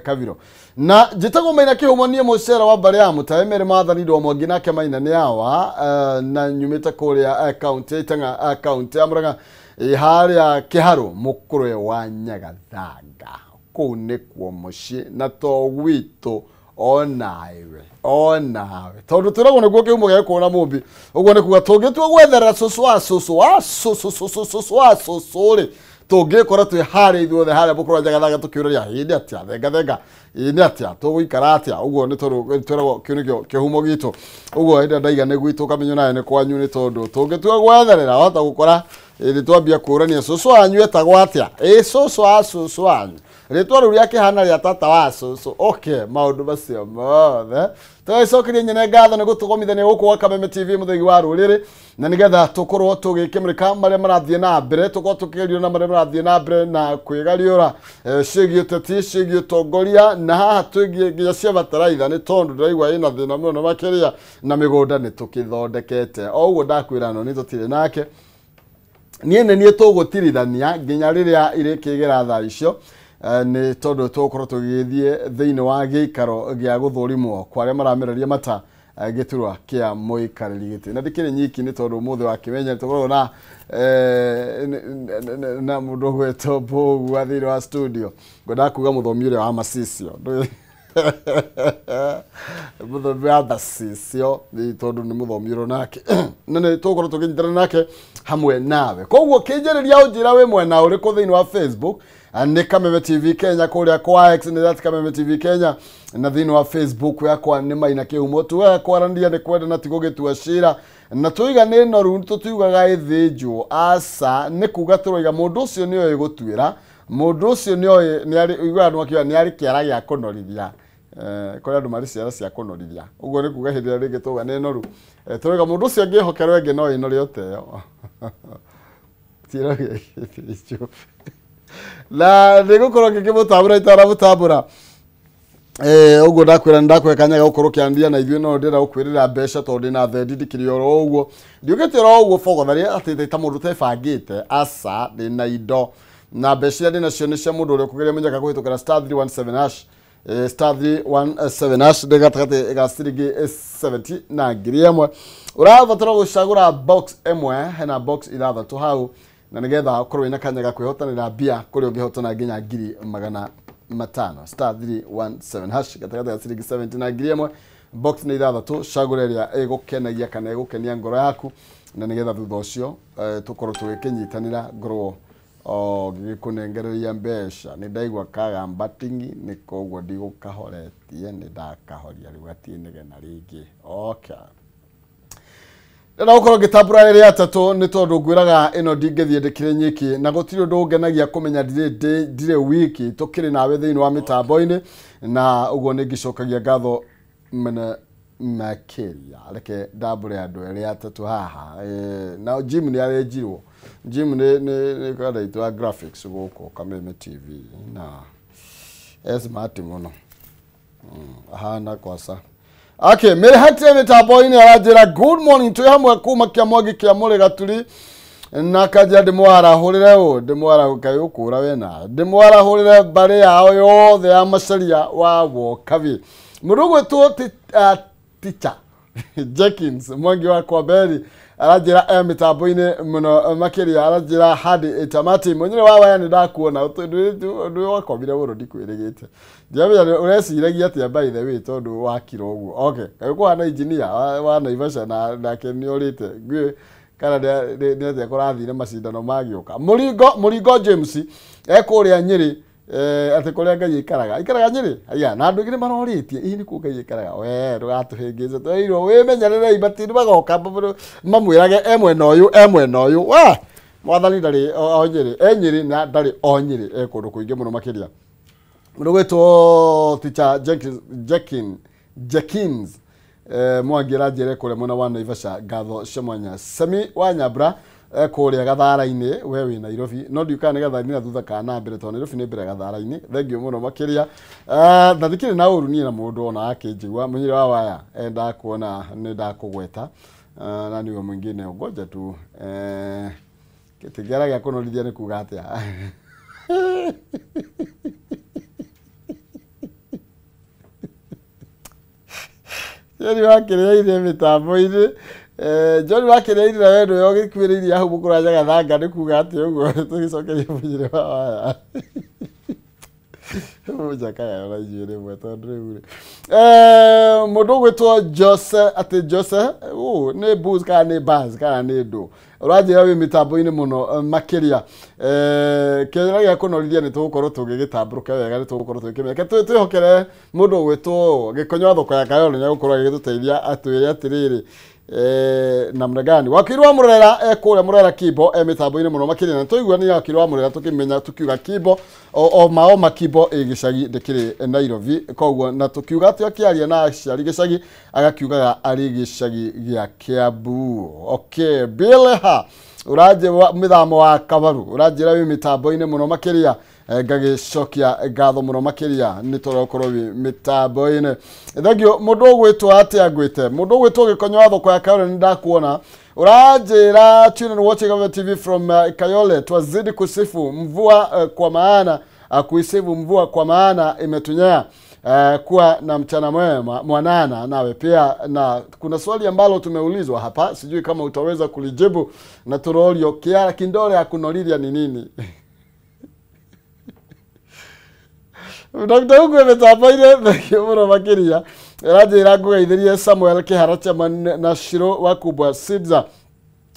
Kabiro na njĩtagwo Maina Kĩhumo niĩ mũcera wa mbarĩ ya Mũtae Mary Maathani ndwa Mwangi nake Maina nĩ awa na nyumĩte kũrĩa kaunti ya Itang'a kaunti ya Murang'a harĩa Kĩharũ mũkũrwe wa Nyagathanga kũu nĩkuo mũciĩ na to gwitũ onawe onawe tondũ twĩragwo nĩguo kĩhumo gĩa gĩkũyũ na mũmbi ũguo nĩ kuga tũngĩtua gwetherera cũcũ wa cũcũ wa cũcũ cũcũ cũcũ wa cũcũ rĩ tũngĩkora twĩ harĩa ithuothe harĩa mũkũrũ wa Nyagathanga tũkĩũraria hĩndĩ atĩa thenga thenga nĩ atĩa tũgũikara atĩa ũguo nĩ tondũ twĩragwo kĩu nĩkĩo kĩhumo gitũ ũguo hĩndĩ ĩrĩa ndaiga nĩ gwitũ ũkamenya nawe nĩ kwanyu nĩ tondũ tũngĩtua gwetherera wahota gũkora nĩ twambia kũũrania cũcũ wanyu etagwo atĩa ĩ cũcũ wa cũcũ wanyu rĩtwa rĩu rĩakĩhana rĩa tata wa cũcũ okay maũndũ macio mothe tũgagĩcokeria nyene ngatho nĩ gũtũgomithania gũkũ gwa Kameme TV mũthegi wa rũrĩrĩ na nĩgetha tũkorwo tũgĩkĩmũrĩka marĩa marathiĩ na mbere tũkorwo tũkĩgerio na marĩa marathiĩ na mbere na kwĩgariũra ciĩgiĩ ũteti ciĩgiĩ ũtongoria na haha twĩgiĩ nginya cia bataraitha nĩ tondũ ndĩraigua ĩna thĩna mũno makĩria na mĩgũnda nĩ tũkĩthondekete o ũguo ndakwĩra no nĩ tũtirĩ nake niĩ nĩ niĩ tũgũtirithania nginya rĩrĩa irĩkĩgera thaa icio nĩ tondũ tũgũkorwo tũgĩthiĩ thĩinĩ wa gĩikaro gĩa gũthũrimwo kwa arĩa maramereria mata gĩturwa kĩa mũikarĩri gĩtĩ na ndikĩrĩ nyiki nĩ tondũ ũmũthĩ wa kĩmenya tũkoragwo na na mũndũ ũgwĩtwo Mbũgua thĩinĩ wa studio ngwendaga kuga mũthomi ũrĩa wa macicio mũthomi wa macicio tondũ nĩ mũthomi ũrĩa nake na nĩ tũgũkorwo tũkĩnyitanĩra nake hamwe nawe koguo kĩnjĩrĩria ũnjĩra wĩ mwena ũrĩkũ thĩinĩ wa Facebook nĩ Kameme TV Kenya kũrĩa kwa X nĩ that Kameme TV Kenya na thĩinĩ wa Facebook yakwa nĩ Maina Kĩhumo tugaga kwaranĩria nĩ kwenda na ti gũgĩtua cira na tuiga nĩ noru tũtiugaga ĩthĩnjwo aca nĩ kuga tũroiga mũndũ ũcio nĩoĩ gũtuĩra mũndũ ũcio nĩoĩ nĩ ũiguaga andũ makiuga nĩ arĩ kĩara gĩa kũnorithia kũrĩ andũ marĩ ciara cia kũnorithia ũguo nĩ kuga hĩndĩ ĩrĩa rĩngĩ tũga nĩ noru tũroiga mũndũ ũcio angĩhokerwo ĩngĩ no ĩnore o ta ĩyo tiroge gĩthĩnjwo na nĩ gũkorwo ngĩkĩmũtambũra itaramũtambũra ũguo ndakwĩra nĩ ndakũhe kanya ga gũkorwo ũkĩaranĩria na ithuĩ no ndĩrenda gũkwĩrĩra mbeca tondũ ndĩna thendi ndikĩrĩ oro ũguo ndiũkĩte oro ũguo bogotharĩ atĩ ta mũndũ ũtebangĩte aca ndĩna indo na mbeca iria ndĩnacio nĩ cia mũndũ ũrĩa ũkũgeria mũnyaka kũhĩtũkĩra star 317 hash star 317 hash nĩ gatagatĩ ga ciringi 70 na 1000 ũrabatara gũcagũra box ĩmwe hena box ithathatũ hau na nĩgetha ũkorwo wĩna kanya ga kwĩhotanĩra mbia kũrĩa ũngĩhotana nginya 500,000 star 317 hash gatagatĩ ga ciringi 70 na 1000 box nĩ ithathatũ cagũra ĩrĩa ĩgũkenagia kana ĩgũkenia ngoro yaku na nĩgetha thutha ũcio tũkorwo tũgĩkĩnyitanĩra ngorwo ngĩkũnengereria mbeca nĩ ndaigua kagamba tingi nĩ koguo ndigũkahoretie nĩ ndakahoria rĩu gatirĩ inegena rĩngĩ okay ndĩrenda gũkorwo ngĩtambũra ĩrĩa atatũ nĩ tondũ ngwĩraga ĩno ndingĩthiĩ ndĩkĩrĩ nyiki na gũtirĩ ũndũ ũngenagia kũmenya ndirĩ wiki tũkĩrĩ nawe thĩinĩ wa mĩtambo-inĩ na ũguo nĩ ngĩcokagia ngatho mene makĩria reke ndambũre andũ erĩ atatũ haha na Jim nĩ arenjirwo Jim nĩ kanda wa graphics gũkũ Kameme TV na e smart mũno ahana kwaca okay Mary Hatire mĩtambo-inĩ aranjĩra good morning twĩ hamwe kuma kĩa Mwangi kĩa Mũrĩ Gaturi na kanjĩra ndĩmwarahũrĩre ũ ndĩmwarahũrĩre kaĩ ũkũra we nawe ndĩmwarahũrĩre mbarĩ yao yothe ya Macharia wa Wokabi mũndũ ũgwĩtwo teacher Jenkins Mwangi wa Kwamberi aranjĩra e mĩtambo-inĩ mũno makĩria aranjĩra hadi ĩtamati mũnyĩrĩ wa waya nĩ ndakuona ũndũ wakomire mũno ndikwĩrĩgĩte ndiramenya ũreciragia atĩa by the way tondũ wakira ũguo okay kaĩ kũhana engineer wa Naivasha na nake nĩ ũrĩte ngũĩ kana nĩ atĩa kũrathire macindano magĩũka Mũringo James e kũrĩa Nyĩrĩ atĩ kũrĩa Ngai aikaraga aikaraga Nyĩrĩ aya na andũ aingĩ nĩ marorĩtie hihi nĩ kuo Ngai aikaraga we ndũgatũhĩngĩce twerirwo wĩmenyererei matini magoka mamwĩrage e mwena ũyũ e mwena ũyũ we mwathani ndarĩ o Nyĩrĩ e Nyĩrĩ na ndarĩ o Nyĩrĩ e kũndũ kũingĩ mũno makĩria mũndũ gwĩtwo teacher Jenkins Mwangi aranjĩra kũrĩa mwena wa Naivasha ngatho cia mwanya Sami wa Nyambura kũrĩa Gathara-inĩ we wĩ Nairobi no ndiũ kana nĩ Gathara-inĩ na thutha kana na mbere tondũ Nairobi nĩ mbere Gathara-inĩ thengio mũno makĩria na ndikĩrĩ na ũru niĩ na mũndũ ona akĩnjigua mũnyĩrĩ wa waya ndakuona nĩ ndakũgweta na niwe mwingine ngoja tu kĩara gĩa kũnorithia nĩ kuga atĩa John wa kĩrĩa mĩtambo-inĩ. John wa kĩrĩa iria we nĩwe ũgĩkuĩrĩirie hau mũkũranja gathanga nĩ kuga atĩ ũguo tũgĩcokerie mũnyĩrĩ wa waya. Mũnjakaya na ithuĩ rĩmwe tondũ rĩu rĩ. Mũndũ ũgwĩtwo Jose atĩ Jose nĩ booze kana nĩ buzz kana nĩ ndũ. Ũranjĩra wĩ mĩtambo-inĩ mũno makĩria. Kĩrĩa gĩa kũnorithia nĩ tũgũkorwo tũgĩgĩtambũrũka wega nĩ tũgũkorwo tũgĩkĩmenya. Reke twĩhokere mũndũ ũgwĩtwo Gĩkonyo wa thoko ya Kayole nĩ egũkorwo agĩgĩtũteithia atwĩre atĩrĩrĩ namna gani wakiri wa Murera kũrĩa Murera Kimbo mĩtambo-inĩ mũno makĩria na tũiguanire wakiri wa Murera tũkĩmenya tukiuga Kimbo o ma o Makimbo ĩ gĩcagi ndĩkĩrĩ Nairobi koguo na tũkiuga atĩ akĩaria na aciari gĩcagi agakiugaga arĩ gĩcagi gĩa Kiambu. Okay, Bilha ũranjĩra mĩthamo wa Kabaru ũranjĩra wĩ mĩtambo-inĩ mũno makĩria ngagĩcokia ngatho mũno makĩria nĩ tondũ wĩ mĩtambo-inĩ. Thengio mũndũ ũgwĩtwo atĩa ngwĩte mũndũ ũgwĩtwo Gĩkonyo wa thoko ya Kayole nĩ ndakuona ũranjĩra tune and watching Gavana TV from Kayole twazidi kusifu mvua kwa maana kuisifu mvua kwa maana imetunyea. Kuwa na mchana mwema mwanana nawe pia. Na kuna swali ambalo tumeulizwa hapa sijui kama utaweza kulijibu na turolio kiara kindole ya kunoliria ni nini? Dr. Hugo mĩtambo-inĩ thengio mũno makĩria ĩranjĩra ngũgeithĩrie Samuel Kĩhara Chairman na Shiro wa Kubwa Sidza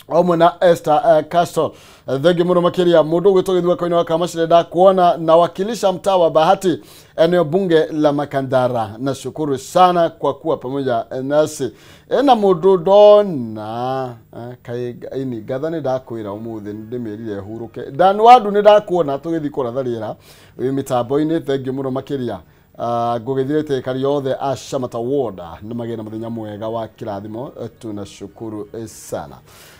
omwe na Esther Castro. Thengio mũno makĩria mũndũ ũgwĩtwo Gĩthua Koine wa Kamacire ndakuona nawakilisha mtaa wa Bahati eneo bunge la Makandara. Nashukuru sana kwa kuwa pamoja nasi. Ena mũndũ ndona kai ini ngatha nĩ ndakwĩra ũmũthĩ ndĩmĩrire hurũke. Dan Wadu nĩ ndakuona tũgĩthiĩ kũratha rĩera wĩ mĩtambo-inĩ thengio mũno makĩria. Ngũgĩthirĩte ikari yothe a Shamata Ward nĩ magĩe na mũthenya mwega wa kĩrathimo tunashukuru sana.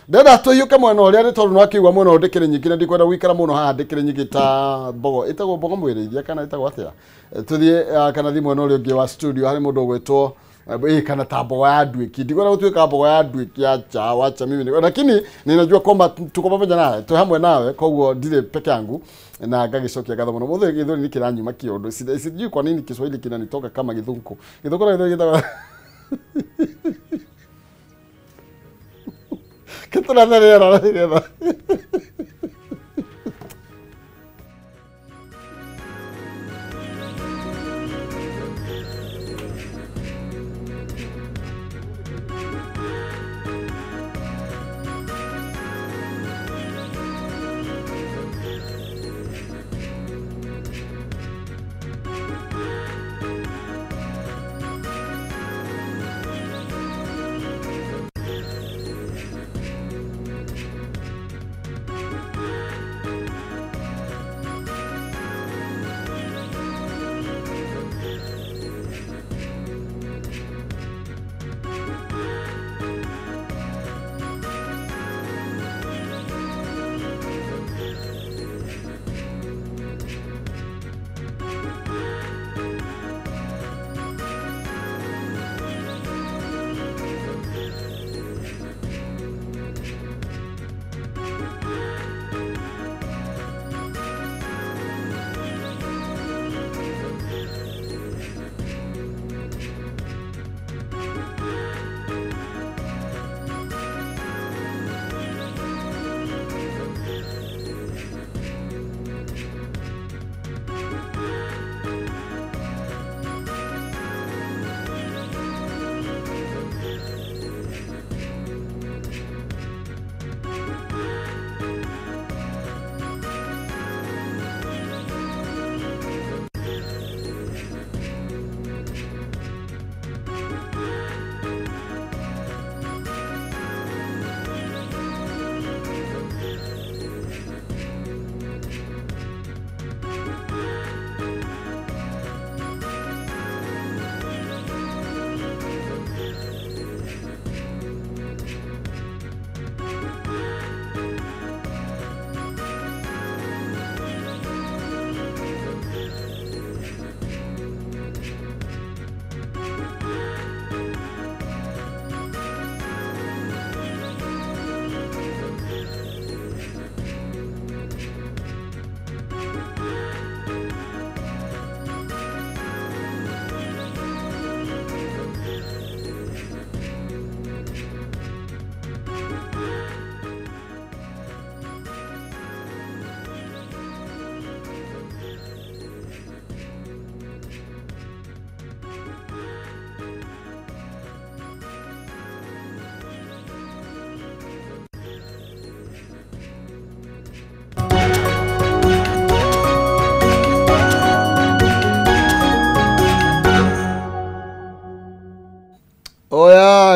Ndenda tũhiũke mwena ũrĩa nĩ tondũ nĩwakiuga mwena ũyũ ndĩkĩrĩ nyingĩ na ndikwenda gũikara mũno haha ndĩkĩrĩ nyingĩ ta mbogo ĩtagwo mbogo mwĩrĩithia kana ĩtagwo atĩa tũthiĩ kana thiĩ mwena ũrĩa ũngĩ wa studio harĩ mũndũ ũgwĩtwo kana ta mbogo ya nduĩki ndikwenda gũtuĩka mbogo ya nduĩki acha wacha mimi lakini ninajua kwamba tuko pamoja nawe tu hamwe nawe koguo ndirĩ peke yangu na ngagĩcokia ngatho mũno mũthĩ gĩthweri nĩ kĩranyuma kĩũndũ sijui kwa nini Kiswahili kinanitoka kama gĩthũngũ gĩthũngũ na gĩthweri gĩtagwo kĩtũratherera nĩgetha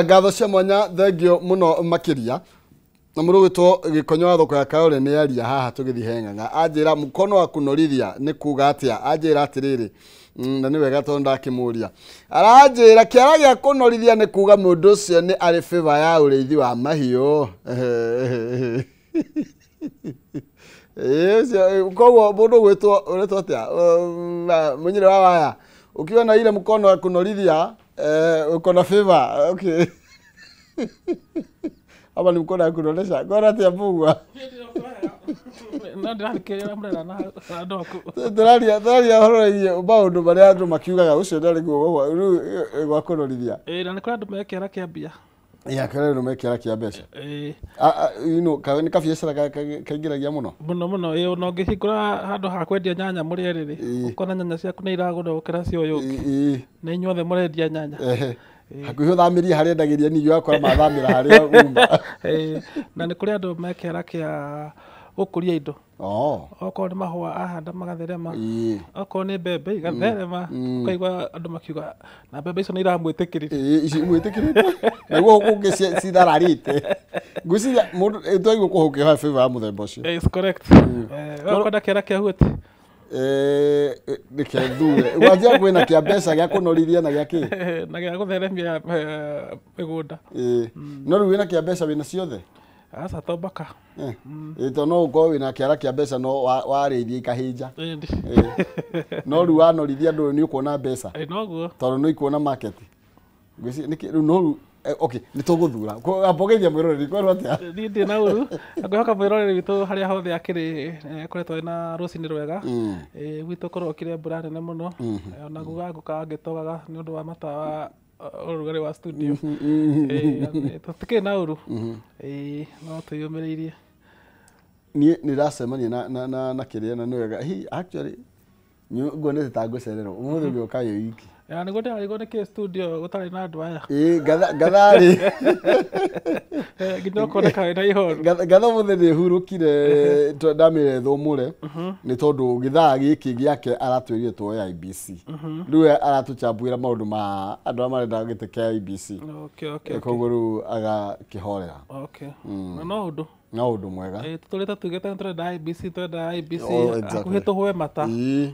Ngatho cia mwanya thengio muno makiria. Na mũrũgĩtwo Gĩkonyo wa thoko ya Kayole nĩ aria haha tũgĩthiĩ he ng'ang'a. Anjĩra mkono wa kũnorithia nĩ kuga atĩa? Anjĩra atĩrĩrĩ, na nĩ wega tondũ ndakĩmũria. Aranjĩra kĩara gĩa kũnorithia nĩ kuga mũndũ ũcio nĩ arĩ favor ya ũrĩithi wa mahiũ. Ũcio koguo mũndũ ũgwĩtwo ũretwo atĩa? Mũnyĩrĩ wa waya. Ukiwa na ile mkono wa kunorithia, uko na favor. Okay. Ama ni mkono wa kunoresha. Kwa atia mbugua. No ndĩrathikĩrĩria mũrera na andũ aku. Tũraria ũhoro wĩgiĩ maũndũ marĩa andũ makiugaga ũcio ndarĩ guo rĩu gwa kũnorithia. Ĩĩ, na nĩ kũrĩ andũ me kĩara kĩa mbia. Ĩĩ, kũrĩ andũ me kĩara kĩa mbeca. Ĩĩ. You know, nĩ kabiacara kaingĩragia mũno. Mũno mũno, ĩĩ, ona ũngĩhingũra handũ ha kwendia nyanya mũrĩ erĩ rĩ, ũkona nyanya ciaku nĩ iragũrwo gũkĩra cia ũyũ ũngĩ. Ĩĩ. Na inyuothe mũrendia nyanya. Hakuhĩ ũthamĩrie harĩa endagĩria ningĩ ũgakora mathamĩra harĩa uma. Na nĩ kũrĩ andũ me kĩara kĩa gũkũria indo. Okorwo nĩ mahũa ahanda magatherema. Okorwo nĩ mbembe igatherema. Ũkaigua andũ makiuga na mbembe icio nĩ iramwĩtĩkĩrire. Ĩĩ, ici imwĩtĩkĩrĩte. Naguo kũngĩ cithararĩte. Ngwĩciria mũndũ twaigua kũhau kĩhoya favor ya mũthemba ũcio. It's correct. We ũkwenda kĩara kĩa huti? Nĩ kĩa thure. Wanjia kwĩna kĩa mbeca gĩa kũnorithia na gĩa kĩ? Na gĩa gũtheremia mĩgũnda. Ĩĩ. No rĩu wĩna kĩa mbeca wĩna ciothe? Aca to mbaka. Ĩĩ, tondũ no ũkorwo wĩna kĩara kĩa mbeca no warĩithia ikahĩnja. Ĩĩ. No rĩu wanorithia andũ nĩ ũkuona mbeca. Ĩĩ, noguo. Tondũ nĩ ikuona market. Ngwĩciria nĩkĩ rĩu no rĩu okay, nĩ tũgũthura. Amba ũgeithia mwĩroreri kwerwo atĩa? Niĩ ndirĩ na ũru. Na ngwĩhoka mwĩroreri witũ harĩa hothe akĩrĩ akoretwo ena rũcinĩ rwega. Gwitũ kũrokire mbura nene mũno. Ona nguga ngũkaga ngĩtogaga nĩ ũndũ wa matawa ũrugarĩ wa studio. Tũtikĩrĩ na ũru. No twĩyũmĩrĩirie. Niĩ nĩ ndacemania na kĩrĩa na nĩ wega. Hi, actually nguonete ta ngũcererwo. Ũmũthĩ ũgĩũka wĩ wiki. Ya nĩguo ndĩrarigwo nĩkĩ studio gũtarĩ na andũ aya. Ĩĩ, ngatharĩ. Nginya ũkoneka wĩna ihoru. Ngatha ũmũthĩ nĩ hurũkire ndamĩre thũmũre nĩ tondũ gĩthaa gĩkĩ gĩake aratwĩrire tuoye IBC. Rĩu aratũchambuĩra maũndũ ma andũ arĩa marenda gĩtĩ kĩa IBC. Koguo rĩu agakĩhorera. Okay. Na no ũndũ. No ũndũ mwega. Tũtũrĩte tugĩte nĩ tũrenda IBC, tũrenda IBC, Oh, exactly. hakuhĩ tũhũe mata. Ĩĩ.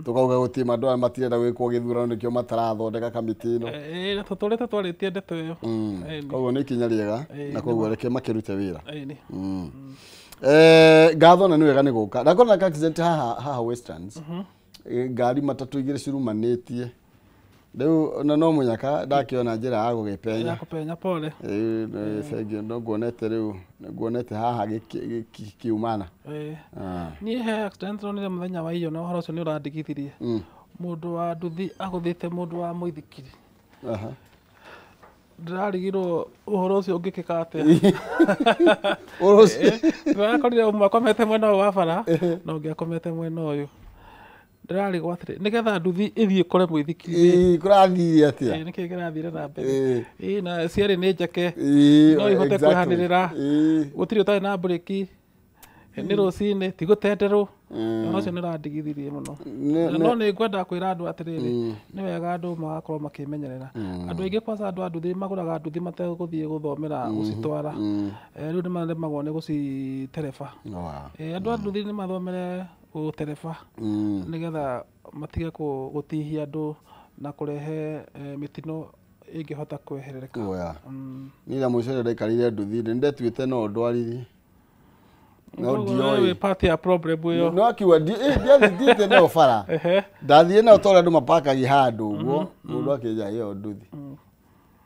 Tũkauga gũtirĩ andũ aya matirenda gwĩkwo gĩthurano nĩkĩo matarathondeka kamĩtĩ ĩno. Ĩĩ, tũtũrĩte twarĩtie ndeto ĩyo. Koguo nĩ ikinya rĩega na koguo reke makĩrute wĩra. Ĩĩ. Ngatho na nĩ wega nĩ gũka. Ndakora na accident haha Westlands. Ngari matatũ igĩrĩ cirumanĩtie. Rĩu na no mũnyaka ndakĩona njĩra ya gũgĩpenya. Ya kũpenya pole. Ĩĩ, thengio no nguonete rĩu, nguonete haha gĩkiumana. Ĩĩ. Niĩ he accident ndonire mũthenya wa iyo na ũhoro ũcio nĩ ũrandigithirie. Mũndũ wa nduthi agũthĩte mũndũ wa mũithikiri. Ndĩrarigirwo ũhoro ũcio ũngĩkĩka atĩa. Ũhoro ũcio? Ndĩrakorire ũmwe akomete mwena ũyũ wa bara na ũngĩ akomete mwena ũyũ. Ndĩrarigwo atĩrĩ, nĩgetha nduthi ĩthiĩ ĩkore mũithikiri. Ĩĩ, kũrathire atĩa? Ĩĩ, nĩkĩĩ kĩrathire na mbere? Ĩĩ, na cierĩ nĩ njeke. Ĩĩ, No ihote exactly. kwĩhanĩrĩra. Ĩĩ. Gũtirĩ ũtarĩ na mburĩki. Nĩ rũcinĩ, ti gũtenderwo. Ũhoro ũcio nĩ ũrandigithirie mũno. No nĩ ngwenda kwĩra andũ atĩrĩrĩ, nĩ wega andũ magakorwo makĩmenyerera. Andũ aingĩ kwanza andũ a nduthi magũraga nduthi mategũthiĩ gũthomera gũcitwara. Rĩu nĩ maremagwo nĩ gũcitereba. Andũ a nduthi nĩ mathomere gũtereba nĩgetha matige gũtihia andũ na kũrehe mĩtino ĩngĩhota kweherereka. Niĩ na mũico rĩrĩa ndaikarĩire nduthi nĩ ndetuĩte no ndwarithie. No Koguo ndioĩ. wĩ part ya problem ĩyo. No akiuga ndiathiĩte nayo bara. Ndathiĩ nayo tondũ andũ mapakagia handũ ũguo, mũndũ akĩnja ĩyo nduthi.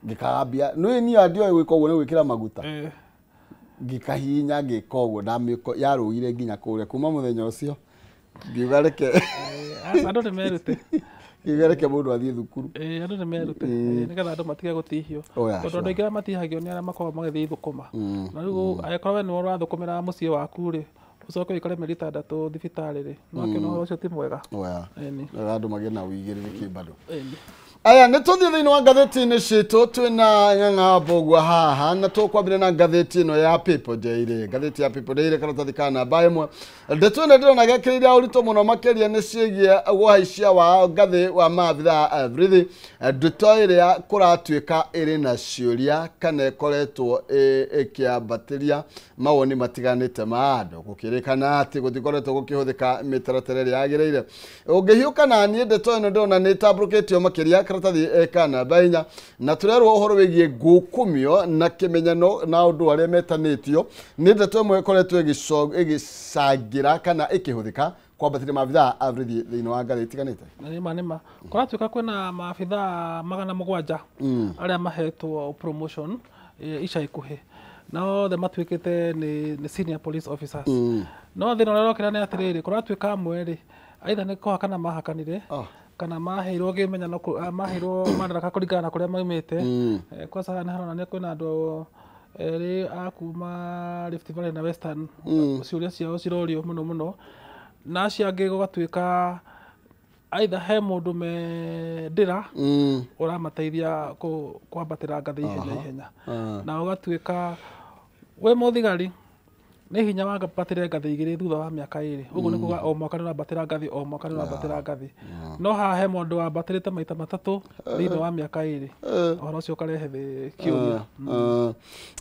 Ngĩkambia, nĩ niĩ ndioĩ gwĩka ũguo nĩ gwĩkĩra maguta. Ngĩkahihinya ngĩka ũguo yarũgire nginya kũrĩa kuma mũthenya ũcio. Ngiuga reke. Aca, andũ nĩ merute. Ngiuga reke mũndũ athiĩ thukuru. Ĩĩ, andũ nĩ merute. Nĩgetha andũ matige gũtihio. Oh, yeah, Tondũ sure. andũ aingĩ arĩa matihagio nĩ arĩa makoragwo magĩthiĩ thũkũma. Na rĩu angĩkorwo we nĩwe ũrathũkũmĩra mũciĩ waku rĩ, Ũcoke ũikare mĩeri 6 thibitarĩ rĩ, no akĩona ũhoro ũcio ti mwega. Ĩni andũ magĩe na ũigĩrĩrĩki bado. Aya nĩ tũthiĩ thĩinĩ wa ngathĩti-inĩ citũ twĩna Ng'ang'a Mbũgua haha na tũkwambĩrĩria na ngathĩti ĩno ya People Daily. Ngathĩti ya People Daily karatathi ka namba 1. Ndeto ĩno ndĩrona gekĩrĩire ũritũ mũno makĩria nĩ ciĩgiĩ ũhaicia wa ngathĩ wa maabithaa a borithi. Ndeto ĩrĩa kũratuĩka ĩrĩ na ciũria kana ĩkoretwo ĩkĩambatĩria mawoni matiganĩte ma andũ gũkĩrĩkana atĩ gũtikoretwo gũkĩhũthĩka mĩtaratara ĩrĩa yagĩrĩire. Ũngĩhiũka na niĩ ndeto ĩno ndĩrona nĩ ĩtambũrũkĩtio makĩria karatathi ka namba 4 na tũrerwo ũhoro wĩgiĩ ngukumio na kĩmenyano na ũndũ arĩa metanĩtio nĩ ndeto ĩmwe ĩkoretwo ĩgĩcangĩra kana ĩkĩhũthĩka kwambatĩria maabithaa a borithi thĩinĩ wa ngathĩ itiganĩte. Nĩma kũratuĩka kwĩna maabithaa 700 arĩa mahetwo promotion ica ikuhĩ na othe matuĩkĩte nĩ senior police officers. No thĩna ũrĩa ũrokĩra nĩ atĩrĩrĩ, kũratuĩka amwe rĩ either nĩ kũhakana mahakanire kana maheirwo kĩmenyano, maheirwo madaraka kũringana na kũrĩa maumĩte. Kwanza haha nĩ haronania kwĩna andũ erĩ a kuma Rift Valley na Western, ciũria ciao cirorio mũno mũno, na acio angĩ gũgatuĩka either he mũndũ me ndĩra ũramateithia kwambatĩra ngathĩ ihenya ihenya, na ũgatuĩka wĩ mũthigari nĩ hinya wambatĩre ngathĩ 2 thutha wa mĩaka 2. Ũguo nĩ kuga o mwaka nĩ ũrambatĩra ngathĩ, o mwaka nĩ ũrambatĩra ngathĩ. No haha he mũndũ wambatĩrĩte maita 3 thĩinĩ wa mĩaka 2. Ũhoro ũcio ũkarehe kĩũria.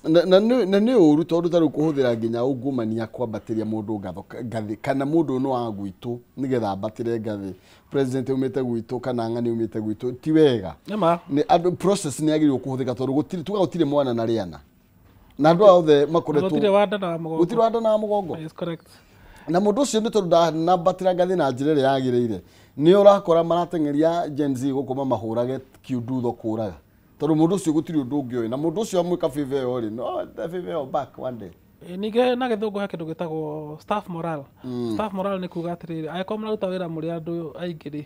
Na nĩ ũru tondũ ta rĩu kũhũthĩra nginya ungumania kwambatĩria mũndũ ngathĩ kana mũndũ no wa gwitũ nĩgetha ambatĩre ngathĩ, president umĩte gwitũ kana ng'ani umĩte gwitũ ti wega. Nĩ andũ process nĩ yagĩrĩirwo kũhũthĩka tondũ gũtirĩ tuga gũtirĩ mwana na rĩana na andũ othe makoretwo gũtirĩ wa nda na mũgongo, gũtirĩ wa nda na mũgongo. Yes, correct. Na mũndũ ũcio nĩ tondũ ndanambatĩra ngathĩ na njĩra ĩrĩa yagĩrĩire nĩ ũrakora marateng'eria Gen Z gũkũ mamahũrage kiundutho kũraga tondũ mũndũ ũcio gũtirĩ ũndũ ũngĩ ũĩ na mũndũ ũcio amwĩka favor ĩyo rĩ, no favor ĩyo back one day. Ningĩ na gĩthũngũ he kĩndũ gĩtagwo staff morale. Staff morale nĩ kuga atĩrĩrĩ, angĩkorwo mũraruta wĩra mũrĩ andũ aingĩ rĩ,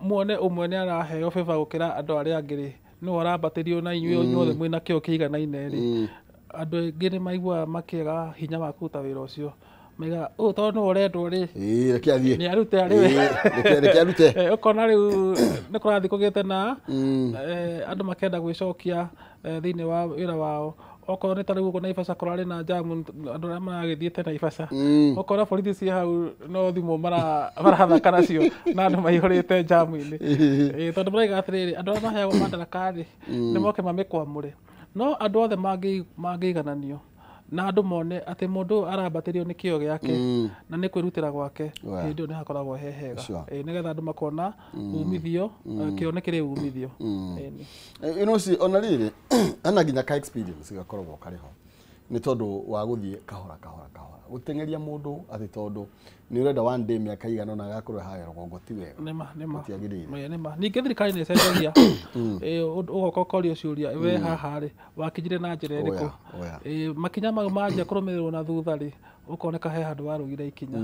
muone ũmwe nĩ araheo favor gũkĩra andũ arĩa angĩ rĩ, nĩwe ũrambatĩrio na inyuĩ inyuothe mwĩna kĩo kĩiganaine rĩ, andũ aingĩ nĩ maiguaga makĩaga hinya wa kũruta wĩra ũcio. Maigaga ũyũ tondũ nĩwe ũrendwo rĩ, reke athiĩ, nĩ arute arĩ we, reke arute. Ũkona rĩu nĩ kũrathiĩ kũgĩte na andũ makenda gwĩcokia thĩinĩ wa wĩra wao. Okorwo nĩ ta rĩu ũguo Naivasha kũrarĩ na jamu, andũ arĩa maragĩthiĩte Naivasha ũkona borithi ciĩ hau no thimũ marathaka nacio na andũ maihũrĩte jamu-inĩ, tondũ maraiga atĩrĩrĩ, andũ arĩa maheagwo madaraka rĩ nĩ moke mamĩkwamũre. No andũ othe mangĩigananio na andũ mone atĩ mũndũ arambatĩrio nĩ kĩo gĩake na nĩ kwĩrutĩra gwake, hĩndĩ ĩyo nĩ hakoragwo he hega, nĩgetha andũ makona umithio, kĩo nĩ kĩrĩ umithio. Ĩno ci ona rĩrĩ ana nginya ka experience gakoragwo karĩ ho nĩ tondũ wa gũthiĩ kahora kahora kahora gũteng'eria mũndũ atĩ tondũ nĩ ũrenda one day mĩaka igana ũna agakorwo harĩa rũgongo ti wega. Nĩma nĩma gũtiagĩrĩire. Nĩma ningĩ thirikari nĩ ĩcenjagia, ũgoka ũkorio ciũria we haha rĩ wakinyire na njĩra ĩrĩkũ, makinya mau manjia kũrũmĩrĩrwo na thutha rĩ ũkoneka he handũ warũgire ikinya.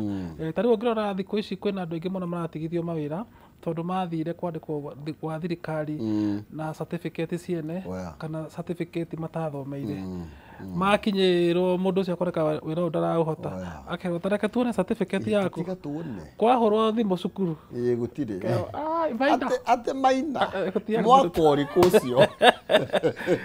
Ta rĩu ũngĩrora thikũ ici kwĩna andũ aingĩ mũno maratigithio mawĩra tondũ mathire kwandĩkwo gwa thirikari na certificate ciene kana certificate matathomeire. Makinyĩrwo mũndũ ũcio akoneka wĩra ũyũ ndaraũhota, akerwo ta reke tuone certificate yaku, kwahũrwo thimũ cukuru gũtirĩ atĩ maina mwaka ũrĩkũ ũcio.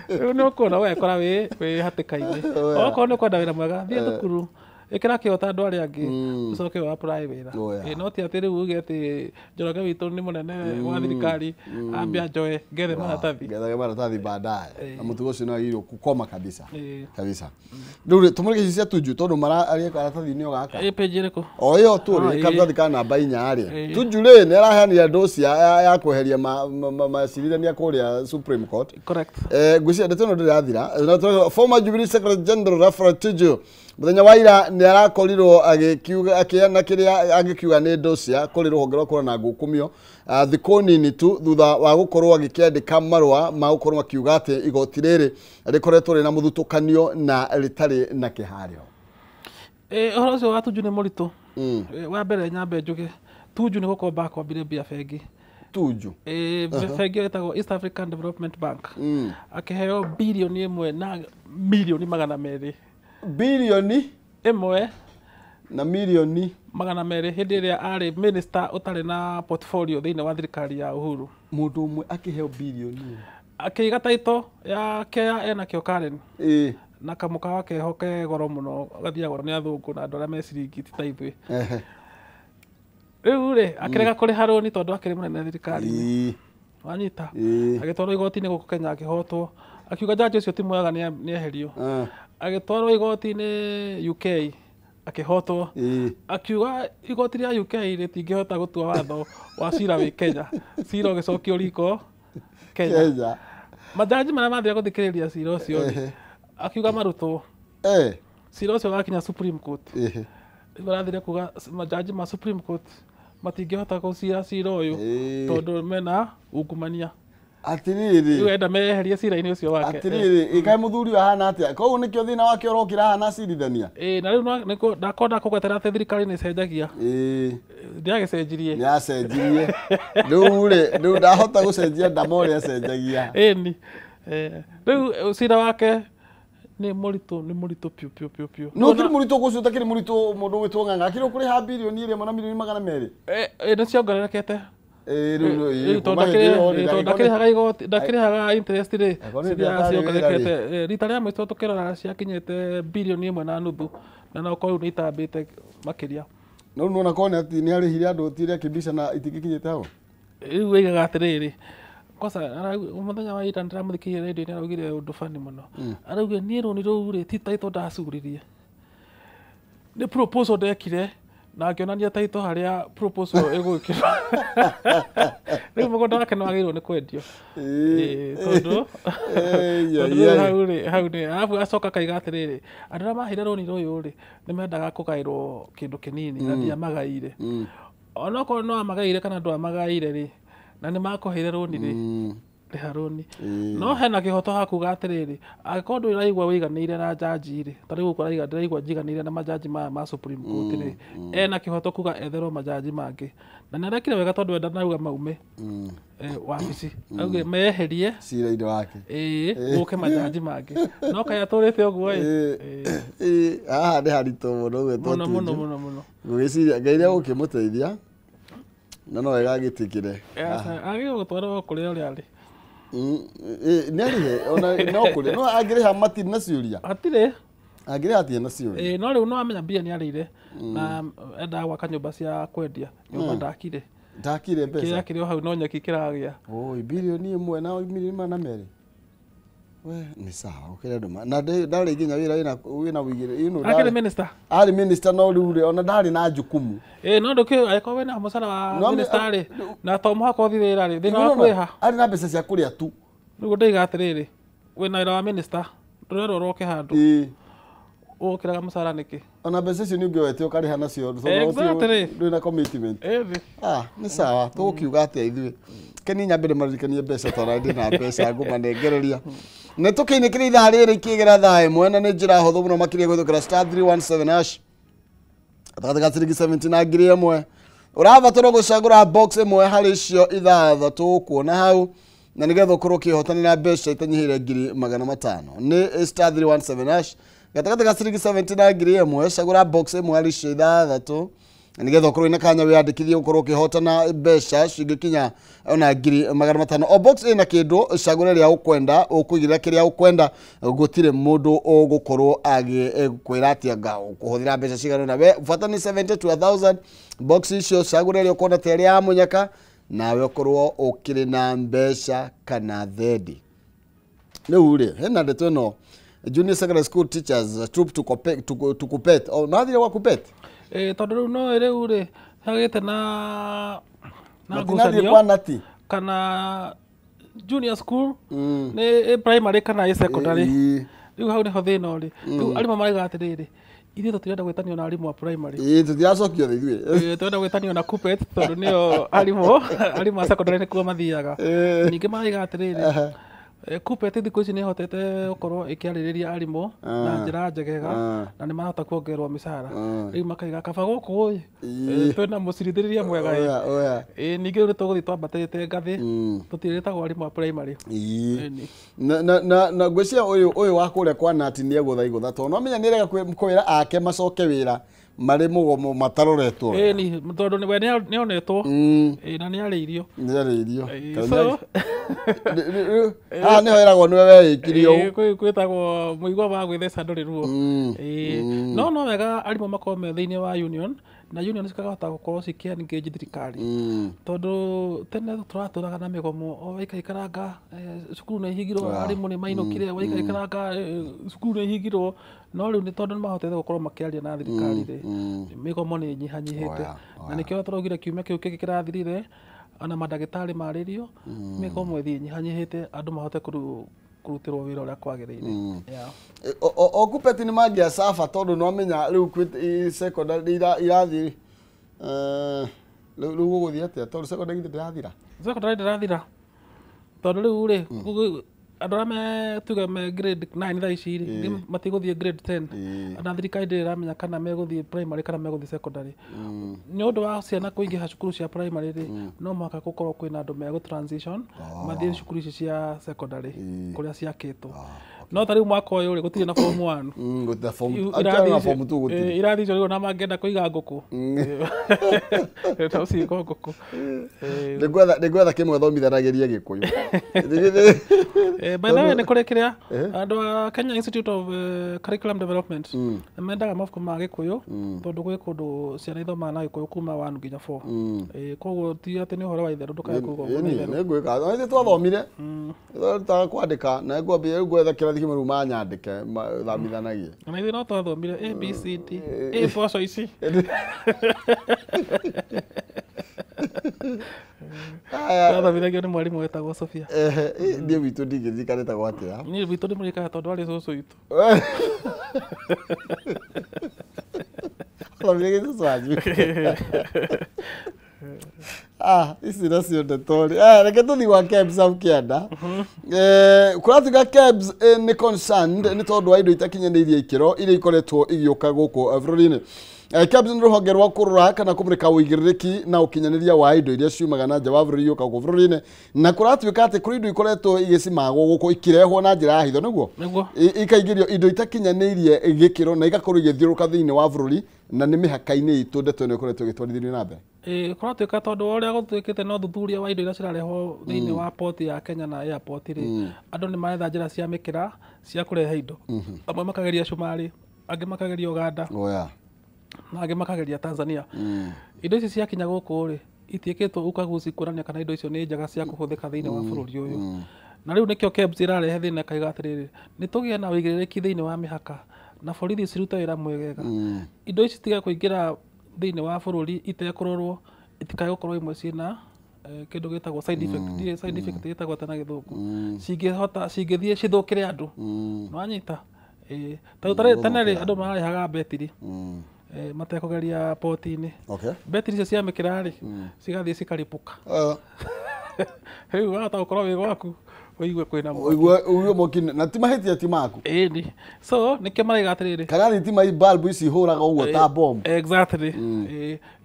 Rĩu nĩ ũkuona wekora wĩ hatĩka-inĩ. Okorwo nĩ ũkwenda wĩra mwega thiĩ thukuru, ĩkĩra kĩo ta andũ arĩa angĩ, ũcoke ũ apply wĩra. No ti atĩ rĩu uge atĩ Njoroge witũ nĩ mũnene wa thirikari ambe anjoe ngethe maratathi, ngethe maratathi baadaye, na mũtugo ũcio nĩ wagĩrĩirwo kũkoma kabisa kabisa. Rĩu rĩ tũmũrĩke ici cia Tuju tondũ arĩ karatathi-inĩ o gaka. Page ĩrĩkũ? O ĩyo tũrĩ karatathi ka namba 4 rĩ. Tuju rĩ nĩ araheanire ndũci ya kweheria macirithania kũrĩa Supreme Court. Correct. Ngwĩciria ndeto ĩno ndĩrathira. Former Jubilee Secretary General Raphael Tuju mũthenya wa ira nĩ arakorirwo agĩkiuga akĩana kĩrĩa angĩkiuga nĩ ndũcia kũrĩ rũhonge rwa kũrora na ngukumio thikũ nini tu thutha wa gũkorwo agĩkĩandĩka marũa ma gũkorwo akiuga atĩ igoti rĩrĩ rĩkoretwo rĩna mũthutũkanio na rĩtarĩ na kĩharĩo. Ũhoro ũcio wa Tuju nĩ mũritũ. Wa mbere nyambe njuge Tuju nĩ gũkomba akombire mbia bengi. Tuju bengi ĩtagwo East African Development Bank, akĩheo bilioni 1 na milioni 200. Bilioni 1 Na milioni 200 hĩndĩ ĩrĩa arĩ minister ũtarĩ na portfolio thĩinĩ wa thirikari ya Uhuru. Mũndũ ũmwe akĩheo bilioni. Akĩiga title yake ya enakĩo Karen. Na kamũkawa keho ke goro mũno gathiagwo nĩ athũngũ na andũ arĩa me ciringi ti ta ithuĩ. Rĩu rĩ akĩrega kũrĩha rũni tondũ akĩrĩ mũnene thirikari-inĩ. Wanyita. Agĩtwarwo igoti-inĩ gũkũ Kenya akĩhotwo. Akiuga jaji ũcio ti mwega nĩeherio. Agĩtwarwo igoti-inĩ UK akĩhotwo. Akiuga igoti rĩa UK rĩtingĩhota gũtua watho wa cira wĩ Kenya. Cira ũgĩcokio riko Kenya. Majaji marĩa mathire gũthikĩrĩria cira ũcio akiuga marutwo. Cira ũcio wakinya Supreme Court. Rĩu arathire kuga majaji ma Supreme Court matingĩhota gũcira cira ũyũ tondũ mena ungumania. Atiriri. Rĩu enda meherie cira-inĩ ũcio wake. Atiriri, ĩkaĩ mũthuri ũyũ ahana atĩa? Koguo nĩkĩo thĩna wake ũrokĩra ahana acirithania. Na rĩu ndakonda kũgwetera atĩ thirikari nĩ ĩcenjagia. Ndĩagĩcenjirie. Nĩ acenjirie. Rĩu rĩ, rĩu ndahota gũcenjia ndama ũrĩa acenjagia. Ĩni. Rĩu cira wake nĩ mũritũ, nĩ mũritũ piũ piũ piũ piũ. No kĩrĩ mũritũ gũcio ũtakĩrĩ mũritũ mũndũ ũgwĩtwo Ng'ang'a. Akĩrĩ ũkũrĩha bilioni ĩmwe na milioni 200. Nĩ ciongererekete. Ndakĩrĩhaga interest rĩ ciongererekete. Rita rĩa mũico tũkĩrora ciakinyĩte bilioni 1.5 na no korwo nĩ itambĩte makĩria. No nona kone atĩ nĩ arĩhire andũ tire kĩmbica na itingĩkinyĩte hau. Rĩu oigaga atĩrĩrĩ kosa mũthenya wa ira ndĩramũthikĩrĩria radio-inĩ araugire ũndũ bani mũno. Araugire niĩ rũni rũu rĩ ti title ndacuririe. Nĩ proposal ndekire na akĩonania title harĩa proposal ĩgwĩkĩrwo. Rĩu mũgũnda wake nĩwagĩrĩirwo nĩ kwendio. Tondũ hau rĩ hau nĩ arabu acoka akaiga atĩrĩrĩ andũ arĩa maheire rũni rũyũ rĩ nĩ mendaga kũgaĩrwo kĩndũ kĩnini na ndiamagaĩire. Onokorwo no amagaĩire kana ndwamagaĩire rĩ na nĩ makũheire rũni rĩ rĩha rũni. No hena kĩhoto hakuga atĩrĩrĩ angĩkorwo ndũraigua wĩiganĩire na jaji rĩ ta rĩu ũguo ndĩraigua njiganĩire na majaji maya ma Supreme Court rĩ ena kĩhoto kuga etherwo majaji mangĩ na nĩ arekire wega tondũ enda nauga maume wabici auge meherie cira-inĩ wake gũke majaji mangĩ no kaĩ atũrĩte ũguo ĩ haha nĩ haritũ mũno gwĩtwo mũno mũno mũno mũno ngũgĩciria Ngai nĩ egũkĩmũteithia na no wega agĩtĩkĩre agĩrĩirwo gũtwarwo kũrĩa ũrĩa arĩ. Nĩ arĩhe ona no kũrĩa no angĩrĩha matirĩ na ciũria. Hatirĩ. Angĩrĩha hatirĩ na ciũria. No rĩu no amenya mbia nĩ arĩire na endaga gwaka nyũmba cia kwendia nyũmba ndakire. Ndakire mbeca. Kĩrĩa kĩrĩ o hau no nyeki kĩragĩa. Oi bilioni 1 na milioni 200. We nĩ sawa gũkĩra andũ na ndarĩ nginya wĩra wĩna wĩigĩrĩri. Akĩrĩ minister. Arĩ minister no rĩu rĩ ona ndarĩ na jukumu. No ndũkĩũĩ angĩkorwo wĩna mũcara wa minister rĩ na to mũhaka ũthiĩ wĩra rĩ thĩna wa kwĩha. Arĩ na mbeca cia kũrĩa tu. Rĩu ndĩiga atĩrĩrĩ wĩna wĩra wa minister ndũrerwo ũroke handũ. Ũgũkĩraga mũcara nĩkĩ? Ona mbeca icio nĩ ũngĩoete ũkarĩha nacio tondũ ndũrĩ na commitment. Nĩ sawa tũgũkiuga atĩa ithuĩ. Keni nyambe ndĩmaririkanie mbeca tondũ ndĩ na mbeca ngũmanengereria. Nĩ tũkĩinĩkĩria ithaa rĩrĩ ikĩgera thaa 1 na nĩ njĩra hũthũ mũno makĩria kũhĩtũkĩra *317# gatagatĩ ga ciringi 70 na 1000. Ũrabatarwo gũcagũra box ĩmwe harĩ icio ithathatũ ũkuona hau na nĩgetha ũkorwo ũkĩhotanĩra mbeca itanyihĩire 500,000. Nĩ *317# gatagatĩ ga ciringi 70 na 1000 cagũra box ĩmwe harĩ icio ithathatũ nĩgetha ũkorwo wĩna kanya wĩyandĩkithie ũkorwo ũkĩhotana mbeca cingĩkinya ona 500,000. O box ĩna kĩndũ cagũra ĩrĩa ũkwenda ũkũigĩrĩra kĩrĩa ũkwenda gũtirĩ mũndũ ũgũkorwo agĩkwĩra atĩ anga ũkũhũthĩra mbeca cigana ũna. We bata nĩ 70 to 1000 box icio cagũra ĩrĩa ũkuona ta ĩrĩa ya mũnyaka nawe ũkorwo ũkĩrĩ na mbeca kana thendi. Rĩu rĩ hena ndeto ĩno junior secondary school teachers troop to Kuppet. Mathire gwa Kuppet? Tondũ rĩu no rĩu rĩ hagĩte na ngucanio kana junior school nĩ primary kana ĩ secondary. Rĩu hau nĩho thĩna ũrĩ. Rĩu arimũ marauga atĩrĩrĩ ithuĩ tũtirenda gwĩtanio na arimũ a primary. Tũtiracokio thĩ ithuĩ. Tũrenda gwĩtanio na Kuppet tondũ nĩo arimũ a secondary nĩkuo mathiaga. Ningĩ marauga atĩrĩrĩ Kuppet thikũ ici nĩ ĩhotete gũkorwo ĩkĩarĩrĩria arimũ na njĩra njegega na nĩ marahota kuongererwo mĩcara. Rĩu makaiga kaba gũkũ ĩ twĩna mũcirithĩrĩria mwega ĩ. Ningĩ rĩu nĩtũgũthiĩ twambatĩte ngathĩ tũtirĩtagwo arimũ a primary. Na ngwĩciria ũyũ wa kũrĩa kwa Nati nĩ egũtha igũtha tondũ no menya nĩ arega kwĩra ake macoke wĩra Marĩ mũgomo mataroretwo. Ĩni tondũ we nĩonetwo na nĩarĩirio. Nĩarĩirio. Haha nĩho ĩragwo nĩwe weĩkire ũũ. Kwĩtagwo mũigua wa gwĩtheca ndũrĩ ruo. No wega arimũ makorwo me thĩinĩ wa union na union cikahota gũkorwo cikĩ engage thirikari. Tondũ tene tũratũraga na mĩgomo o waikaikaranga cukuru nĩ ihingirwo, arimũ nĩ mainũkire, waikaikaranga cukuru nĩ ihingirwo. No rĩu nĩ tondũ nĩ mahotete gũkorwo makĩaria na thirikari rĩ, mĩgomo nĩ ĩnyihanyihĩte. Na nĩkĩo tũraugire kiumia kĩu kĩngĩ kĩrathirire ona mandagĩtarĩ marĩrio mĩgomo ĩthiĩ ĩnyihanyihĩte andũ mahote kũrutĩrwo wĩra ũrĩa kwagĩrĩire. O kupeti nĩ mangĩacaba tondũ nĩwamenya rĩu kwĩ secondary irathiĩ rĩu gũgũthiĩ atĩa tondũ secondary ndĩrathira. Secondary ndĩrathira tondũ rĩu rĩ andũ arĩa me tuge me grade 9 thaa ici rĩ matigũthiĩ grade 10 na thirikari ndĩrĩ ĩramenya kana megũthiĩ primary kana megũthiĩ secondary. Nĩ ũndũ wa ciana kũingĩha cukuru cia primary rĩ, no mũhaka gũkorwo kwĩna andũ megũ transition mathiĩ cukuru ici cia secondary kũrĩa ciakĩtwo. No ta rĩu mwaka ũyũ rĩ gũtirĩ na form 1. Gũtirĩ form 2 form 2 gũtirĩ. Irathi icio rĩu ona mangĩenda kũiga ngũkũ. No ciĩko ngũkũ. Nĩngwetha kĩmwe thomithanagĩrie Gĩkũyũ. By the way, nĩ kũrĩ kĩrĩa andũ a Kenya Institute of Curriculum Development mendaga mabuku ma Gĩkũyũ tondũ gwĩ kũndũ ciana ithomaga na Gĩkũyũ kuma 1 nginya 4. Koguo ti atĩ nĩ ũhoro wa itherũ ndũkae kuga ũguo nĩ itherũ. Nĩngwĩka ithuĩ twathomire tũrutaga kwandĩka na ngwambia rĩu ngwetha kĩrathi kĩmwe rĩu manyandĩke thomithanagie. Na ithuĩ no twathomire A B C D A mboco ici. Twathomithagio nĩ mwarimũ wetagwo Sophia. Niĩ witũ ndingĩririkana etagwo atĩa. Niĩ witũ ndĩmũririkanaga tondũ arĩ cũcũ witũ. Athomithagio cũcũ wanyu. Ici nacio ndeto rĩ. Reke tũthiĩ gwa KEBS hau kĩanda. Kũratuĩka KEBS nĩ concerned nĩ tondũ wa indo itakinyanĩirie ikĩro iria ikoretwo igĩũka gũkũ bũrũri-inĩ. KEBS nĩ rũhonge rwa kũrora kana kũmũrĩka ũigĩrĩrĩki na ũkinyanĩria wa indo iria ciumaga na nja wa bũrũri igĩũka gũkũ bũrũri-inĩ, na kũratuĩka atĩ kũrĩ indo ikoretwo igĩcimagwo gũkũ ikĩrehwo na njĩra ya hitho nĩguo ikaingĩrio indo itakinyanĩirie gĩkĩro na igakorwo igĩthiũrũrũka thĩinĩ wa bũrũri na nĩ mĩhaka-inĩ itũ ndeto ĩno ĩkoretwo ĩgĩtwarithĩrio na mbere. Kũratuĩka tondũ ũrĩa gũtuĩkĩte no thuthuria wa indo iria cirarehwo thĩinĩ wa port ya Kenya na airport rĩ, andũ nĩ maretha njĩra cia mĩkĩra cia kũrehe indo. Amwe makageria Cumarĩ, angĩ makageria Uganda, na angĩ makageria Tanzania. Indo ici ciakinya gũkũ rĩ, itiĩkĩtwo ukaguzi kuonania kana indo icio nĩ njega cia kũhũthĩka thĩinĩ wa bũrũri ũyũ. Na rĩu nĩkĩo KEBS ĩrarehe thĩna ĩkaiga atĩrĩrĩ, nĩ tũgĩe na ũigĩrĩrĩki thĩinĩ wa mĩhaka na borithi cirute wĩra mwegega. Indo ici citige kũingĩra thĩinĩ wa bũrũri itekũrorwo, itikae gũkorwo imwe ciĩna kĩndũ gĩtagwo side effect. Ndiũĩ side effect ĩtagwo atĩa na Gĩthũngũ. Cingĩhota cingĩthiĩ cithũkĩre andũ. Nĩwanyita? Tondũ tene rĩ andũ mararĩhaga betiri matekũgeria poti-inĩ. Betiri icio cia mĩkĩra rĩ cigathiĩ cikaripũka. Rĩu wahota gũkorwo wĩ gwaku ũigue kwĩna mwaki. Ũigue mwaki na ti mahĩtia ti maku. Ĩni. So nĩkĩo maraiga atĩrĩrĩ, kana thitima bulb ici ihũraga ũguo ta bomb. Exactly.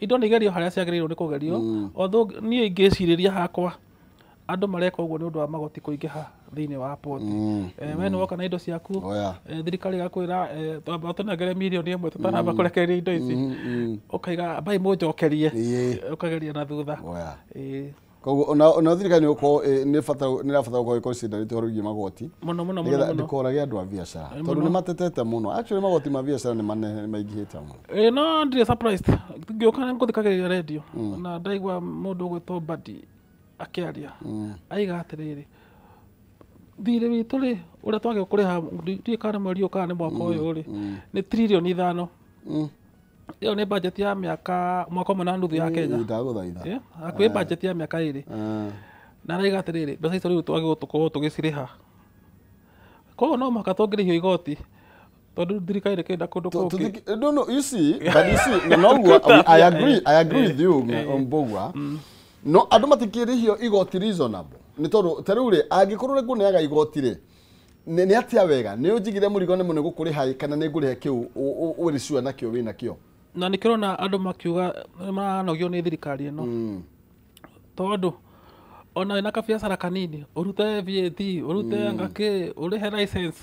Indo nĩ igerio harĩa ciagĩrĩirwo nĩ kũgerio. Although niĩ ingĩcirĩria hakwa andũ mareka ũguo nĩ ũndũ wa magoti kũingĩha thĩinĩ wa port. We nĩ woka na indo ciaku, thirikari ĩgakwĩra twamba tũnengere mirioni ĩmwe tũtanamba kũrekereria indo ici. Ũkaiga ambai mũnjokerie, ũkageria na thutha. Koguo ona thirikari nĩ gũkorwo nĩ ĩrabatara gũkorwo ĩconsiderĩte ũhoro wĩgiĩ magoti mũno mũno nĩgetha mũno ndĩkorage andũ a biacara tondũ nĩ matetete mũno. Actually magoti ma biacara nĩ manene maingĩhĩte mũno. No ndirĩ surprised ngĩũka nĩ ngũthikagĩrĩria radio na ndaigua mũndũ ũgwĩtwo Mbadi akĩaria aiga atĩrĩrĩ, thirĩ witũ rĩ ũrĩa twagĩrĩirwo kũrĩha ndiũĩ kana nĩ mweri ũyũ kana nĩ mwaka ũyũ rĩ nĩ tririoni 5. Ĩyo nĩ budget ya mĩaka mwaka ũmwe na nuthu ya Kenya. Ndagũthaitha. Hakuhĩ budget ya mĩaka 2. Na araiga atĩrĩrĩ, mbeca icio rĩu twagĩrĩirwo tũkorwo tũgĩcirĩha. Koguo no mũhaka tũngĩrĩhio igoti tondũ thirikari ndĩkĩenda kũndũ kũngĩ. No, you see, but you see, no, I agree with you, Mbugua. No, andũ matikĩrĩhio igoti reasonable. Nĩ tondũ ta rĩu rĩ, angĩkorwo nĩ ngũneaga igoti rĩ, nĩ atĩa wega, nĩ ũnjigire mũrigo nĩ mũnene gũkũrĩha kana nĩ ngũrĩha kĩu ũrĩ sure nakĩo wĩna kĩo. Na nĩkĩo ũrona andũ makiuga maranogio nĩ thirikari ĩno. Tondũ ona wĩna kabiacara kanini, ũrute VAT, ũrute anga kĩ, ũrĩhe license,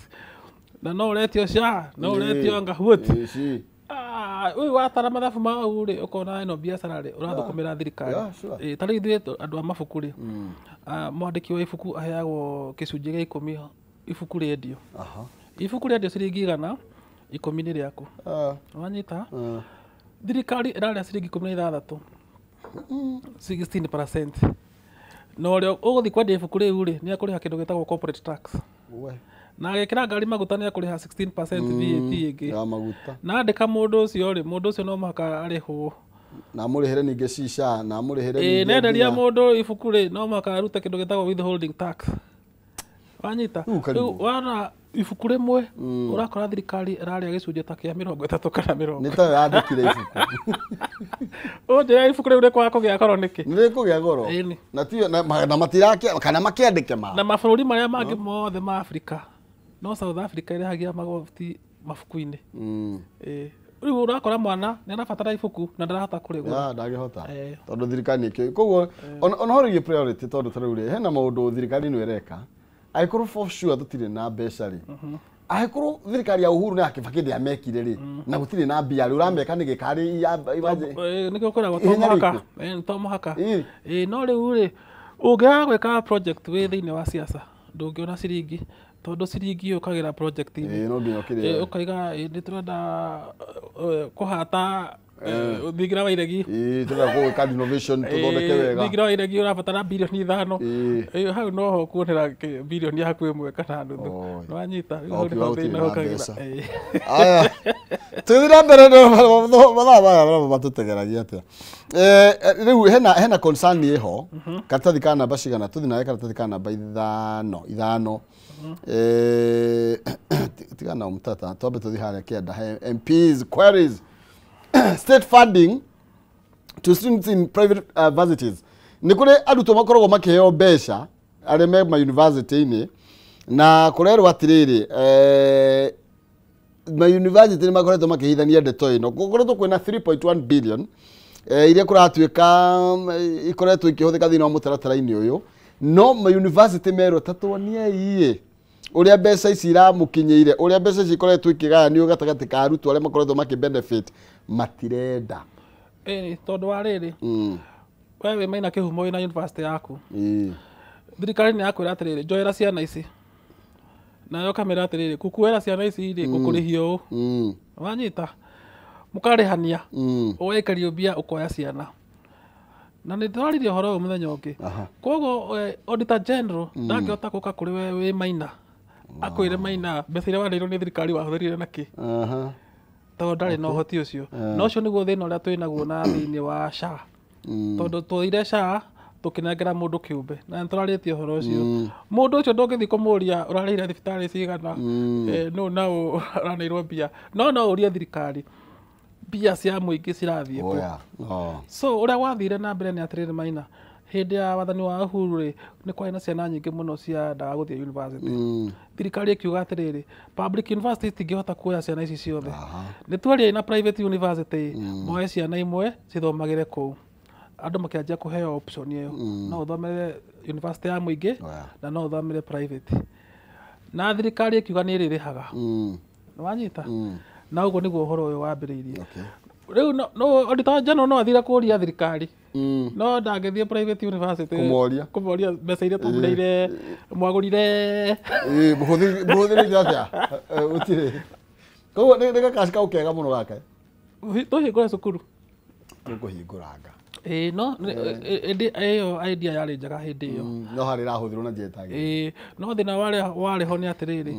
na no ũretio SHA, no ũretio anga what. Ũyũ watara mathabu mau rĩ, ũkona ĩno biacara rĩ, ũrathũkũmĩra thirikari. Yeah, sure. Ta rĩu ithuĩ andũ a mabuku rĩ, mwandĩki wa ibuku aheagwo gĩcunjĩ gĩa 10 ibuku rĩendio. Ibuku rĩendio ciringi 100, 10 nĩ rĩaku. Wanyita? Thirikari ĩrarĩa ciringi 16, 16%. Na ũrĩa ũgũthiĩ kwendia ibuku rĩu rĩ, nĩ akũrĩha kĩndũ gĩtagwo corporate tax. Na agĩkĩra ngari maguta nĩ akũrĩha 16% VAT ĩngĩ. Ya maguta. Na andĩka mũndũ ũcio rĩ, mũndũ ũcio no mũhaka arĩhwo. Na amũrĩhĩre ningĩ shisha, na amũrĩhĩre ningĩ Nenderia mũndũ ibuku rĩ, no mũhaka arute kĩndũ gĩtagwo withholding tax. Wanyita? Rĩu wana ibuku rĩmwe ũrakora thirikari ĩrarĩa gĩcunjĩ ta kĩa 30 kana 40. Nĩ tayo yandĩkire ibuku. Ũnjĩra ibuku rĩu rĩkwaga kũgĩa goro nĩkĩ? Nĩ rĩkũgĩa goro. Na tiyo na matirake kana makĩandĩke ma. Na mabũrũri marĩa mangĩ mothe ma Afrika, no South Africa ĩrĩhagia magoti mabuku-inĩ. Rĩu ũrakora mwana nĩ arabatara ibuku na ndarahota kũrĩgũra. Ndangĩhota. Tondũ thirikari nĩ ĩkĩũĩ. Koguo ona horo ĩgiĩ priority tondũ ta rĩu rĩ, hena maũndũ thirikari ĩno ĩreka. Angĩkorwo for sure tũtirĩ na mbeca rĩ, angĩkorwo thirikari ya Uhuru na ya Kibaki ndĩamekire rĩ, na gũtirĩ na mbia rĩ, ũrameka nĩkĩ karĩ nĩkĩo kwĩragwo to mũhaka. To mũhaka. No rĩu rĩ, ũngĩaga gwĩka project wĩ thĩinĩ wa siasa, ndũngĩona ciringi, tondũ ciringi yũkagĩra project-inĩ. No nginya ũkĩrĩe. Ũkaiga nĩ tũrenda kũhata thingira wa iregi. Tũrenda gwĩka renovation tũthondeke wega. Thingira wa iregi ũrabatara birioni 5. Hau noho kuonera birioni yaku 1 kana nuthu. Nĩwanyita? Aya. Tũgĩthiĩ na mbere mathaa maya matũteng'eragia atĩa? Rĩu hena concern ĩho, karatathi ka namba cigana, tũthiĩ nawe karatathi ka namba 5. Tigana mũtata, twambe tũthiĩ harĩa kĩanda he MPs queries state funding to students in private universities. Nĩ kũrĩ arutwo makoragwo makĩheo mbeca arĩa me ma university-inĩ, na kũrerwo atĩrĩrĩ, ma university nĩ makoretwo makĩhithania ndeto ĩno. Gũkoretwo kwĩna 3.1 billion iria kũratuĩka ikoretwo ikĩhũthĩka thĩinĩ wa mũtaratara-inĩ ũyũ, no ma university merwo ta tuoniei ũrĩa mbeca ici iramũkinyĩire, ũrĩa mbeca ici ikoretwo ikĩgayanio gatagatĩ ka arutwo arĩa makoretwo makĩ benefit, matirenda. Tondũ wa rĩrĩ, we wĩ Maina Kĩhumo wĩna university yaku, thirikari nĩ yakwĩra atĩrĩrĩ, njoera ciana ici, nayo ũkamĩra atĩrĩrĩ, kukuoera ciana ici rĩ, ngũkũrĩhia ũũ. Wanyita? Mũkarĩhania, ũgaikario mbia ũkoya ciana. Na nĩ twaririe ũhoro ũyũ mũthenya ũngĩ. Koguo Auditor General ndangĩhota gũka kũrĩ we wĩ Maina, akwĩre Maina mbeca iria waneirwo nĩ thirikari wahũthĩrire nakĩ, tondũ ndarĩ na ũhoti ũcio. Na ũcio nĩguo thĩna ũrĩa twĩnaguo na thĩinĩ wa SHA. Tondũ twoire SHA tũkĩnengera mũndũ kĩũmbe, na nĩ tũrarĩtie ũhoro ũcio. Mũndũ ũcio ndũngĩthiĩ kũmũria ũrarĩhire thibitarĩ cigana, nũ na ũ ũraneirwo mbia, no no ũrie thirikari mbia cia mũingĩ cirathiĩ kũ. So ũrĩa gwathire na mbere nĩ atĩrĩrĩ Maina, hĩndĩ ya wathani wa Uhuru rĩ, nĩ kwarĩ na ciana nyingĩ mũno ciendaga gũthiĩ university. Thirikari ĩkiuga atĩrĩrĩ, public university itingĩhota kuoya ciana ici ciothe. Nĩ twariai na private university, moe ciana imwe cithomagĩre kũu. Andũ makĩanjia kũheo option ĩyo, no ũthomere university ya mũingĩ na no ũthomere private. Na thirikari ĩkiuga nĩ ĩrĩrĩhaga. Nĩwanyita? Na ũguo nĩguo ũhoro ũyũ wambĩrĩirie. Rĩu no Auditor General no athire kũria thirikari, no ndangĩthiĩ private university kũmoria mbeca iria twamũneire mwagũrire. Mũhũthĩrĩte atĩa? Gũtirĩ. Koguo nĩ gakaci kau kega mũno gaka. Tũhingũre cukuru. Tũkũhingũranga. No ĩndĩ ĩyo idea yarĩ njega hĩndĩ ĩyo. No harĩ ĩrahũthĩrwo na njĩra ĩtagĩrĩire. No thĩna warĩ ho nĩ atĩrĩrĩ,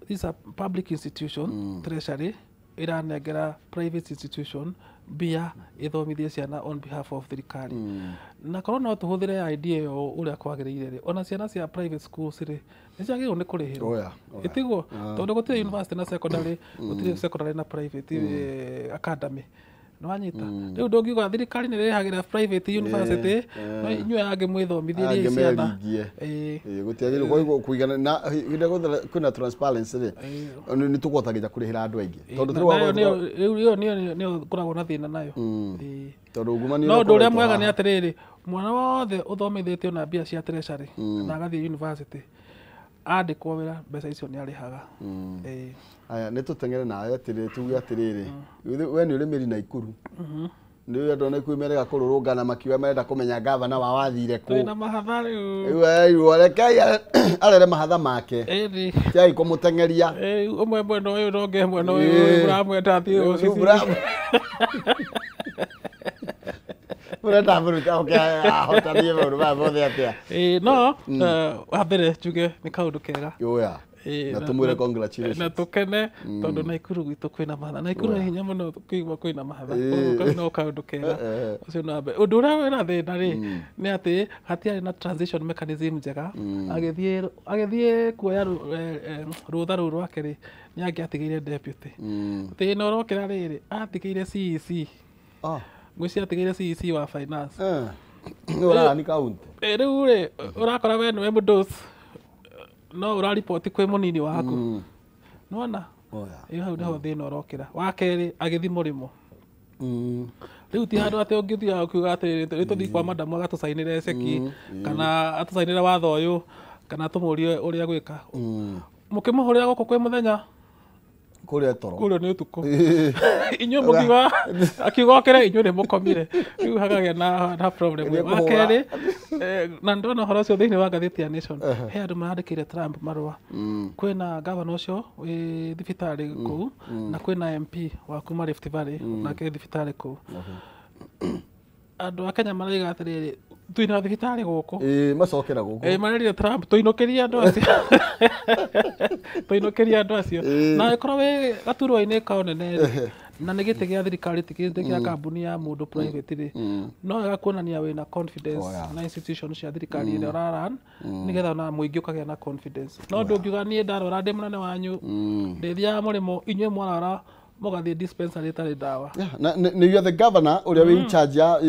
this is a public institution, treasury ĩranengera private institution mbia ĩthomithie ciana on behalf of thirikari. Na korwo no tũhũthĩre idea ĩyo ũrĩa kwagĩrĩire rĩ, ona ciana cia private schools rĩ, nĩ ciagĩrĩirwo nĩ kũrĩhĩrwo. Ĩtiguo? Tondũ gũtirĩ university na secondary, gũtirĩ secondary na private academy. Nĩwanyita? Rĩu ndũngiuga thirikari nĩ ĩrĩhagĩra private university, no inyuĩ angĩ mwĩthomithĩrie ciana. Gũtiagĩrĩirwo kũigana na hĩndĩ ĩrĩa kwĩna transparency rĩ, nĩ tũkũhota nginya kũrĩhĩra andũ aingĩ. Tondũ rĩu ĩyo nĩyo ngoragwo na thĩna nayo. Tondũ ungumania No ũndũ ũrĩa mwega nĩ atĩrĩrĩ, mwana wothe ũthomithĩtio na mbia cia treasury na agathiĩ university, Andĩkwo wĩra mbeca icio nĩ arĩhaga. Aya nĩ tũteng'ere nawe atĩrĩrĩ tuge atĩrĩrĩ we nĩ ũrĩ mĩri Naikuru. Nĩ andũ a Naikuru merega kũrũrũngana makiuga marenda kũmenya gavana wao athire kũ. Twĩna mahatha rĩu. Rĩu rekei arere mahatha make. Ĩni. Tiai kũmũteng'eria. Ũmwe mwena ũyũ na ũngĩ mwena ũyũ mũramwenda athiĩ obici. Mũrenda mũrute oke ahotanie maũndũ maya mothe atĩa? No wa mbere njuge nĩ kaũndũ kega. Oya. Na tũmwĩre congratulations. Na tũkene tondũ Naikuru gwitũ kwĩna mahatha. Naikuru nĩ hinya mũno kũigua kwĩna mahatha. Koguo no kaũndũ kega. Ũcio nĩ wa mbere. Ũndũ ũrĩa wĩna thĩna rĩ nĩ atĩ hatiarĩ na transition mechanism njega. Agĩthiĩ kuoya rũtha rũu rwake rĩ nĩ angĩatigĩire deputy. Thĩna ũrokĩra rĩrĩ atigĩire CEC. Ngwĩciria atigĩire CEC wa finance. Nĩ ũrarani kaunti. Rĩu rĩ ũrakora we nĩwe mũndũ no ũrariboti kwĩ mũnini waku. Nĩwona? Ĩyo hau nĩho thĩna ũrokĩra. Wa kerĩ agĩthiĩ mũrĩmo. Rĩu ti handũ atĩ ũngĩthiaga ũkiuga atĩrĩrĩ rĩ tũthiĩ kwa madamu agatũcainĩre ceki kana atũcainĩre watho ũyũ kana tũmũrie ũrĩa gwĩka. Mũkĩmũhũrĩra gũkũ kwĩ mũthenya kũrĩa toro. Kũrĩa nĩ ũtukũ. Inyuĩ mũkiuga akiuga okĩre inyuĩ nĩ mũkomire. Rĩu hakagĩa na problem. Wa kerĩ na ndona ũhoro ũcio thĩinĩ wa ngathĩti ya Nation. He andũ marandĩkĩire Trump marũa. Kwĩna gavana ũcio wĩ thibitarĩ kũu na kwĩna MP wa kuma Rift Valley nake thibitarĩ kũu. Andũ a Kenya maraiga atĩrĩrĩ twĩna thibitarĩ gũkũ. Macokera gũkũ. Marerire Trump tũinũkĩrie andũ acio. Tũinũkĩrie andũ acio. Na ĩkorwo wĩ gaturwa-inĩ kao nene rĩ na nĩ gĩtĩ gĩa thirikari ti gĩtĩ gĩa kambuni ya mũndũ private rĩ no wega kuonania wĩna confidence na institution cia thirikari ĩrĩa ũraran nĩgetha ona mũingĩ ũkagĩa na confidence. No ndũngiuga niĩ ndarora ndĩ mũnene wanyu ndĩthiaga mũrĩmo inyuĩ mwarora mũgathiĩ dispensary ĩtarĩ ndawa. You are the governor ũrĩa wĩ in charge ya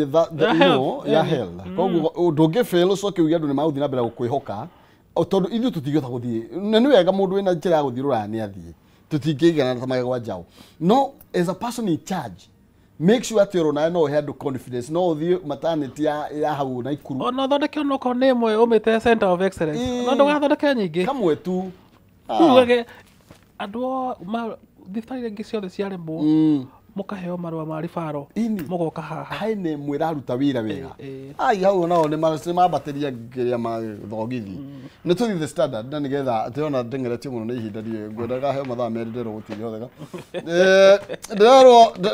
ya health. Koguo ndũngĩ fail ũcoke uge andũ nĩ magũthiĩ na mbere gũkwĩhoka tondũ ithuĩ tũtingĩhota gũthiĩ. Na nĩ wega mũndũ wĩna njĩra ya gũthiĩ rũraya nĩ athiĩ. Tũtingĩigana ta magego njaũ. No as a person in charge make sure atĩ oro nawe no ũhe andũ confidence no ũthiĩ maternity ya hau Naikuru. Ona ũthondeke onokorwo nĩ ĩmwe ũmĩte center of excellence. No ndũgathondeke nyingĩ. Kamwe tu. Ugage andũ thibitarĩ ingĩ ciothe ciaremwo mũkaheo marũa ma ribaro mũgoka haha. Hai nĩ mwĩraruta wĩra wega. Ai hau nao nĩ mambatĩria kĩrĩa mathogithi. Nĩ tũthiĩ The Standard na nĩgetha ndĩrona ndeng'eretio mũno nĩ ihinda ndiũĩ ngwendaga heo mathaa merĩ ndĩrwo gũtingĩhoteka.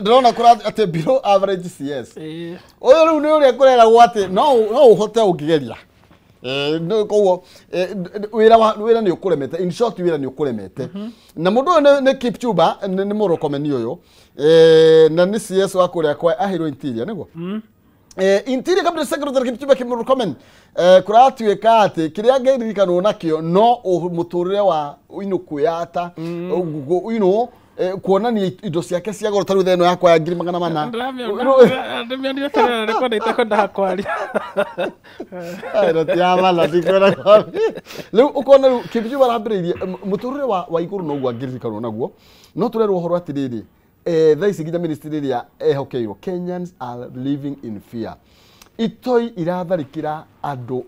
Ndĩrona atĩ below average CS. Ũyũ rĩu nĩ ũrĩa kũreragwo atĩ no ũhote ũngĩgeria. Koguo wĩra nĩ ũkũremete. In short wĩra nĩ ũkũremete. Na mũndũ ũyũ nĩ Kipchumba nĩ mũrokomeni ũyũ na nĩ CS wa kũrĩa kwa aheirwo interior nĩguo. Interior Cabinet Secretary Kipchumba Murkomen kũratuĩka atĩ kĩrĩa angĩririkanwo nakĩo no mũtũrĩre wa kwĩyata kuonania indo ciake cia goro ta rĩu theno yakwa ya 400,000. Ndĩmĩonire tene na nĩkwenda itekwendaga kwaria. Rĩu ũkona rĩu Kipchumba arambĩrĩirie mũtũrĩre wa igũrũ noguo angĩririkanwo naguo no tũrerwo ũhoro atĩrĩrĩ thaa ici nginya ministry ĩrĩa ehokeirwo Kenyans are living in fear. Itoi iratharĩkĩra andũ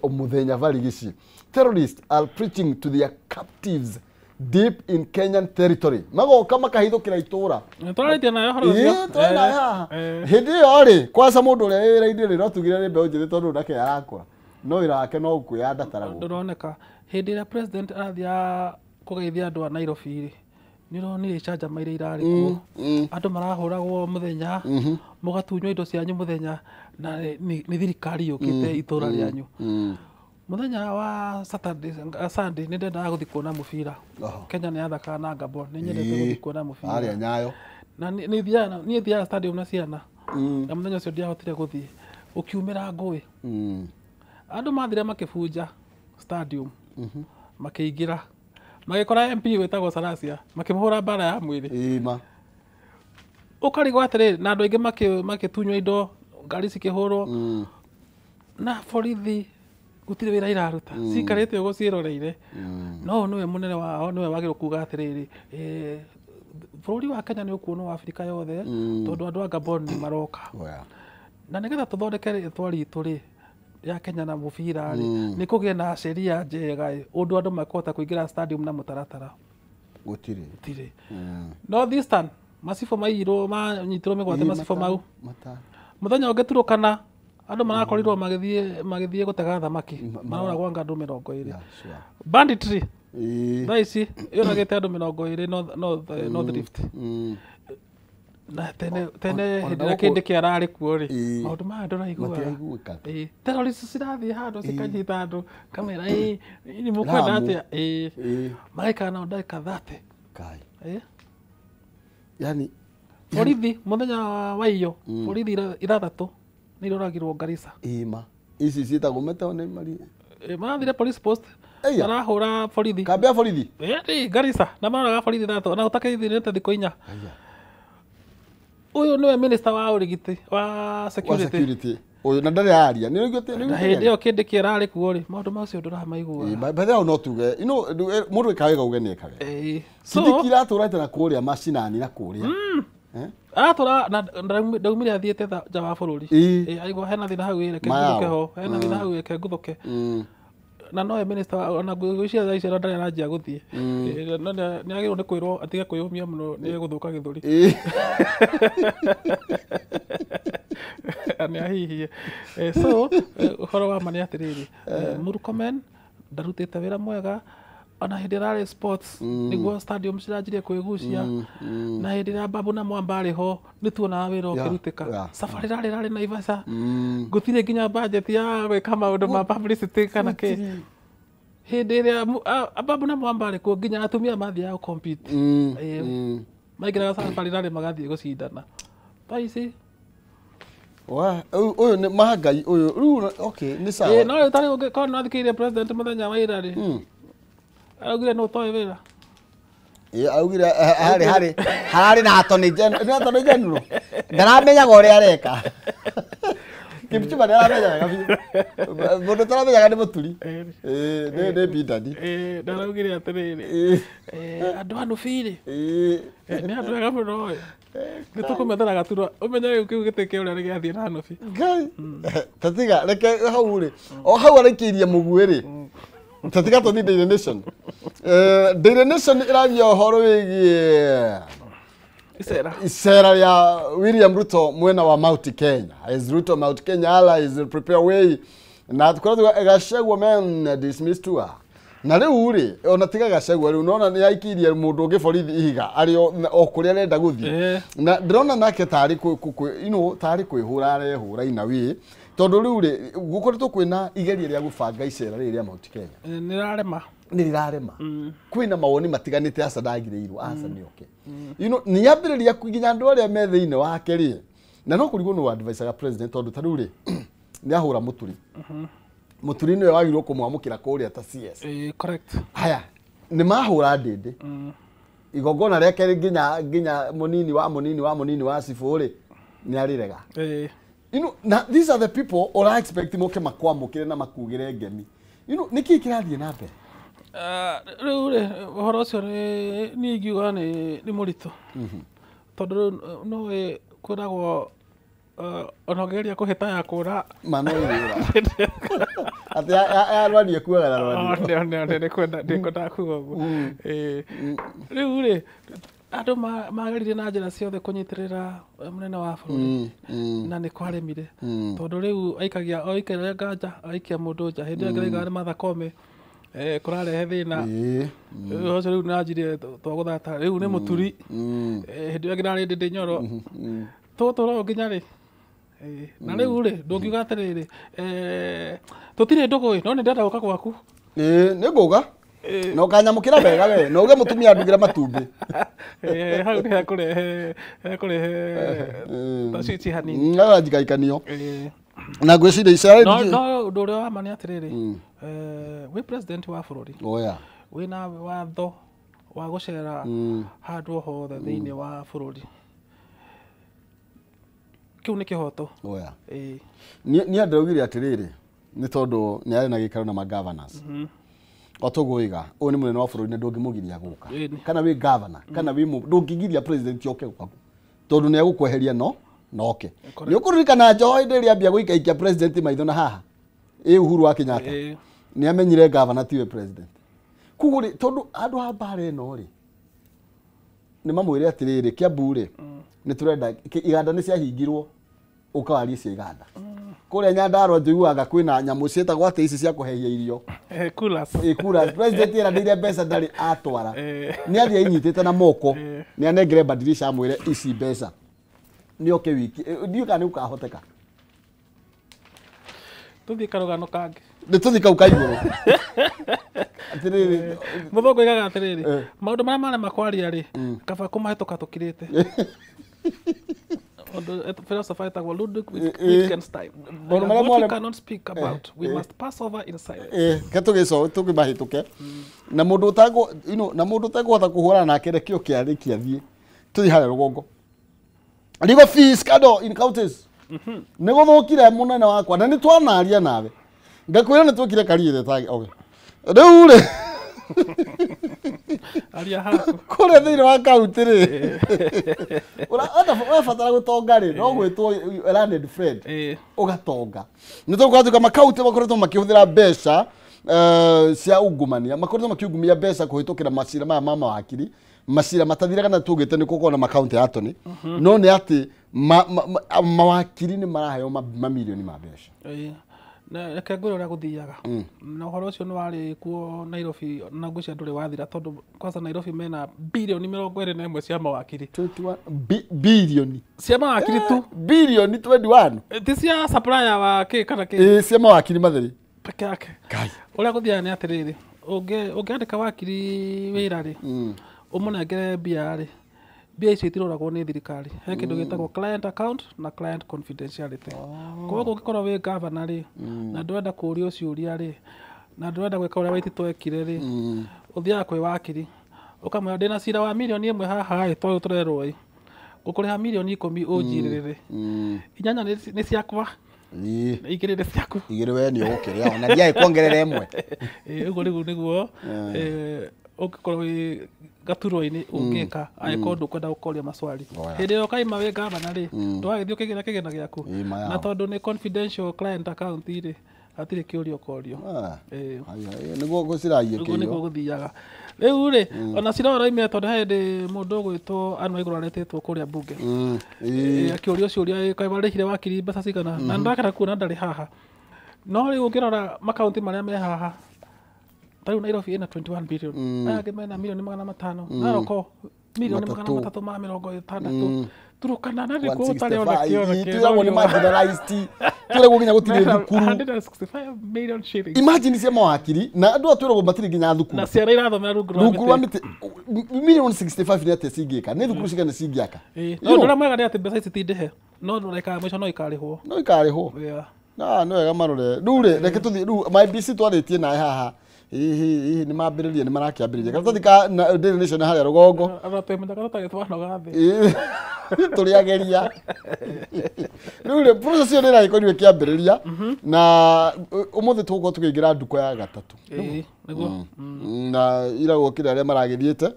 o mũthenya barigici. Terrorists are preaching to their captives deep in Kenyan territory. Magoka makahithũkĩra itũra. Tũrarĩtie nayo ũhoro ũcio. Tũrĩ nayo haha. Hĩndĩ ĩyo rĩ kwaca mũndũ ũrĩa wĩ wĩra-inĩ rĩ no tugire nĩ mbeũ njĩthĩ tondũ nake arakũra. No wĩra wake no kwĩyandataragwo. Ndũroneka hĩndĩ ĩrĩa president arathiaga kũgeithia andũ a Nairobi rĩ nĩ ũronire icanjama iria irarĩ kuo. Andũ marahũragwo mũthenya mũgatunywo indo cianyu mũthenya na nĩ thirikari yũkĩte itũra rĩanyu. Mũthenya wa Saturday Sunday nĩ ndendaga gũthiĩ kuona mũbira. Kenya nĩ yathakaga na Gabon nĩ nyendete gũthiĩ kuona mũbira. Harĩa Nyayo. Na niĩ thiaga stadium na ciana. Na mũthenya ũcio ndiahotire gũthiĩ. Ũkiumĩra ngũĩ. Andũ mathire makĩbunja stadium. Makĩingĩra. Magĩkora MP wĩtagwo Salasya makĩmũhũra mbara ya mwĩrĩ. Ma. Ũkarigwo atĩrĩrĩ na andũ aingĩ makĩtunywo indo ngari cikĩhũrwo na borithi gũtirĩ wĩra iraruta cikarĩte ũguo ciĩroreire. No ũyũ nĩwe mũnene wao nĩwe wagĩrĩirwo kuga atĩrĩrĩ bũrũri wa Kenya nĩ ũkuonwo wa Afrika yothe tondũ andũ a Gabon nĩ maroka. Na nĩgetha tũthondeke rĩtwa ritũ rĩ ya Kenya na mũbira rĩ nĩ kũgĩe na sheria njega ũndũ andũ makũhota kũingĩra stadium na mũtaratara. Gũtirĩ. North Eastern macibũ maiyirwo manyitirwo mĩgwate macibũ mau. Mũthenya ũngĩ Turukana andũ marakorirwo magĩthiĩ gũtega thamaki maroragwo anga andũ 20. Banditry thaa ici yũragĩte andũ 20 North Rift. Na tene hĩndĩ ĩrĩa kĩndĩ kĩararĩ kuo rĩ maũndũ maya ndũraiguaga. Terrorists cirathiĩ handũ cikanyita andũ kamera nĩ mũkwenda atĩa magaikara nao ndagĩka 30. Kai. Yani borithi mũthenya wa iyo borithi 6 nĩ iroragirwo Garissa. Ima ici ciĩtagwo metagwo nĩ mari marathire police post marahũra borithi kambĩ ya borithi Garissa na maroraga borithi 6 na ũtakĩthirĩte thikũ 4. Ũyũ nĩwe minister wa ũrigiti wa security. Ũyũ na ndarĩ aria nĩ na hĩndĩ ĩyo kĩndĩ kĩararĩ kuo rĩ maũndũ macio ndũramaiguaga. By the way no tuge you know mũndũ ekaga wega uge nĩ ekaga. So Kindiki iratũrĩte na kũrĩa macinani na kũrĩa aratũra na ndaumire athiĩte nja wa bũrũri. Aigua hena thĩna hau reke ngũthũke ho hena thĩna hau reke ngũthũke. Na nowe minister ona ngwĩciria thaa ici ndarĩ aranjia gũthiĩ. No nĩ agĩrĩirwo nĩ kwĩrwo atige kwĩyũmia mũno nĩ egũthũka gĩthũri. Nĩ ahihie. So ũhoro wa ma nĩ atĩrĩrĩ Murkomen ndarutĩte wĩra mwega ona hĩndĩ ĩrĩa arĩ sports nĩguo stadium ciranjirie kwĩgucia na hĩndĩ ĩrĩa Babu na Mwamba arĩ ho nĩ tuonaga wĩra ũkĩrutĩka. Safari rarĩ rarĩ Naivasha gũtirĩ nginya budget ya gwĩka maũndũ ma publicity kana kĩ. Hĩndĩ ĩrĩa Babu na Mwamba arĩ kuo nginya atumia mathiaga gũ compete. Maingĩraga safari rarĩ magathiĩ gũcindana. Thaa ici ũyũ nĩ mahangai ũyũ rĩu okay nĩ sawa. No rĩu tarĩ ũngĩkorwo nĩ wathikĩrĩirie president mũthenya wa ira rĩ araugire nũ ũtoĩ wĩra. Augire harĩ hararĩ na Attorney General nĩ Attorney General ndaramenyaga ũrĩa areka. Kipchumba nĩ aramenya wega biũ. Mũndũ ũtaramenyaga nĩ Mũturi. Nĩ Bidadi. Ndaraugire atĩrĩrĩ andũ a Nũbi rĩ nĩ andũ ega mũno nĩ tũkũmethera gaturwa ũmenye rĩu kĩu gĩtĩ kĩa ũrĩa nĩ gĩathiĩ na Nũbi. Ngai tatiga reke hau rĩ o hau arekeirie mũguĩ rĩ tatiga tũthiĩ Daily Nation. Daily Nation ĩraria ũhoro wĩgiĩ icera rĩa William Ruto mwena wa Mount Kenya. As Ruto Mount Kenya allies prepare way na tukorwo Gachagua men dismissed tour. Na rĩu rĩ ona tiga Gachagua rĩu nona nĩ aikirie mũndũ ũngĩ borithi ihiga arĩ o kũrĩa arenda gũthiĩ. Na ndĩrona nake tarĩ you know tarĩ kwĩhũra arehũra ina wĩ tondũ rĩu rĩ gũkoretwo kwĩna igeria rĩa gũbanga icera rĩrĩ rĩa Mount Kenya. Nĩ rĩrarema. Kwĩna mawoni matiganĩte aca ndagĩrĩirwo aca nĩ oke. You know nĩ ambĩrĩria nginya andũ arĩa me thĩinĩ wake rĩ na no kũrigwo nĩ advice president tondũ ta rĩu rĩ nĩ ahũra Mũturi. Mũturi nĩwe wagĩrĩirwo kũmwamũkĩra kũrĩa ta CS. Correct. Haya nĩ mahũra Ndĩndĩ. Igongona rĩake nginya mũnini wa mũnini wa mũnini wa cibũ rĩ nĩ arĩrega. You know, na these are the people or expect moke makwamũkĩre na makugĩre ngemi. You know, nĩkĩ kĩrathiĩ na mbere? Rĩu rĩ ũhoro ũcio niĩ ingiuga nĩ mũritũ. Tondũ rĩu no kwĩragwo ona ũngĩgeria kũhĩta ya kũra ma no ĩrĩũra. Atĩ ya rwani ĩkuaga na rwani. Ndĩkwendaga kuga ũguo. Rĩu rĩ andũ mageririe na njĩra ciothe kũnyitĩrĩra mũnene wa bũrũri na nĩ kwaremire tondũ rĩu aikagia oikaria nganja aikia mũndũ nja hĩndĩ ĩyo ĩngĩ nĩ Martha Koome kũrarehe thĩna ũcio rĩu nĩanjirie twagũthata rĩu nĩ Mũturi hĩndĩ ĩyo ĩngĩ narĩ Ndĩndĩ Nyoro tũgũtũra nginya rĩ na rĩu rĩ ndũngiuga atĩrĩrĩ tũtirĩ ndũgũ no nĩ ndĩrenda gũka gwaku. Nĩ ngũga na ũkanyamũkĩra wega we na uge mũtumia andugĩre matumbĩ. Hau nĩ hekũrehe tacici hanini njikaikanio na ngwĩciria icera no ũndũ ũrĩa wa ma nĩ atĩrĩrĩ wĩ president wa bũrũri wĩna watho wa gũcera handũ hothe thĩinĩ wa bũrũri kĩu nĩ kĩhoto. Niĩ ndĩraugire atĩrĩrĩ nĩ tondũ nĩ arĩ na gĩikaro na ma-governors o toguo iga ũyũ nĩ mũnene wa bũrũri na ndũngĩmũgiria gũka kana wĩ governor kana wĩ ndũngĩgiria president oke gwaku tondũ nĩ egũkweheria no oke. Nĩ ũkũririkana Joho hĩndĩ ĩrĩa ambia gũikaikia president maitho na haha Ĩ Uhuru wa Kenyatta nĩ amenyire governor tiwe president. Koguo rĩ tondũ andũ a mbara ĩno rĩ nĩ mamwĩre atĩrĩrĩ Kiambu rĩ nĩ tũrenda iganda nĩ ciahingirwo ũkawarie cia iganda. Kũrĩa Nyandarua njiguaga kwĩna nyamũ ciĩtagwo atĩ ici cia kũhehia irio. Coolers. Coolers. President eranĩire mbeca ndarĩ atwara. Nĩ athiĩ ainyitĩte na moko. Nĩ anengere badirisha amwĩre ici mbeca. Nĩ oke wiki. Ndiũĩ kana nĩ gũkahoteka. Tũthiĩ karũgano kangĩ. Nĩ tũthiĩ kau ka igũrũ. Atĩrĩrĩ. Mũthũngũ oigaga atĩrĩrĩ, maũndũ marĩa marema kwaria rĩ, kaba kũmahĩtũka tũkirĩte. Philosopher etagwo Ludwig Wittgenstein. What we cannot speak about, we must pass over in silence. Ke tũgĩco tũkĩmahĩtũke. Na mũndũ ũtagwo, you know, na mũndũ ũtekũhota kũhũrana nake reke oke arĩkie athiĩ. Tũthiĩ harĩa rũgongo. Legal fees scandal in counties. Nĩ gũthũkire mũnene wakwa na nĩ twanaria nawe. Ngakwĩra nĩ twĩkire karire ta okay. Rĩu rĩ aria haku kũrĩa thĩinĩ wa kaunti rĩ ũrabatara gũtonga rĩ no gwĩtwo learned friend ũgatonga. Nĩ tũgũkorwo makaunti makoretwo makĩhũthĩra mbeca cia ungumania, makoretwo makiungumia mbeca kũhĩtũkĩra macira maya ma mawakiri, macira matathiraga na tugĩte nĩ gũkorwo na makaunti ya Atoni, no nĩ atĩ mawakiri nĩ maraheo mamirioni ma mbeca. Reke ngwĩre ũrĩa gũthiaga. Na ũhoro ũcio nĩ warĩ kuo Nairobi na ngwĩciria ndũrĩ wathira tondũ kwanza Nairobi mena birioni 21 cia mawakiri. 21 birioni cia mawakiri tu. Birioni 21. Ti cia supplier wa kĩ kana kĩ. Cia mawakiri matheri peke yake. Ũrĩa gũthiaga nĩ atĩrĩrĩ, ũngĩandĩka wakiri wĩra rĩ, ũmũnengere mbia rĩ, mbia icio itiroragwo nĩ thirikari. He kĩndũ gĩtagwo client account na client confidentiality. Koguo ũngĩkorwo wĩ governor rĩ, na ndũrenda kũũrio ciũria rĩ, na ndũrenda gwĩka ũrĩa Waititũ ekire rĩ, ũthiaga kwĩ wakiri ũkamwĩra ndĩna cira wa mirioni 1 haha ĩ, tondũ tũrerwo ĩ, ngũkũrĩha mirioni 10 ũnjirĩrĩre. 8 nĩ ciakwa. 2 nĩ ciaku. 2 we nĩ ũgũkĩrĩa ona ndiaĩ kuongerera 1. Ũguo rĩu nĩguo ũngĩkorwo wĩ gaturwa-inĩ ũngĩka angĩkorwo ndũkwenda gũkoria maswali. Hĩndĩ ĩrĩa ũkaima wĩ gavana rĩ, ndũgagĩthiĩ ũkĩgĩra kĩgĩna gĩaku. Na tondũ nĩ confidential client account rĩ, hatirĩ kĩũria ũkorio. Nĩguo gũciragia kĩo. Ũguo nĩguo gũthiaga. Rĩu rĩ, ona cira ũraimire tondũ he hĩndĩ mũndũ ũgwĩtwo Anne Waigũrũ aretĩtwo kũrĩa mbunge. Akĩũrio ciũria kaĩ warĩhire wakiri mbeca cigana, na nĩndakena kuona ndarĩ haha. No rĩu ũngĩrora makaunti marĩa me haha, ta rĩu Nairobi ĩna 21 billion, aya angĩ mena milioni 500, Narok milioni 360, Turkana na nĩkuo ũtarĩ ona kĩo na kĩo. Twĩragwo nĩ marginalized, twĩragwo nginya gũtirĩ thukuru. 165 million shillings. Imagine cia mawakiri na andũ atwĩragwo matirĩ nginya thukuru. Na ciana irathomera rungu rwa mĩtĩ. Milioni 65 nĩ atĩa cingĩka? Nĩ thukuru cigana cingĩaka? No ũndũ ũrĩa mwega nĩ atĩ mbeca ici ti ndĩhe, no ndũrekaga mũico no ikarĩhwo. No ikarĩhwo. Na nĩ wega marore. Rĩu rĩ, reke tũthiĩ rĩu my BC twarĩtie naye haha. Hihi nĩ mambĩrĩria nĩ marakĩambĩrĩria. Kana tũthiĩ ka Daily Nation harĩa rũgongo. Tũrĩ ageria. Rĩu rĩ, process ĩyo nĩ ĩragĩkorirwo ĩkĩambĩrĩria na ũmũthĩ tũgũkorwo tũkĩingĩra nduko ya gatatũ. Nĩguo. Na iragwo kĩrĩa arĩa maragĩthiĩte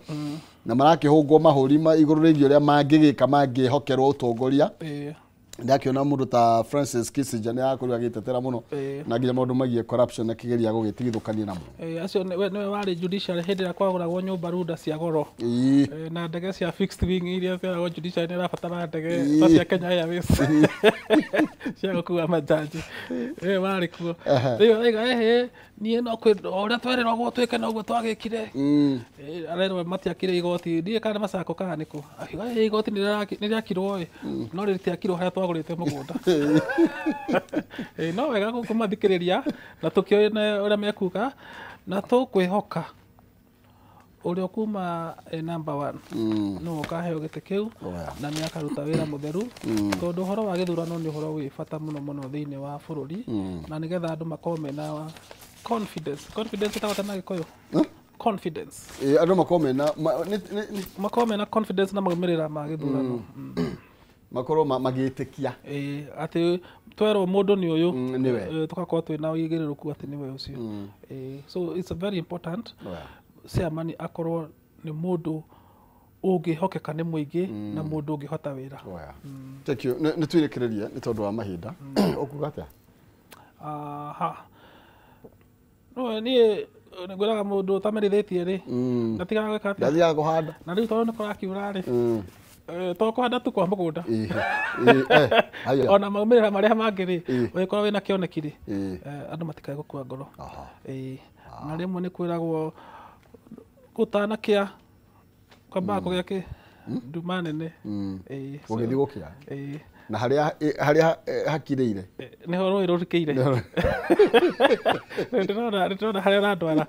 na marakĩhũngwo mahũri igũrũ rĩgiĩ ũrĩa mangĩgĩka mangĩhokerwo ũtongoria. Ndakiona mũndũ ta Francis Kissinger nĩ arakorirwo agĩtetera mũno na nginya maũndũ megiĩ corruption akĩgeria gũgĩtigithũkania namo. Acio nĩwe warĩ judiciary hĩndĩ ĩrĩa kwagũragwo nyũmba runda cia goro na ndege cia fixed wing iria ciaragwo judiciary nĩ ĩrabatara ndege ta cia Kenya Airways cia gũkua majaji. Warĩ kuo. Rĩu arauga niĩ no ũrĩa twerĩrwo twĩke noguo twagĩkire. Arerwo matiakire igoti, ndiũĩ kana nĩ Masako kana nĩ kũ. Akiuga igoti nĩ rĩakirwo ĩ, no rĩtiakirwo harĩa twagũrĩte mũgũnda. No wega kũmathikĩrĩria na tũkĩone ũrĩa mekuga na tũkwĩhoka ũrĩa ũkuma number 1 nĩwe ũkaheo gĩtĩ kĩu na nĩ akaruta wĩra mũtheru tondũ ũhoro wa gĩthurano nĩ ũhoro wĩ bata mũno mũno thĩinĩ wa bũrũri na nĩgetha andũ makorwo mena confidence. Confidence ĩtagwo na Gĩkũyũ? Confidence. Andũ makorwo mena confidence na maumĩrĩra ma gĩthurano. Makorwo magĩtĩkia. Atĩ twerwo mũndũ nĩ ũyũ tũgakorwo twĩna ũigĩrĩrũku atĩ nĩwe ũcio. So it's very important chairman akorwo nĩ mũndũ ũngĩhokeka nĩ mũingĩ na mũndũ ũngĩhota wĩra. Thank you. Nĩ twĩrĩkĩrĩrie nĩ tondũ wa mahinda. Ũkuga atĩa? Aha. No niĩ ngwĩraga mũndũ ũtamerithĩtie rĩ ndatigaga gwĩka atĩa, ndathiaga kũhanda. Na rĩu tondũ nĩ kũrakiura rĩ, to kũhanda tu kwa mũgũnda, ona maumĩrĩra marĩa mangĩ rĩ, ũngĩkorwo wĩna kĩoneki rĩ, andũ matikae gũkua ngoro. Na rĩmwe nĩ kwĩragwo gũtanakĩa kwambaga kũgĩa kĩ nduma nene. Gũgĩthiĩ gũkĩa na harĩa hakirĩire nĩho rũĩ rũrikĩire. Ndĩrona harĩa ũrandwara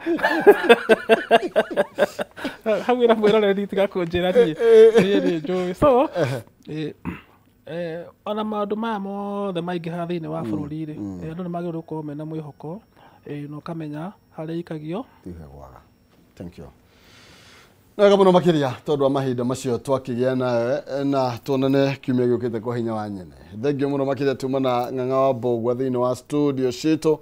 hau wĩra mwĩroreri tiga kũnjĩra niĩ nĩ njũĩ. So ona maũndũ maya mothe maingĩha thĩinĩ wa bũrũri rĩ, andũ nĩ magĩrĩirwo gũkorwo mena mwĩhoko na ũkamenya harĩa ikagio tihe gwaga. Thank you. Wega mũno makĩria tondũ wa mahinda macio twakĩgĩa nawe na tuonane kiumia gĩũkĩte kwa hinya wa nyene. Thengiũ mũno makĩria tuma na Ng'ang'a wa Mbũgua thĩinĩ wa studio citũ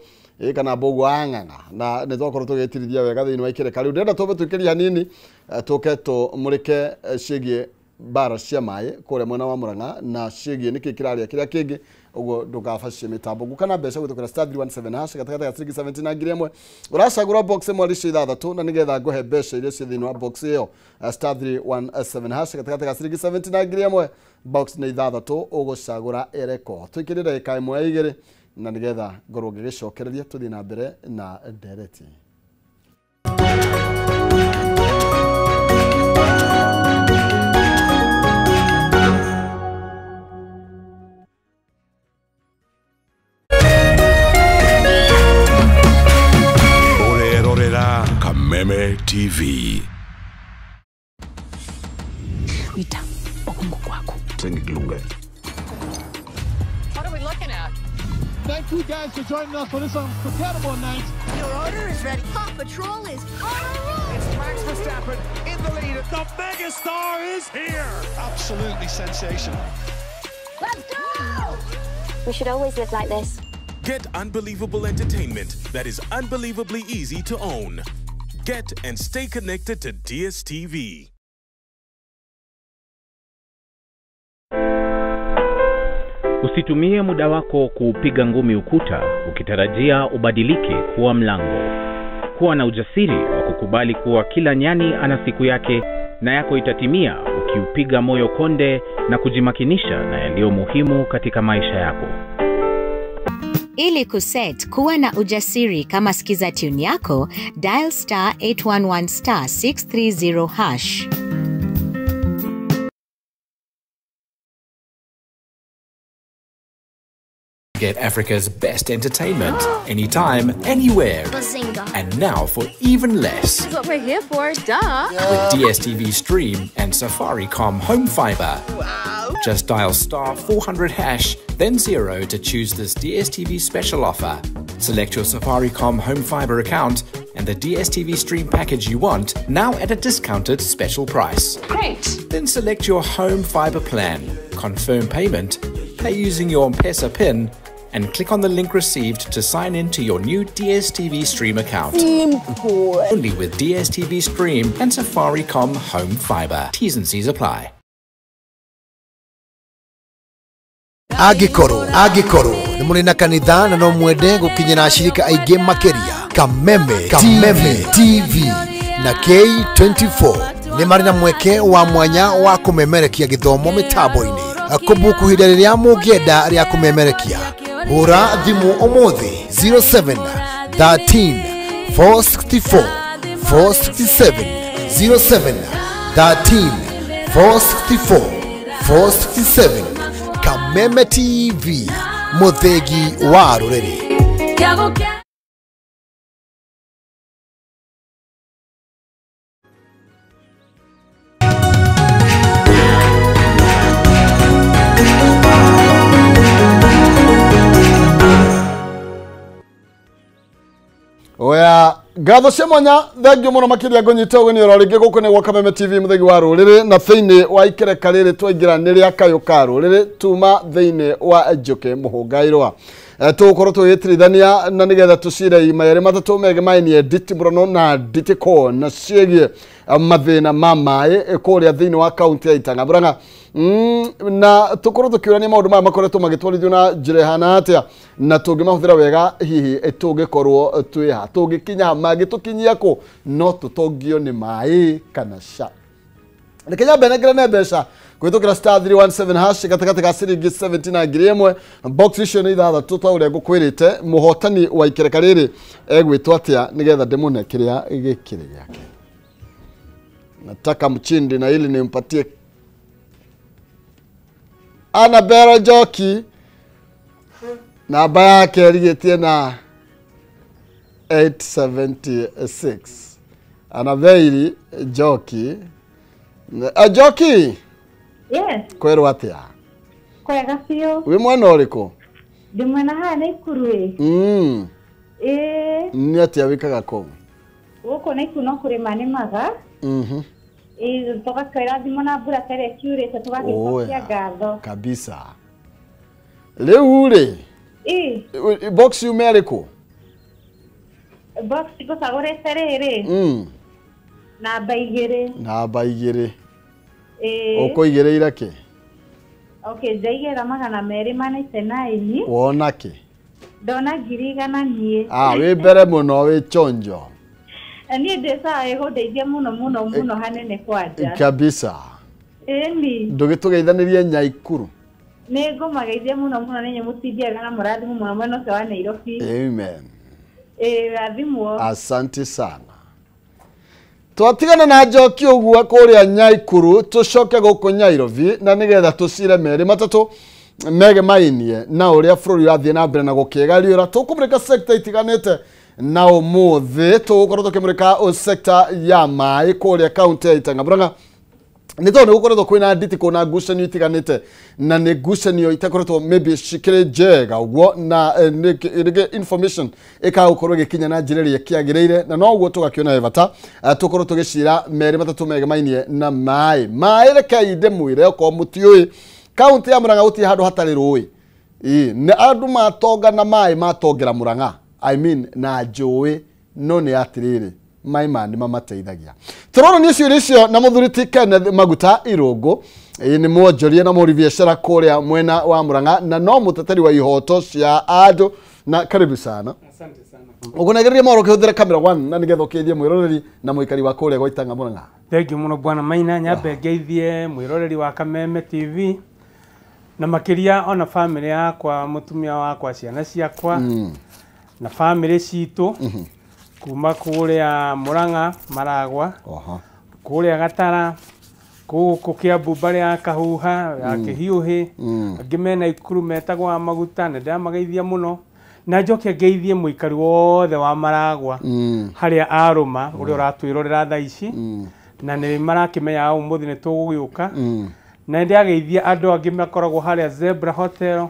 kana Mbũgua wa Ng'ang'a, na nĩ twakorwo tũgĩtirithia wega thĩinĩ wa ikereka. Rĩu ndĩrenda twambe tũikĩrie hanini tũke tũmũrĩke ciĩgiĩ mbara cia maĩ kũrĩa mwena wa Murang'a na ciĩgiĩ nĩkĩ kĩrarĩa kĩrĩa kĩngĩ, ũguo ndũgabacie mĩtambo. Ngũka na mbeca gwĩtũkĩra star 317 hash gatagatĩ ga ciringi 70 na ngiri ĩmwe, ũracagũra box ĩmwe harĩ icio ithathatũ na nĩgetha ngũhe mbeca iria ciĩ thĩinĩ wa box ĩyo. Star 317 hash gatagatĩ ga ciringi 70 na ngiri ĩmwe, box nĩ ithathatũ, ũgũcagũra ĩrĩkũ. Tũikĩrie ndagĩka ĩmwe ya igĩrĩ na nĩgetha ngorwo ngĩgĩcokereria tũthiĩ na mbere na ndereti. Kameme TV. Wita, okungu kwako. What are we looking at? Thank you guys for joining us for this unforgettable night. Your order is ready. Paw Patrol is on a roll. It's Max Verstappen in the lead. The megastar is here. Absolutely sensational. Let's go! We should always live like this. Get unbelievable entertainment that is unbelievably easy to own. Get and stay connected to DSTV. Usitumie muda wako kuupiga ngumi ukuta ukitarajia ubadilike kuwa mlango. Kuwa na ujasiri wa kukubali kuwa kila nyani ana siku yake na yako itatimia ukiupiga moyo konde na kujimakinisha na yaliyo muhimu katika maisha yako. Ili kuset kuwa na ujasiri kama skiza tune yako, dial star 811 star 630 hash. Get Africa's best entertainment anytime, anywhere. Bazinga. And now for even less. That's what we're here for, duh. Yeah. With DSTV Stream and Safaricom Home Fiber. Wow. Just dial star 400 hash, then 0 to choose this DSTV special offer. Select your Safaricom Home Fiber account and the DSTV Stream package you want, now at a discounted special price. Great. Then select your Home Fiber plan, confirm payment, pay using your M-Pesa PIN, and click on the link received to sign in to your new DSTV Stream account. Simple. Only with DSTV Stream and Safaricom Home Fiber. T's and C's apply. Angĩkorwo nĩ mũrĩ na kanitha na no mwende gũkinyĩra ashirika aingĩ makĩria, Kameme TV na K24 nĩ marĩ na mweke wa mwanya wa kũmemerekia gĩthomo mĩtambo-inĩ. Kũbuku ihinda rĩrĩa mũngĩenda rĩa kũmemerekia. Hũra thimũ ũmũthĩ 07 13 464 467 07 13 464 467. Kameme TV, mũthĩgi wa rũrĩrĩ. Oya ngatho cia mwanya thengio muno makiria ngũnyita ũgeni oro rĩngĩ gũkũ nĩ gwa Kameme TV mũthegi wa rũrĩrĩ na thĩinĩ wa ikereka rĩrĩ twaingĩra nĩ rĩa kayũ ka rũrĩrĩ tuma thĩinĩ wa Njũkĩ Mũhũngairwa. Tũgũkorwo tũgĩtirithania na nĩgetha tũcire mayarĩ matatũ megemainie nditimũrano na nditĩko na ciĩgiĩ mathĩna ma maĩ kũrĩa thĩinĩ wa kaunti ya Itang'a Murang'a. Na tũkorwo tũkĩũrania maũndũ maya makoretwo magĩtwarithio na njĩra ĩhana atĩa na tũngĩmahũthĩra wega hihi tũngĩkorwo twĩ ha tũngĩkinya ha mangĩtũkinyia kũ no tũtongio nĩ maĩ kana ca. Reke nyambe nengerane mbeca kũhĩtũkĩra star 317 hash gatagatĩ ka ciringi 70 na 1000. Box icio nĩ ithathatũ ta ũrĩa ngũkwĩrĩte. Mũhotani wa ikereka rĩrĩ egwĩtwo atĩa nĩgetha ndĩmũne kĩrĩa gĩkĩrĩ gĩake. Nataka mchindi na ili nimpatie Annabella Njoki. Namba yake ĩrigĩtie na 876. Annabella Njoki. Njoki. Yes. Kwĩrwo atĩa? Kwega biũ. Wĩ mwena ũrĩkũ? Ndĩ mwena haha Naikuru ĩ. Ĩĩ. Nĩ atĩa wĩkaga kũu? Gũkũ Naikuru no kũrĩma nĩmaga. Ĩĩ tũgakĩrathimwo na mbura ta ĩrĩa ĩkiurĩte tũgagĩcokia ngatho. Kabisa. Rĩu rĩ. Ĩĩ. Box yuma ĩrĩkũ? Box ngũcagũrĩte rĩrĩ. Namba 2. Namba 2. Ũkũigĩrĩire kĩ? Okay, ndaigĩra 299. Wona kĩ? Ndona 100,000 niĩ. Wĩ mbere mũno wĩ chonjo. Niĩ ndĩ sawa ĩgũndeithia mũno mũno mũno hanene kwanja. Kabisa. Ĩni. Ndũgĩtũgeithanĩrie Nyaikuru. Nĩ ngũmageithia mũno mũno nĩ mũtindiaga na mũrathimwo mũno mwena ũcio wa Nairobi. Amen. Ĩĩ rathimwo. Asante sana. Twatigana na Njoki ũguo kũrĩa Nyaikuru tũcoke gũkũ Nairobi na nĩgetha tũcire merĩ matatũ megemainie na ũrĩa bũrũri ũrathiĩ na mbere na gũkĩgariũra. Tũkũmũrĩka sector itiganĩte na ũmũthĩ tũgũkorwo tũkĩmũrĩka sector ya maĩ kũrĩa kaunti ya Itang'a Murang'a. Nĩ tondũ nĩ gũkoretwo kwĩna nditikũ na ngucanio itiganĩte na nĩ ngucanio itakoretwo maybe cikĩrĩ njega ũguo na rĩngĩ information ĩkaga gũkorwo ĩgĩkinya na njĩra ĩrĩa ĩkĩagĩrĩire na noguo tũgakĩona he bata tũkorwo tũgĩcira merĩ matatũ megemainie na maĩ. Maĩ rekei ndĩmwĩre okorwo mũtiũĩ kaunti ya Murang'a gũtirĩ handũ hatarĩ rũĩ. Nĩ andũ matonga na maĩ matongera Murang'a, I mean na njũĩ, no nĩ atĩrĩrĩ maĩ ma nĩ mamateithagia. Tũronania ciũria icio na mũthuri ti Kenneth Maguta Irũngũ, nĩ mwonjoria na mũhũri biacara kũrĩa mwena wa Murang'a na no mũteteri wa ihoto cia andũ. Na karibu sana. Asante sana. Ũkũnegereria mohoro ũkĩhũthĩra camera 1 na nĩgetha ũkĩithie mwĩroreri na mũikari wa kũrĩa gwa Itang'a Murang'a. Thank you mũno bwana Maina, nyambe ngeithie mwĩroreri wa Kameme TV na makĩria ona family yakwa, mũtumia wakwa, ciana ciakwa na family citũ kuma kũrĩa Murang'a Maragwa, kũrĩa Gatara, gũkũ Kiambu mbarĩ ya Kahuha ya Kĩhiũhĩ, angĩ mena Ikuru metagwo Maguta, nĩ ndĩramageithia mũno. Na njoke ngeithie mũikari wothe wa Maragwa harĩa arũma ũrĩa ũratwĩrorera thaa ici, na nĩ marakĩmenya ũmũthĩ nĩ tũgũgĩũka. Na ndĩrageithia andũ angĩ makoragwo harĩa Zebra Hotel,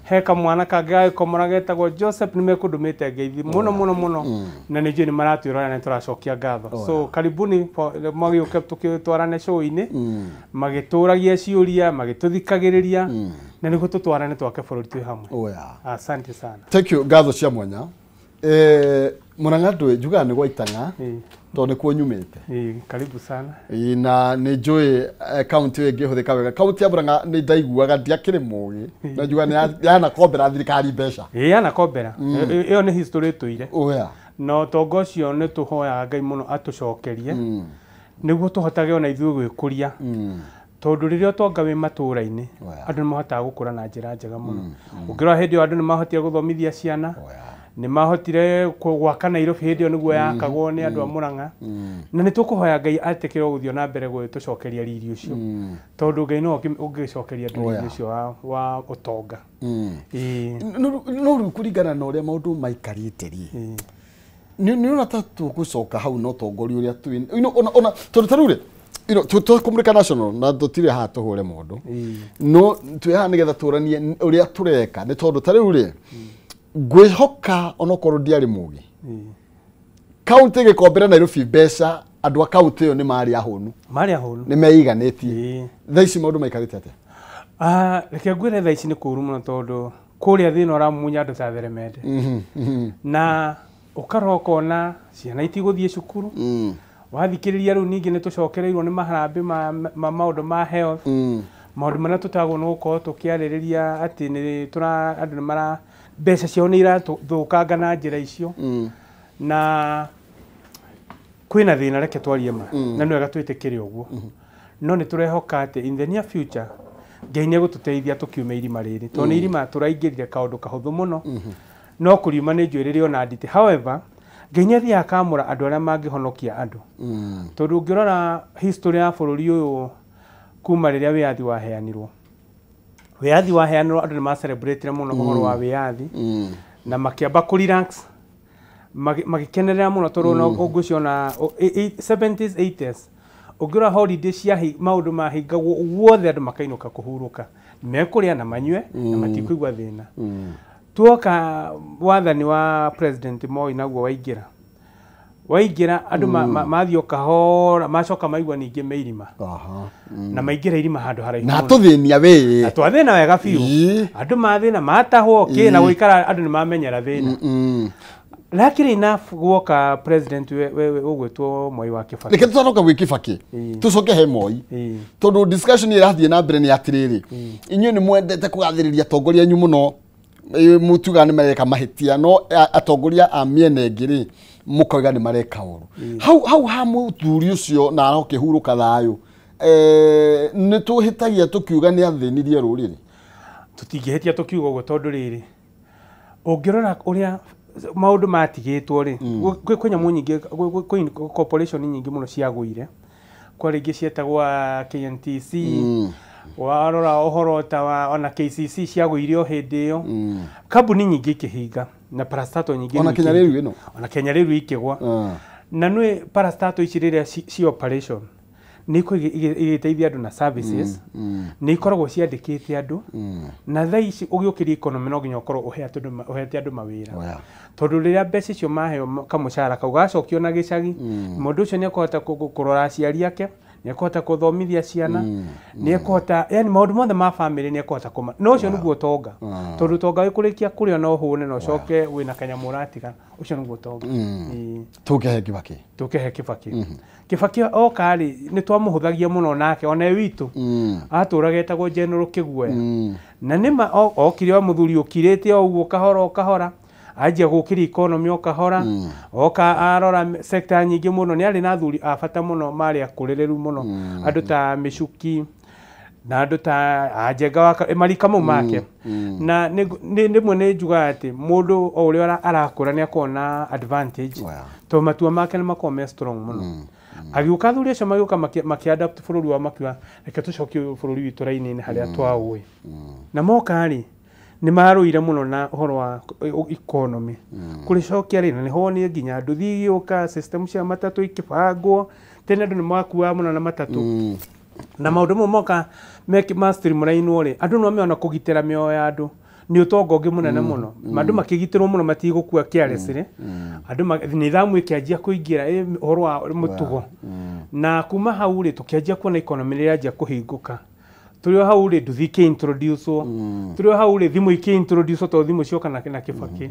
he kamwana kangĩ gagĩkomora getagwo Joseph, nĩ mekũndũmĩte ngeithi mũno mũno mũno, na nĩ njũĩ nĩ maratwĩrorera na nĩ tũracokia ngatho. So karibuni magĩũke tũkĩtwarane show-inĩ, magĩtũragia ciũria, magĩtũthikagĩrĩria, na nĩguo tũtwarane twake bũrũri twĩ hamwe. Asante sana. Thank you, ngatho cia mwanya. Murang'a ndũĩ njugaga nĩ gwa Itang'a tondũ nĩkuo nyumĩte. Karibu sana. Na nĩ njũĩ kaunti ĩyo ĩngĩhũthĩka wega. Kaunti ya Murang'a nĩ ndaiguaga ndiakĩrĩ mũgĩ na njugaga nĩ yanakombera thirikari mbeca. Ĩĩ yanakombera. Ĩyo nĩ history ĩtũire. Na ũtonga ũcio nĩ tũhoyaga Ngai mũno atũcokerie nĩguo tũhotage ona ithuĩ gwĩkũria. Tondũ rĩrĩa ũtonga wĩ matũũra-inĩ andũ nĩ mahotaga gũkũra na njĩra njega mũno. Ũngĩrora hĩndĩ ĩyo andũ nĩ mahotire gũthomithia ciana, nĩ mahotire gwaka Nairobi hĩndĩ ĩyo nĩguo yakagwo nĩ andũ a Murang'a. Na nĩ tũkũhoya Ngai atĩkĩre gũthiĩ na mbere gũtũcokeria riri ũcio, tondũ Ngai no ũngĩcokeria andũ riri ũcio wa ũtonga. No rĩu kũringana na ũrĩa maũndũ maikarĩte rĩ, nĩ ũrona ta tũgũcoka hau na ũtongoria ũrĩa twĩ ona tondũ ta rĩu rĩ tũkũmũrĩka national na tũtirĩ haha tũhũre mũndũ, no twĩ haha nĩgetha tũranie ũrĩa tũreka, nĩ tondũ ta rĩu rĩ ngwĩhoka onokorwo ndiarĩ mũgĩ kaunti ĩgĩkombera Nairobi mbeca andũ a kaunti ĩyo nĩ marĩ ahũnu, marĩ ahũnu, nĩ meiganĩtie. Thaa ici maũndũ maikarĩte atĩa? Reke ngwĩre thaa ici nĩ kũũru mũno tondũ Kũrĩa thĩna ũramumunya andũ ta theremende. Na ũkarora ũkona ciana itigũthiĩ cukuru. Wathikĩrĩria rĩu ningĩ nĩ tũcokereirwo nĩ maharambĩ ma maũndũ ma health. Maũndũ marĩa tũtagwo nĩ gũkorwo tũkĩarĩrĩria atĩ nĩ tũra andũ nĩ mara mbeca ciao nĩ irathũkanga na njĩra icio. Na kwĩna thĩna reke twarie ma na nĩ wega twĩtĩkĩre ũguo. No nĩ tũrehoka atĩ in the near future Ngai nĩ egũtũteithia tũkiume irima rĩrĩ tondũ nĩ irima tũraingĩrire kaũndũ kahũthũ mũno no kũriuma nĩ njuĩrĩrĩ ona nditĩ. However, Ngai nĩ athiaga akamũra andũ arĩa mangĩhonokia andũ. Tondũ ũngĩrora history ya bũrũri ũyũ kuma rĩrĩa wĩyathi waheanirwo. Wĩyathi waheanirwo andũ nĩ ma-celebrate mũno ũhoro wa wĩyathi na makĩamba kũ relax magĩkenerera mũno tondũ ona ũngĩciona 70s 80s ũngĩrora holiday cia maũndũ mahingagwo guothe andũ makainũka kũhurũka mekũrĩa na manyue na matikũigua thĩna. Tuoka wathani wa President Moi naguo waingĩra andũ mathiĩ o kahora macoka maigua ningĩ me irima. Na maingĩra irima handũ haraihu na tũthĩnia we na twathĩna wega biũ andũ mathĩna matahwo kĩ na gũikara andũ nĩ mamenyera thĩna. Lakini enough guoka president we ũgwĩtwo Moi wa Kibaki. Reke tũcoke gwĩ Kibaki tũcoke he Moi tondũ discussion ĩrathiĩ na mbere nĩ atĩrĩrĩ inyuĩ nĩ mwendete kũgathĩrĩria atongoria anyu mũno mutuga nĩ mareka mahĩtia no atongoria a mĩena ĩngĩ rĩ mũkauga nĩ mareka ũru. Hau ha mũthuri ũcio na arokĩhurũka thayũ nĩ tũhĩtagia tũkiuga nĩ athĩnirie rũrĩrĩ. Tũtingĩhĩtia tũkiuga ũguo tondũ rĩrĩ ũngĩrora ũrĩa maũndũ matigĩtwo rĩ kwĩ nyamũ nyingĩ kwĩ corporation nyingĩ mũno ciagũire kwa rĩngĩ cietagwo KNTC warora ũhoro ta wa ona KCC ciagũire o hĩndĩ ĩyo kambuni nyingĩ ikĩhinga na parastato nyingĩ ona Kenya Railway ĩno ona Kenya Railway ikĩgwa na nĩ parastato ici rĩrĩa ci operation nĩ igĩteithia andũ na services nĩ ikoragwo ciandĩkĩte andũ na thaa ici ũgĩũkĩria economy no nginya ũkorwo ũhete andũ mawĩra tondũ rĩrĩa mbeca icio maheo kamũcara kau gacokio na gĩcagi mũndũ ũcio nĩ ekũhota kũrora aciari ake nĩ ekũhota kũthomithia ciana nĩ ekũhota yani maũndũ mothe ma family nĩ ekũhota kũma no ũcio nĩguo ũtonga tondũ ũtonga wĩkũrĩkia kũrĩa no ũhũne na ũcoke wĩna kanyamũ ũratiga ũcio nĩguo ũtonga. Tũkĩhe Kibaki tũkĩhe Kibaki Kibaki oka rĩ nĩ twamũhũthagia mũno nake ona e witũ atũraga etagwo General Kĩguoya na nĩma okire o mũthuri ũkirĩte o ũguo kahora o kahora anjia gũkĩria economy o kahora oka arora sector nyingĩ mũno nĩ arĩ na athuri a bata mũno marĩ akũrĩrĩru mũno andũ ta Mĩcuki na andũ ta Anjenga wa marika mau make na rĩmwe nĩ njugaga atĩ mũndũ o ũrĩa arakũra nĩ akoragwo na advantage tondũ matua make nĩ makoragwo me strong mũno. Agĩũka athuri acio magĩũka makĩ-adapt bũrũri wao makiuga reke tũcokie bũrũri witũ raini-inĩ harĩa twaũĩ na moka rĩ nĩ marũire mũno na ũhoro wa economy kũrĩcokia rĩ na nĩho wonire nginya nduthi igĩũka system cia matatũ ikĩbangwo tene andũ nĩ makuaga mũno na matatũ na maũndũ mau moka ma streamline rĩ andũ no meona kũgitĩra mĩoyo ya andũ nĩ ũtonga ũngĩ mũnene mũno andũ makĩgitĩrwo mũno matigũkua carelessly andũ nithamu ĩkĩanjia kũingĩra ũhoro wa mũtugo na kuma hau rĩ tũkĩanjia kuona economy nĩ ĩranjia kũhingũka tũrĩ o hau rĩ nduthi ikĩ-introduce-wo tũrĩ o hau rĩ thimũ ikĩ-introduce-wo tondũ thimũ cioka na Kibaki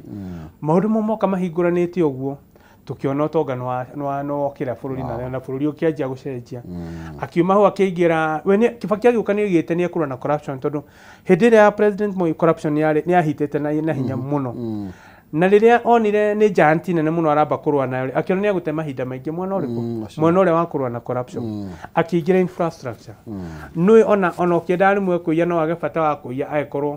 maũndũ mau moka mahingũranĩte ũguo tũkĩona ũtonga nĩ wokĩra bũrũri na bũrũri ũkĩanjia gũcenjia akiuma hau akĩingĩra we Kibaki agĩũka nĩ oigĩte nĩ ekũrũa na corruption tondũ hĩndĩ ĩrĩa ya President Moi corruption nĩ yahitĩte na hinya mũno na rĩrĩa onire nĩ giant nene mũno aramba kũrũa nayo akĩona nĩ egũte mahinda maingĩ mwena ũrĩkũ mwena ũrĩa wa kũrũa na corruption akĩingĩra infrastructure nũĩ ona ũkĩendaga rĩmwe kũiya no age bata wa kũiya agĩkorwo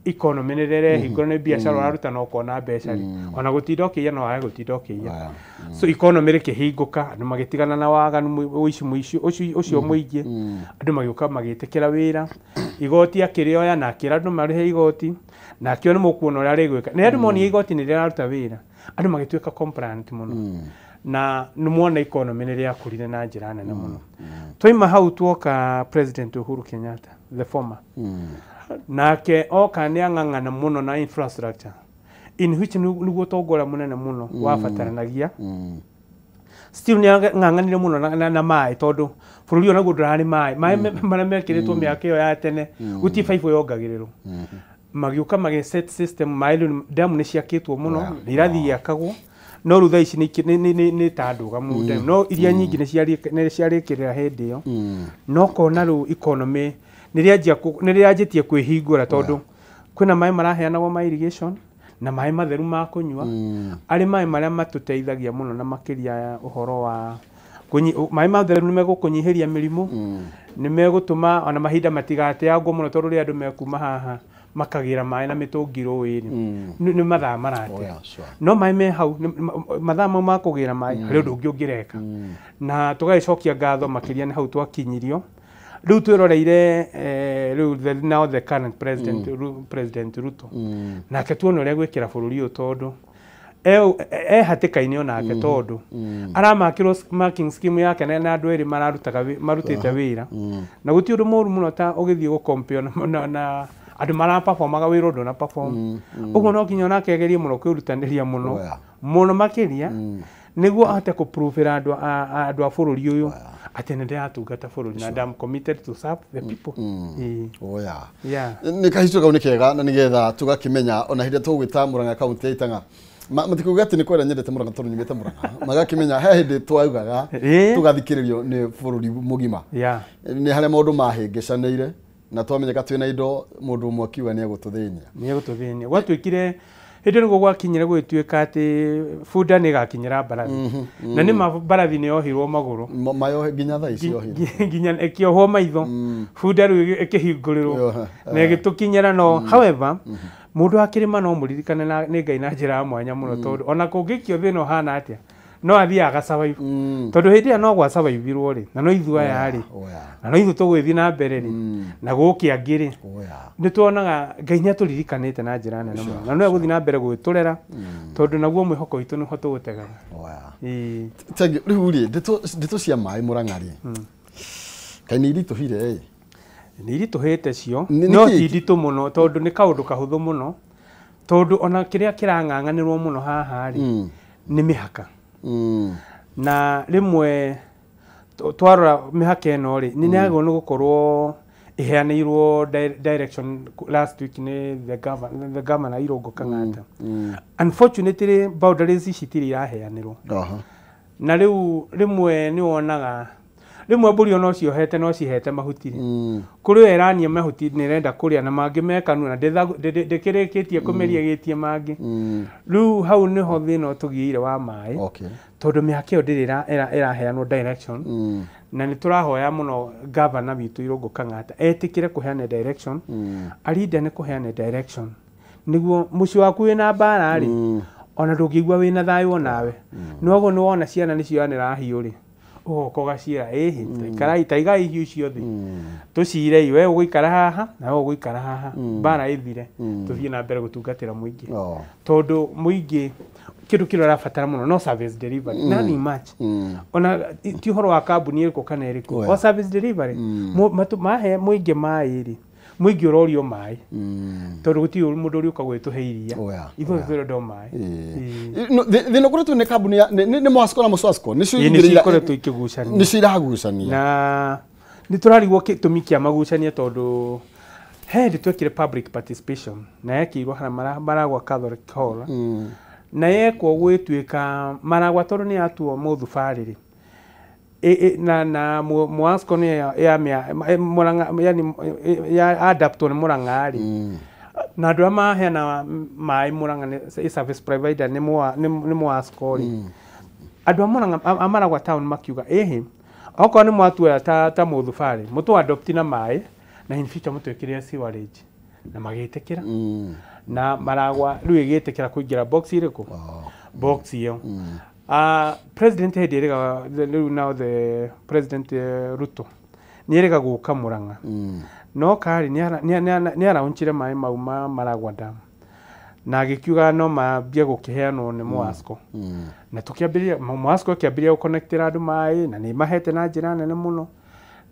economy nĩ rĩrehingũra nĩ biacara ũraruta na ũkona mbeca rĩ ona gũtinda ũkĩiya no wage gũtinda ũkĩiya so economy rĩkĩhingũka andũ magĩtigana na waganu ũici ũcio mũingĩ andũ magĩũka magĩtĩkĩra wĩra igoti akĩrĩoya na akĩra andũ marĩhe igoti na akĩona mũkuona ũrĩa rĩgwĩka nĩ andũ monire igoti nĩ rĩraruta wĩra andũ magĩtuĩka compliant mũno na nĩ muona economy nĩ rĩakũrire na njĩra nene mũno. Twaima hau tuoka President Uhuru Kenyatta the former nake oka nĩ ang'ang'ana mũno na infrastructure in which nĩguo ũtongoria mũnene mũno wabataranagia still nĩ ang'ang'anire mũno na maĩ tondũ bũrũri ũyũ naguo ndũrarĩ maĩ maĩ marĩa mekĩrĩtwo mĩaka ĩyo ya tene gũtirĩ baibũ yongagĩrĩrwo Magĩũka magĩ set system maĩ rĩu damu nĩ ciakĩtwo mũno nĩ irathiĩ igĩakagwo no rĩu thaa ici nĩ ta ndũgamu dam no iria nyingĩ nĩ ciarĩkĩrĩra hĩndĩ ĩyo. No kona rĩu economy nĩ rĩanjĩtie kwĩhingũra tondũ kwĩna maĩ maraheanagwo ma irrigation na maĩ matheru ma kũnyua arĩ maĩ marĩa matũteithagia mũno na makĩria ũhoro wa maĩ matheru nĩ megũkũnyihĩria mĩrimũ nĩ megũtũma ona mahinda matigateangwo mũno tondũ rĩrĩa andũ mekuma haha makagĩra maĩ na mĩtũngi rũĩ-rĩ nĩ mathaa marate no maĩ me hau mathaa mau ma kũgĩra maĩ harĩ ũndũ ũngĩ ũngĩreka na tũgagĩcokia ngatho makĩria nĩ hau twakinyirio. Rĩu twĩroreire rĩu now the current president President Ruto nake tuone ũrĩa gwĩkĩra bũrũri ũyũ tondũ e hatĩka-inĩ onake tondũ aramakĩrwo marking scheme yake na andũ erĩ marutĩte wĩra na gũtirĩ ũndũ mũru mũno ta ũgĩthiĩ gũcompare na andũ maraperformaga wĩra ũndũ na perform ũguo no nginya onake agerie mũno kwĩrutanĩria mũno mũno makĩria nĩguo ahote kũpruvĩra andũ a bũrũri ũyũ atĩ nĩ ndĩratungata bũrũri na I'm committed to serve the people. Nĩ kahico kau nĩ kega na nĩgetha tũgakĩmenya ona hĩndĩ tũgwĩta Murang'a kaunti ya Itang'a matikuga atĩ nĩ kwenda nyendete Murang'a tondũ nyumĩte Murang'a magakĩmenya he hĩndĩ twaugaga tũgathikĩrĩrio nĩ bũrũri mũgima nĩ harĩa maũndũ mahĩngĩcanĩire na twamenyeka twĩna indo mũndũ ũmwe akiuga nĩ egũtũthĩnia nĩ egũtũthĩnia gwatuĩkire hĩndĩ nĩguo gwakinyire gũgĩtuĩka atĩ bunda nĩ ĩgakinyĩra mbarathi na nĩ ma mbarathi nĩ yohirwo magũrũ mayohe nginya thaa ici yohirwo nginya ĩkĩohwo maitho bunda rĩu ĩkĩhingũrĩrwo na ĩgĩtũkinyĩra no however mũndũ wa kĩrĩma no mũririkane nĩ Ngai na njĩra ya mwanya mũno tondũ ona kũngĩikio thĩna ũhana atĩa no athiĩ agasurvive tondũ hĩndĩ ĩyo no gwasurvivirwo rĩ na no ithuĩ aya rĩ na no ithuĩ tũgũgĩthiĩ na mbere rĩ na gũkĩ angĩ rĩ nĩ tuonaga Ngai nĩ atũririkanĩte na njĩra nene mũno na no egũthiĩ na mbere gũgĩtũrera tondũ naguo mwĩhoko witũ nĩho tũgũtegaga. Thengiũ. Rĩu rĩ ndeto cia maĩ Murang'a rĩ kaĩ nĩ iritũhire ĩ? Nĩ iritũhĩte cio no ti nditũ mũno tondũ nĩ kaũndũ kahũthũ mũno tondũ ona kĩrĩa kĩrang'ang'anĩrwo mũno haha rĩ nĩ mĩhaka. Na rĩmwe twarora mĩhaka ĩno rĩ nĩ yagĩrĩirwo nĩ gũkorwo ĩheanĩirwo direction last week nĩ the governor Irũngũ Kang'ata. Unfortunately boundaries ici itirĩ iraheanĩrwo na rĩu rĩmwe nĩ wonaga rĩmwe mbũri ona ciohete no cihete mahuti rĩ kũrĩ yo ĩrania mahuti nĩ ĩrenda kũrĩa na mangĩ mekanua na ndĩkĩrĩkĩtie kũmeria gĩtie mangĩ rĩu hau nĩho thĩna ũtũgĩire wa maĩ tondũ mĩhaka ĩyo ndĩrĩ ĩraheanwo direction na nĩ tũrahoya mũno governor witũ Irũngũ Kang'ata etĩkĩre kũheana direction arinda nĩ kũheana direction nĩguo mũciĩ waku wĩna mbara rĩ ona ndũngĩigua wĩna thayũ onawe noguo nĩ wona ciana nĩ cioyanĩra hiũ rĩ ũgoka ũgaciĩra ĩhĩ taikarai taigai ihiũ ciothe tũcirei we ũgũikara haha na we ũgũikara haha mbara ĩthire tũthiĩ na mbere gũtungatĩra mũingĩ tondũ mũingĩ kĩndũ kĩrĩa ũrabatara mũno no service delivery nothing much ona ti ũhoro wa kambuni ĩrĩkũ kana ĩrĩkũ o service delivery mahe mũingĩ maĩ rĩ mũingĩ ũrorio maĩ tondũ gũtirĩ mũndũ ũrĩũka gwĩtũhe iria ithuothe tũrenda o maĩ. Thĩna ũkoretwo nĩ kambuni nĩ Mwasco na Mũswasco nĩcio ikoretwo ikĩgucania nĩcio iragucania na nĩ tũrarigwo gĩtũmi kĩa magucania tondũ he hĩndĩ twekire public participation na yekĩirwo harĩa Maragwa Catholic Hall na yekwo gwĩtuĩka Maragwa tondũ nĩ yatuo mũthubarĩ rĩ na Mwasco nĩ ya Murang'a yani ya adaptwo nĩ Murang'a rĩ na andũ arĩa maheana maĩ Murang'a nĩ service provider nĩ Mwasco rĩ andũ a Murang'a a Maragwa town makiuga ĩhĩ okorwo nĩ mwatuoya ta mũthubarĩ mũtũ adopt na maĩ na in future mũtwĩkĩre sewerage na magĩtĩkĩra na Maragwa rĩu ĩgĩtĩkĩra kũingĩra box ĩrĩkũ box ĩyo. President hĩndĩ ĩrĩga rĩu now the President Ruto nĩ erĩga gũka Murang'a no karĩ nĩ araunchire maĩ mau ma Maragwa dam na agĩkiuga no mambie gũkĩheanwo nĩ Mwasco na tũkĩambĩrĩria Mwasco ĩkĩambĩrĩria gũconnectĩra andũ maĩ na nĩ mahete na njĩra nene mũno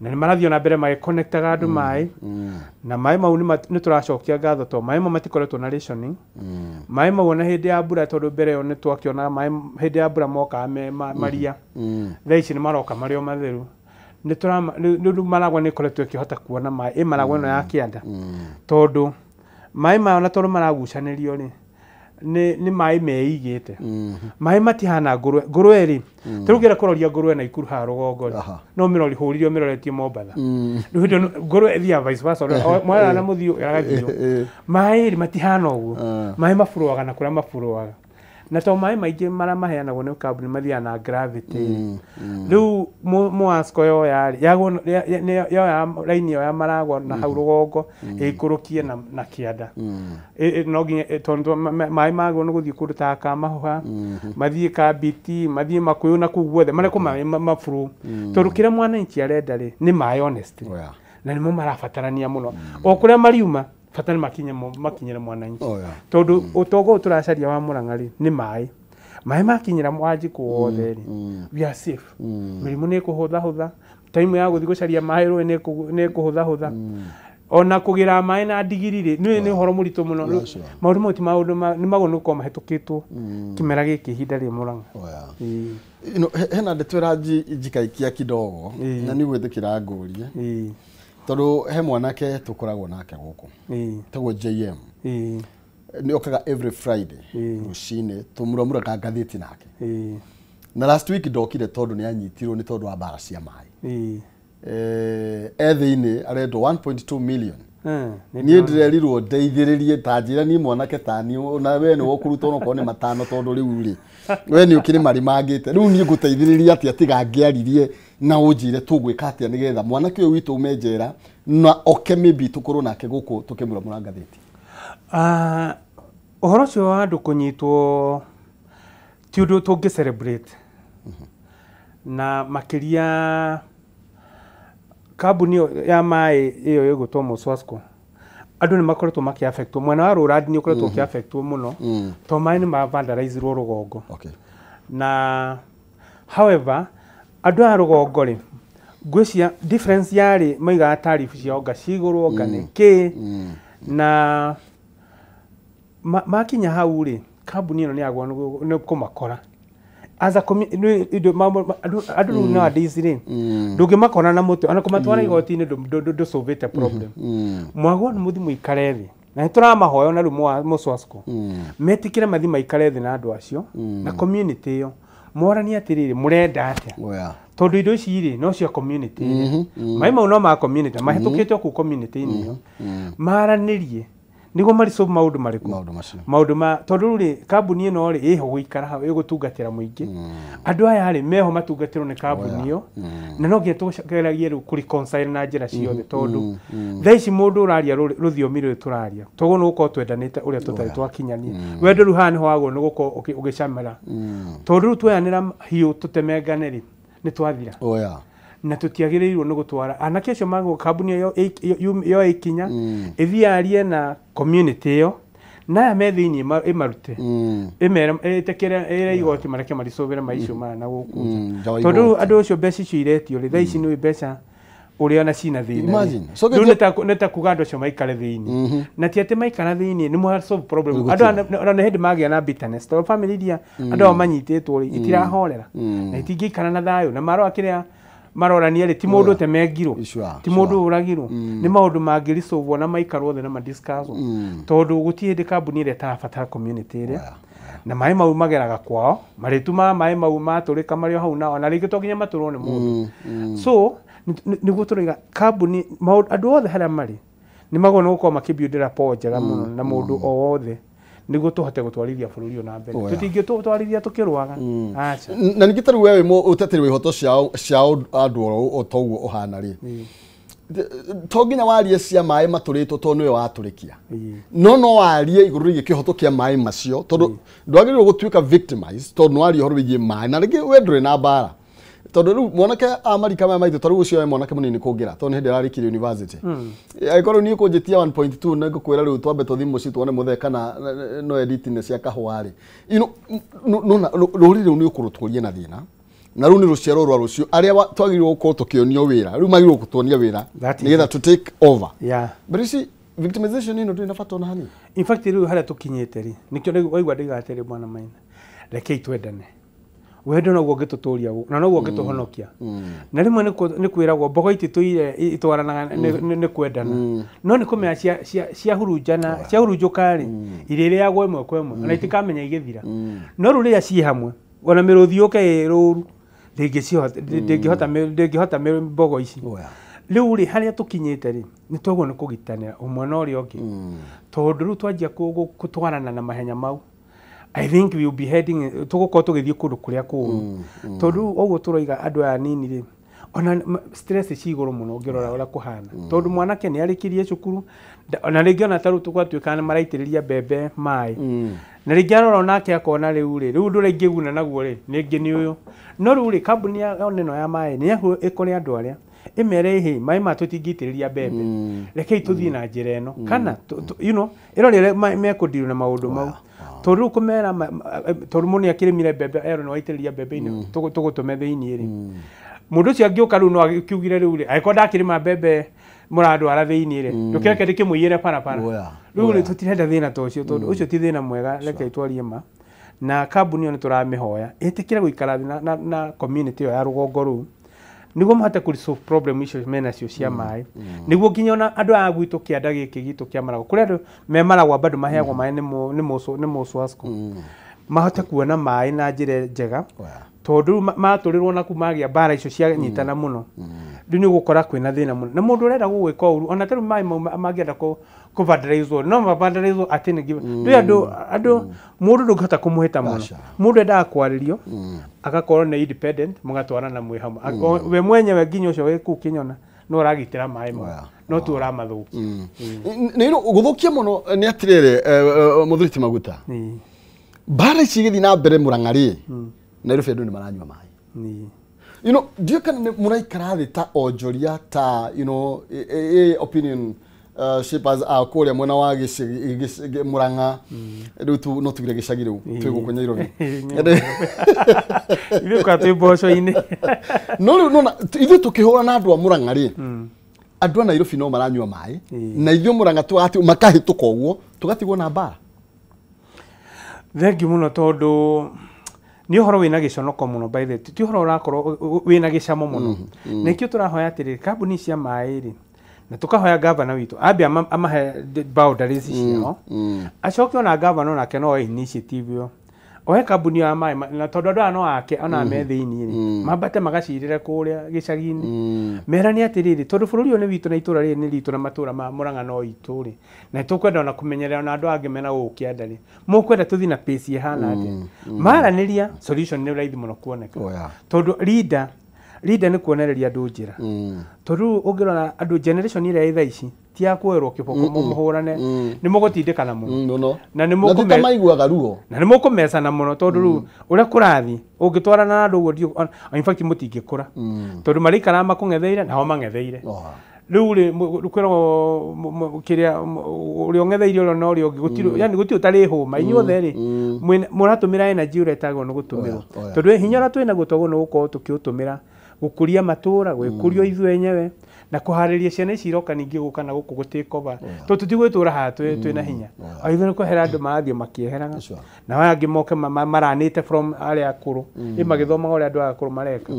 na nĩ marathiĩ na mbere magĩconnectaga andũ maĩ na maĩ mau nĩ tũracokia ngatho tondũ maĩ mau matikoretwo na rationing maĩ mau ona hĩndĩ ya mbura tondũ mbere ĩyo nĩ twakĩonaga maĩ hĩndĩ ya mbura mokaga me maria thaa ici nĩ maroka marĩ o matheru nĩ Maragwa nĩ ĩkoretwo ĩkĩhota kuona maĩ ĩ Maragwa ĩno ya kĩanda tondũ Maĩ maya ona tondũ maragucanĩrio rĩ, nĩ maĩ meigĩte. Maĩ matihana ngũrwe. Ngũrwe rĩ, ta rĩu ũngĩenda kũroria ngũrwe na Ikuru haha rũgongo rĩ, no ũmĩrori hũrire ũmĩroretie Mombatha. Rĩu hĩndĩ ĩyo ngũrwe ĩthiaga vice versa, mwarora na mũthiũ ĩgathio. Maĩ rĩ matihana ũguo. Maĩ maburoaga na kũrĩa maburoaga. Na to maĩ maingĩ marĩa maheanagwo nĩ kambuni mathiaga na gravity. Rĩu Muasco yoya rĩ, yoya raini ĩyo ya Maragwa na hau rũgongo ĩikũrũkie na kĩanda. No nginya tondũ maĩ magwo nĩ gũthiĩ kũndũ ta Kamahuha, mathiĩ Kambiti, mathiĩ Makũyũ na kũu guothe, marekwo maĩ maburu. Tondũ kĩrĩa mwananchi arenda rĩ, nĩ maĩ honestly. Na nĩmo marabatarania mũno. O kũrĩa mariuma, bata nĩ makinyĩre mwananchi. Tondũ ũtonga ũyũ tũracaria wa Murang'a rĩ, nĩ maĩ. Maĩ makinyĩra Wanjikũ wothe rĩ, we are safe. Mĩrimũ nĩ ĩkũhũthahũtha, time ya gũthiĩ gũcaria maĩ rũĩ nĩ ĩkũhũthahũtha. Ona kũgĩra maĩ na ndigiri rĩ, nĩ ũhoro mũritũ mũno. Maũndũ mau ti maũndũ nĩ magũrũ nĩ gũkorwo mahĩtũkĩtwo kĩmera gĩkĩ ihinda rĩ Murang'a. Hena ndeto ĩranjikaikia kidogo na nĩ gwĩtĩkĩra ngũrie. Tondũ he mwanake tũkoragwo nake gũkũ tagwo JM. Nĩ okaga every Friday rũcinĩ tũmuramuraga ngathĩti nake. Na last week ndokire tondũ nĩ anyitirwo nĩ tondũ wa mbara cia maĩ. E thĩinĩ arendwo 1.2 million. Niĩ ndĩrerirwo ndeithĩrĩrie ta njĩra niĩ mwanake ta niĩ na we nĩ ũkũrutwo onokorwo nĩ matano tondũ rĩu rĩ we nĩ ũkĩrĩ marĩmangĩte. Rĩu niĩ ngũteithĩrĩria atĩa tiga ngĩaririe na ũnjĩre tũgwĩka atĩa nĩgetha mwanake ũyũ witũ ume njera na oke maybe tũkorwo nake gũkũ tũkĩmuramura ngathĩti. Ũhoro ũcio wa andũ kũnyitwo ti ũndũ tũngĩ celebrate. Na makĩria kambuni ya maĩ ĩyo ĩgwĩtwo Moswasco, andũ nĩ makoretwo makĩ-affectwo. Mwena wa Rũrandi nĩ ũkoretwo ũkĩ-affectwo mũno tondũ maĩ nĩ ma-vandalizirwo rũgongo. Na however, andũ aya rũgongo rĩ, ngwĩciria difference yarĩ maigaga tariff ciao anga ci igũrũ anga nĩ kĩ. Na makinya hau rĩ, kambuni ĩno nĩ yagwo nĩ kũmakora. As a andũ rĩu nowadays rĩ, ndũngĩmakora na mũtwe, ona kũmatwara igoti-inĩ ndũsolvĩte problem. Mwagwo nĩ mũthiĩ mũikare thĩ. Na nĩ tũramahoya ona rĩu Moswasco metĩkĩre mathiĩ maikare thĩ na andũ acio na community ĩyo, moranie atĩrĩrĩ, mũrenda atĩa? Tondũ indo ici rĩ, no cia community ĩrĩa. Maĩ mau no ma community, mahĩtũkĩte o kũu community-inĩ ĩyo. Maranĩrie nĩguo marisolve maũndũ marĩkũ? Maũndũ ma tondũ rĩu rĩ, kambuni ĩno rĩ ĩho gũikara hau ĩgũtungatĩra mũingĩ. Andũ aya rĩ meho matungatĩrwo nĩ kambuni ĩyo, na no nginya tũgeragie rĩu kũ-reconcile na njĩra ciothe tondũ thaa ici mũndũ ũraria rũthiomi rũrũ tũraria, toguo nĩ gũkorwo twendanĩte ũrĩa tũtarĩ twakinyania. Wendo rĩu haha nĩho wagwo nĩ gũkorwo ũgĩcamĩra. Tondũ rĩu tuoyanĩra hiũ tũtemengane rĩ, nĩ twathira. Na tũtiagĩrĩirwo nĩ gũtwara anake acio magwo kambuni ĩyo yoe ikinya ĩthiĩ yarie na community ĩyo, na aya me thĩinĩ ĩmarute, ĩmere ĩtĩkĩre ĩre igoti mareke maricũvĩre maicio maya na gũkũ nja. Tondũ rĩu andũ acio mbeca icio iretio rĩ, thaa ici nĩ mbeca ũrĩa ona cina thĩna. Rĩu nĩ ta kuga andũ acio maikare thĩinĩ. Na ti atĩ maikara thĩinĩ nĩ mwa solve problem. Andũ ona nĩ hĩndĩ magĩa na bitterness tondũ family iria andũ ao manyitĩtwo rĩ itirahorera na itingĩikara na thayũ na marora kĩrĩa marorania rĩ, ti mũndũ ũtemengirwo, ti mũndũ ũragirwo, nĩ maũndũ mangĩrisolvwo na maikarwo thĩ na madiscusswo. Tondũ gũtirĩ hĩndĩ kambuni ĩrĩa ĩtarabatara community ĩrĩa, na maĩ mau mageraga kwao, marĩtumaga maĩ mau matũrĩka marĩ o hau nao, na rĩngĩ to nginya matũrwo nĩ mũndũ. So nĩguo tũroiga kambuni, andũ othe harĩa marĩ nĩ magwo nĩ gũkorwo makĩbuild rapport njega mũno na mũndũ o wothe nĩguo tũhote gũtwarithia bũrũri ũyũ na mbere. Tũtingĩtwarithia tũkĩrũaga. Aca. Na ningĩ ta rĩu we wĩ ũteteri wa ihoto cia andũ o toguo ũhana rĩ, to nginya warie cia maĩ matũrĩtwo tondũ nĩwe watũrĩkia, no warie igũrũ rĩgiĩ kĩhoto kĩa maĩ macio tondũ ndwagĩrĩirwo gũtuĩka victimized tondũ nĩwaria ũhoro wĩgiĩ maĩ na rĩngĩ we ndũrĩ na mbara. Tondũ rĩu mwanake a marika maya maitũ, tarĩu ũcio we mwanake mũnini kũngĩra tondũ nĩ hĩndĩ ararĩkirie university, angĩkorwo niĩ kũnjĩtia 1.2 nĩ ngũkwĩra rĩu twambe tũthiĩ mũciĩ tuone mũthee kana no edit nĩ cia kahũa rĩ, rũrĩrĩ rũu nĩ ũkũrũtũria na thĩna. Na rĩu nĩ rũciaro rwa rũciũ arĩa twagĩrĩirwo gũkorwo tũkĩonio wĩra, rĩu magĩrĩirwo gũtuonia wĩra nĩgetha to take over. But you see, victimization ĩno ndĩrĩ na bata ona hanini. In fact rĩu harĩa tũkinyĩte rĩ, nĩkĩo waigua ndaiga atĩrĩ bwana Maina, rekei twendane. Wendo noguo ũngĩtũtũria na noguo ũngĩtũhonokia. Na rĩmwe nĩ kwĩragwo mbogo ititũire itwaranaga nĩ kwendana. No nĩ kũmenya ciahurunjana ciahurunjũka rĩ irĩrĩagwo ĩmwe kwa ĩmwe ona itikamenya igĩthira. No rĩu rĩrĩa ciĩ hamwe ona mĩrũthi yũke ĩ rũru ndĩngĩhota mbogo ici. Rĩu rĩ harĩa tũkinyĩte rĩ nĩ twagwo nĩ kũgitanĩra ũmwe na ũrĩa ũngĩ. Tondũ rĩu twanjia gũtwarana na mahenya mau, I think we will be heading tũgũkorwo tũgĩthiĩ kũndũ kũrĩa kũũru. Tondũ ũguo tũroiga andũ aya anini rĩ ona stress ci igũrũ mũno ũngĩrora ũrĩa kũhana. Tondũ mwanake nĩ arĩkirie cukuru ona rĩngĩ ona ta rĩu tũgatuĩka nĩ maraitĩrĩria mbembe maĩ. Na rĩngĩ arora onake akona rĩu rĩ rĩu ũndũ ũrĩa ingĩguna naguo rĩ nĩngĩ nĩ ũyũ. No rĩu rĩ kambuni ya ĩno ya maĩ nĩ ĩkore andũ arĩa ĩmere hĩ maĩ ma tũtingĩitĩrĩria mbembe rekei tũthiĩ na njĩra ĩno kana you know ĩrore mekũndirwo na maũndũ mau. Tondũ rĩu kũmera tondũ mũndũ nĩakĩrĩmire mbembe erwo nĩ waitĩrĩria mbembe-inĩ tũgũtũme thĩiniĩ rĩ mũndũ ũcio angĩũka rĩu no akiugire rĩu rĩ angĩkorwo ndakĩrĩma mbembe mũrandwara thĩiniĩ rĩ ndũkĩreke ndĩkĩmũiyĩre barabara. Rĩu rĩ tũtirenda thĩna ta ũcio tondũ ũcio ti thĩna mwega rekei twarie ma. Na kambuni ĩyo nĩ tũramĩhoya ĩtĩkĩre gũikara thĩ na community ĩyo ya rũgongo rũu nĩguo mahote kũ resolve problem icio menacio cia maĩ. Nĩguo nginya ona andũ aya gwitũ kĩanda gĩkĩ gitũ kĩa Maragwa kũrĩa andũ me Maragwa bado maheagwo maĩ nĩ Mũswasco mahote kuona maĩ na njĩra njega. Tondũ matũrĩrwo naku magĩa mbara icio cianyitana mũno rĩu nĩ ũgũkora kwĩna thĩna mũno na mũndũ ũrenda gũgwĩka ũru ona ta rĩu maĩ mau mangĩenda kũ vandalize no ma vandalize atĩ nĩ rĩu andũ mũndũ ndũngĩhota kũmũhĩta mũno. Mũndũ endaga kwarĩrio agakorwo nĩ independent mũgatwarana mwĩ hamwe. We mwenyewe nginya ũcio wĩ kũu Kĩnyona no ũragitĩra maĩ mau no tu ũramathũkia. Nĩ gũthũkia mũno nĩ atĩrĩrĩ mũthuri ti Maguta mbara ici igĩthiĩ na mbere Murang'a rĩ Nairobi andũ nĩ maranyua maĩ. You know, ndiũĩ kana nĩ mũraikara thĩ ta onjoria ta you know opinion shapers a kũrĩa mwena wa Murang'a rĩu no tugire gĩcagi rĩu twĩ gũkũ Nairobi. Ithuĩ kwa twĩ mboco-inĩ. No rĩu nona ithuĩ tũkĩhũra na andũ a Murang'a rĩ andũ a Nairobi no maranyua maĩ na ithuĩ Murang'a makahĩtũka ũguo tũgatigwo na mbara. Thengiũ mũno tondũ nĩ ũhoro wĩna gĩconoko mũno by the way ti ũhoro ũrakorwo wĩna gĩcamo mũno. Nĩkĩo tũrahoya atĩrĩrĩ kambuni cia maĩ rĩ na tũkahoya gavana witũ ambe amahe boundaries ciao acoke ona gavana onake no oe initiative ĩyo oe kambuni ya maĩ na tondũ andũ aya no ake ona me thĩiniĩ rĩ mambate magacirĩre kũrĩa gĩcagi-inĩ merane atĩrĩrĩ tondũ bũrũri ũyũ nĩ witũ na itũra rĩrĩ nĩ ritũ na matũra ma Murang'a no itũ rĩ na tũkwenda ona kũmenyerera ona andũ angĩ mena gũkũ kĩanda rĩ mũkwenda tũthiĩ na pace ĩhana atĩa. Maranĩria solution nĩ raithi mũno kuoneka tondũ leader nĩ kuonereria andũ njĩra. Tondũ ũngĩrora andũ generation ĩrĩa ĩ thaa ici ti ya kuoerwo kĩboko mũhũrane nĩ mũgũtindĩkana mũno na nĩ maiguaga ruo na nĩ mũkũmecana mũno tondũ rĩu ũrĩa kũrathiĩ ũngĩtwarana na andũ ũguo in fact mũtingĩkũra tondũ marĩikaraga makũng'etheire nao mang'etheire. Rĩu rĩ kwĩragwo kĩrĩa ũrĩa ũng'etheire ũrĩa na ũrĩa ũngĩ gũtirĩ yani gũtirĩ ũtarĩ hũma inyuothe rĩ mũratũmĩra energy ũrĩa ĩtagwo nĩ gũtũmĩrwo tondũ hinya ũrĩa twĩnaguo twagwo nĩ gũkorwo tũkĩũtũmĩra gũkũria matũra gwĩkũria ithuĩ enyewe na kũharĩria ciana ici iroka ningĩ gũka na gũkũ gũtĩkova tondũ tũtigwĩtũra haha twĩna hinya o ithuĩ nĩ kwehera andũ marathiĩ makĩeheraga na aya angĩ moke maranĩte from arĩa akũrũ ĩ magĩthomaga ũrĩa andũ aya akũrũ mareka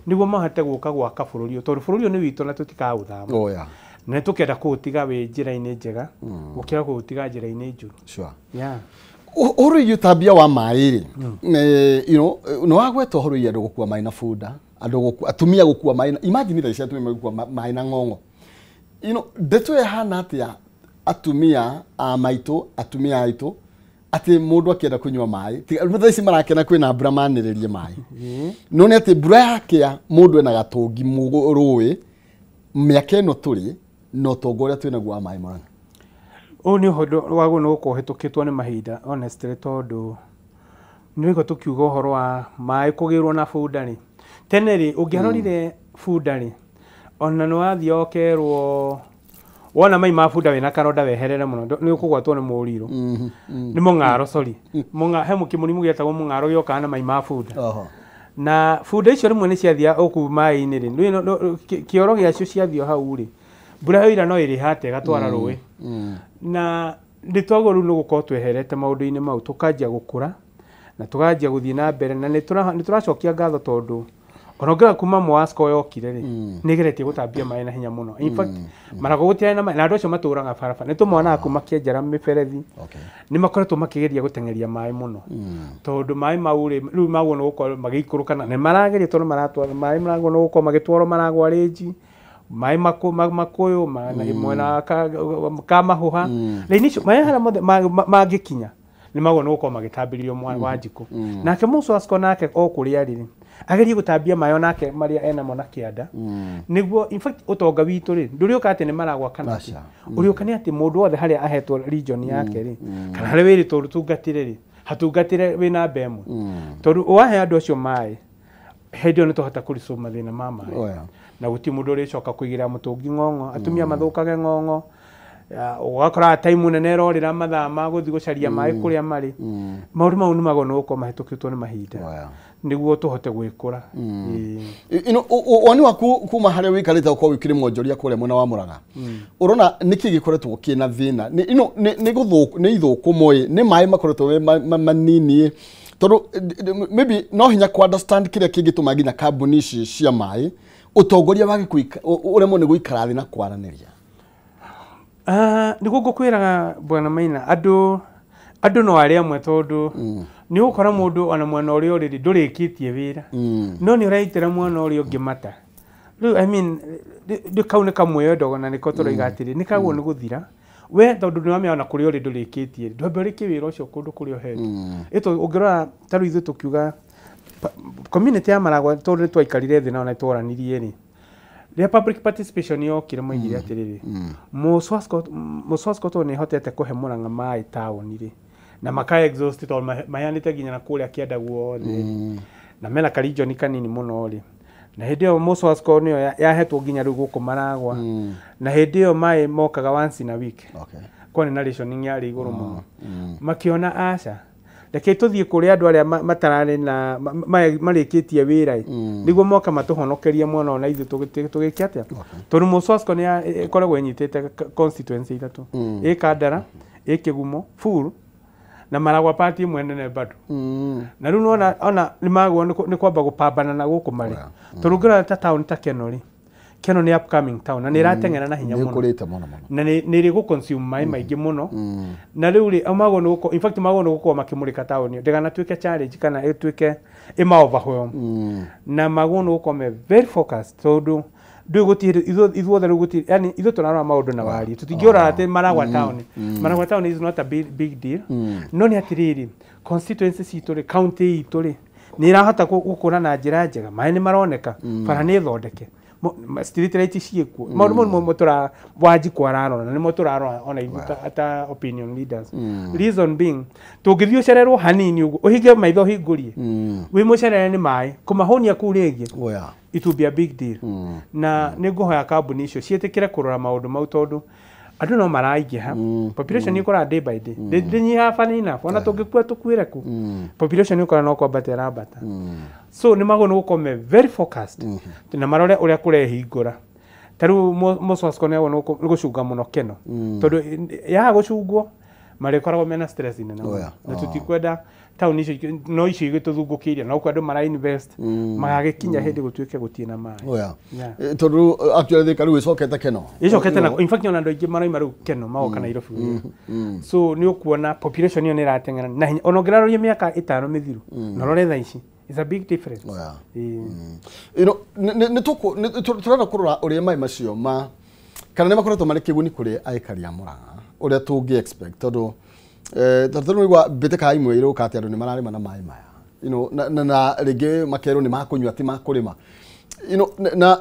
nĩguo mahote gũka gwaka bũrũri ũyũ tondũ bũrũri ũyũ nĩ witũ na tũtikaũthama na nĩ tũkenda kũũtiga wĩ njĩra-inĩ njega gũkĩra kũũtiga njĩra-inĩ njũru. Ũhoro wĩgiĩ ũtambia wa maĩ rĩ you know nĩ wagweta ũhoro wĩgiĩ andũ gũkua maĩ na bunda andũ atumia gũkua maĩ na imagine thaa ici atumia magĩkua maĩ na ng'ong'o. You know ndeto ĩhana atĩa atumia a maitũ atumia aitũ atĩ mũndũ akĩenda kũnyua maĩ thaa ici marakena kwĩna mbura manĩrĩrie maĩ no nĩ atĩ mbura yakĩa mũndũ ena gatũngi rũĩ mĩaka ĩno tũrĩ na ũtonga ũrĩa twĩnaguo wa maĩ Murang'a. Ũyũ nĩ ũhoro wagwo nĩ gũkorwo ũhĩtũkĩtwo nĩ mahinda honestly tondũ nĩ ũraigua tũkiuga ũhoro wa maĩ kũgĩrwo na bunda rĩ tene rĩ ũngĩarorire bunda rĩ ona nĩ wathiĩ ũkerwo wona mai ma bunda wĩna karonda weherere mũno nĩ ũkũgwatwo nĩ mũrirũ nĩ mũng'aro sorry he kĩmũrimũ gĩetagwo mũng'aro gĩokaga na mai ma bunda na bunda icio rĩmwe nĩ ciathiaga o kũu maĩ-inĩ rĩ kĩoro gĩacio ciathio hau rĩ mbura yoira no ĩrĩhate ĩgatwara rũĩ na nĩ twagwo rĩu nĩ gũkorwo tweherete maũndũ-inĩ mau tũkanjia gũkũra Na tũganjia gũthiĩ na mbere na nĩ tũracokia ngatho tondũ ona ũngĩrora kuma Mwasco yokire rĩ, nĩ ĩgeretie gũtambia maĩ na hinya mũno. In fact, Maragwa gũtirarĩ na maĩ na andũ acio matũraga barabara nĩ tũmonaga kuma makĩenjera mĩberethi. Nĩ makoretwo makĩgeria gũteng'eria maĩ mũno tondũ maĩ mau rĩ, rĩu magwo nĩ gũkorwo magĩikũrũka na nĩ marageria tondũ maratwara maĩ maragwo nĩ gũkorwo magĩtwarwo Maragwa rĩnji, maĩ makũyũ mwena ka mahũha raini icio maĩ harĩa mothe mangĩkinya nĩ magwo nĩ gũkorwo magĩtambĩrio Wanjikũ. Nake Mũswasco nake o kũrĩa arĩ rĩ, agerie gũtambia maĩ onake marĩa enamo na kĩanda nĩguo in fact ũtonga witũ rĩ ndũrĩũka atĩ nĩ Maragwa kana atĩ ũrĩũka nĩ atĩ mũndũ wothe harĩa ahetwo region yake rĩ, kana harĩa wĩrĩtwo ũtungatĩre rĩ, hatungatĩre wĩ namba ĩmwe tondũ wahe andũ acio maĩ hĩndĩ ĩyo nĩ twahota kũresolve mathĩna ma maĩ na gũtirĩ mũndũ ũrĩcoka kũigĩrĩra mũtũngi ng'ong'o, atumia mathũkage ng'ong'o, ũgakora time nene ĩrorĩra mathaa ma gũthiĩ gũcaria maĩ kũrĩa marĩ. Maũndũ mau nĩ magwo nĩ gũkorwo mahĩtũkĩtwo nĩ mahinda nĩguo tũhote gwĩkũra. Woni waku kuma harĩa wĩikarĩte ũkorwo wĩkĩrĩ mwonjoria kũrĩa mwena wa Mũrang'a, ũrona nĩkĩ gĩkoretwo kĩna thĩna? Nĩ ithũkũmo ĩ, nĩ maĩ makoretwo me manini tondũ maybe no hinya ku understand kĩrĩa kĩngĩtũma nginya kambuni ici cia maĩ ũtongoria wage ũremwo nĩ gũikara thĩ na kwaranĩria. Nĩguo ngũkwĩraga Bwana Maina, andũ no arĩa amwe tondũ nĩ ũgũkora mũndũ ona mwena ũrĩa ũrĩ rĩ ndũrĩkĩtie wĩra no nĩ ũraitĩra mwena ũrĩa ũngĩ mata. Rĩu I mean kau nĩ kamwe ndogo na nĩko tũroiga atĩrĩ nĩ kagwo nĩ gũthira we tondũ nĩ wamenya ona kũrĩa ũrĩ ndũrĩkĩtie ndwambe ũrĩkie wĩra ũcio kũndũ kũrĩa ũhetwo. Ĩto ũngĩrora ta rĩu ithuĩ tũkiuga community ya Maragwa tondũ nĩ twaikarire thĩ nao na twaranirie rĩ, rĩrĩa public participation yokire moigire atĩrĩrĩ, Mũswasco tondũ nĩ ĩhotete kũhe Mũrang'a maĩ taũni rĩ, na maka exhaust tondũ maheanĩte nginya na kũrĩa kĩanda guothe na mena karijoni kanini mũno rĩ, na hĩndĩ ĩyo Mũswasco nĩyo yahetwo nginya rĩu gũkũ Maragwa, na hĩndĩ ĩyo maĩ mokaga once in a week, kwarĩ na rationing yarĩ igũrũ mũno. Makĩona aca reke tũthiĩ kũrĩ andũ arĩa matararĩ na marĩkĩtie wĩra nĩguo moka matũhonokerie mwena ona ithuĩ tũgĩke atĩa, tondũ Mũswasco nĩ ĩkoragwo ĩnyitĩte constituency ithatũ, ĩ Kandara, ĩ Kĩgumo full na Maragwa party ĩmwe nene bado. Na rĩu nĩwona ona nĩ magwo nĩ kwamba gũpambana na gũkũ marĩ tondũ ũngĩrora ta town ta Keno rĩ, Keno nĩ upcoming town na nĩ ĩrateng'era na hinya mũno na nĩ ĩrĩ gũ consume maĩ maingĩ mũno na rĩu rĩ magwo nĩ gũkorwo in fact magwo nĩ gũkorwo makĩmũrĩka town ĩyo ndĩganatuĩke challenge kana ĩtuĩke ĩma overwhelm na magwo nĩ gũkorwo me very focused tondũ ndũĩ gũtirĩ ithuothe rĩu gũtirĩ yani ithuĩ tũrarora maũndũ na warie tũtingĩũrora atĩ Maragwa town. Maragwa town is not a big deal no nĩ atĩrĩrĩ constituency citũ rĩ, county itũ rĩ nĩ ĩrahota gũkũra na njĩra njega, maĩ nĩ maroneka, bara nĩ thondeke, street light ciĩkuo, maũndũ mau nĩmo tũra Wanjikũ ararora na nĩmo tũrarora ona ithuĩ ta opinion leaders. Reason being tũngĩthiĩ ũcererwo hanini ũguo ũhinge maitho ũhingũrie wĩ mũcerere nĩ maĩ kũmahũnia kũu rĩngĩ it will be a big deal. Na nĩ ngũhoya kambuni icio ciĩtĩkĩre kũrora maũndũ mau tondũ andũ no maraingĩha, population ĩkũraga day by day, ndĩnyihaga funny enough ona tũngĩkua tũkuĩre kũ population ĩkũra no kwambata ĩrambata. So nĩ magwo nĩ gũkorwo me very focused na marore ũrĩa kũrehingũra. Ta rĩu Mũswasco nĩ agwo nĩ gũcunga mũno Keno tondũ yaga gũcungwo marĩkoragwo mena stress nene mũno na tũtikwenda taũni icio no icio igĩtũthungũkĩirie no kuo andũ mara invest magagĩkinya hĩndĩ gũtuĩke gũtirĩ na maĩ. Tondũ actually thirikari rĩu ĩcokete Keno, ĩcokete na in fact ona andũ aingĩ maraima rĩu Keno magoka Nairobi. So nĩ ũkuona population ĩyo nĩ ĩrateng'era na hinya ona ũngĩraroria mĩaka 5 mĩthiru na ũrore thaa ici it's a big difference. You know nĩ tũrenda kũrora ũrĩa maĩ macio ma kana nĩ makoretwo marĩ kĩguni kũrĩ aikari a Mũrang'a ũrĩa tũngĩ expect tondũ tondũ nĩ mbĩtĩka imwe irũka atĩ andũ nĩ mararĩma na maĩ maya, you know, na rĩngĩ makerwo nĩ makũnyua ti makũrĩma, you know,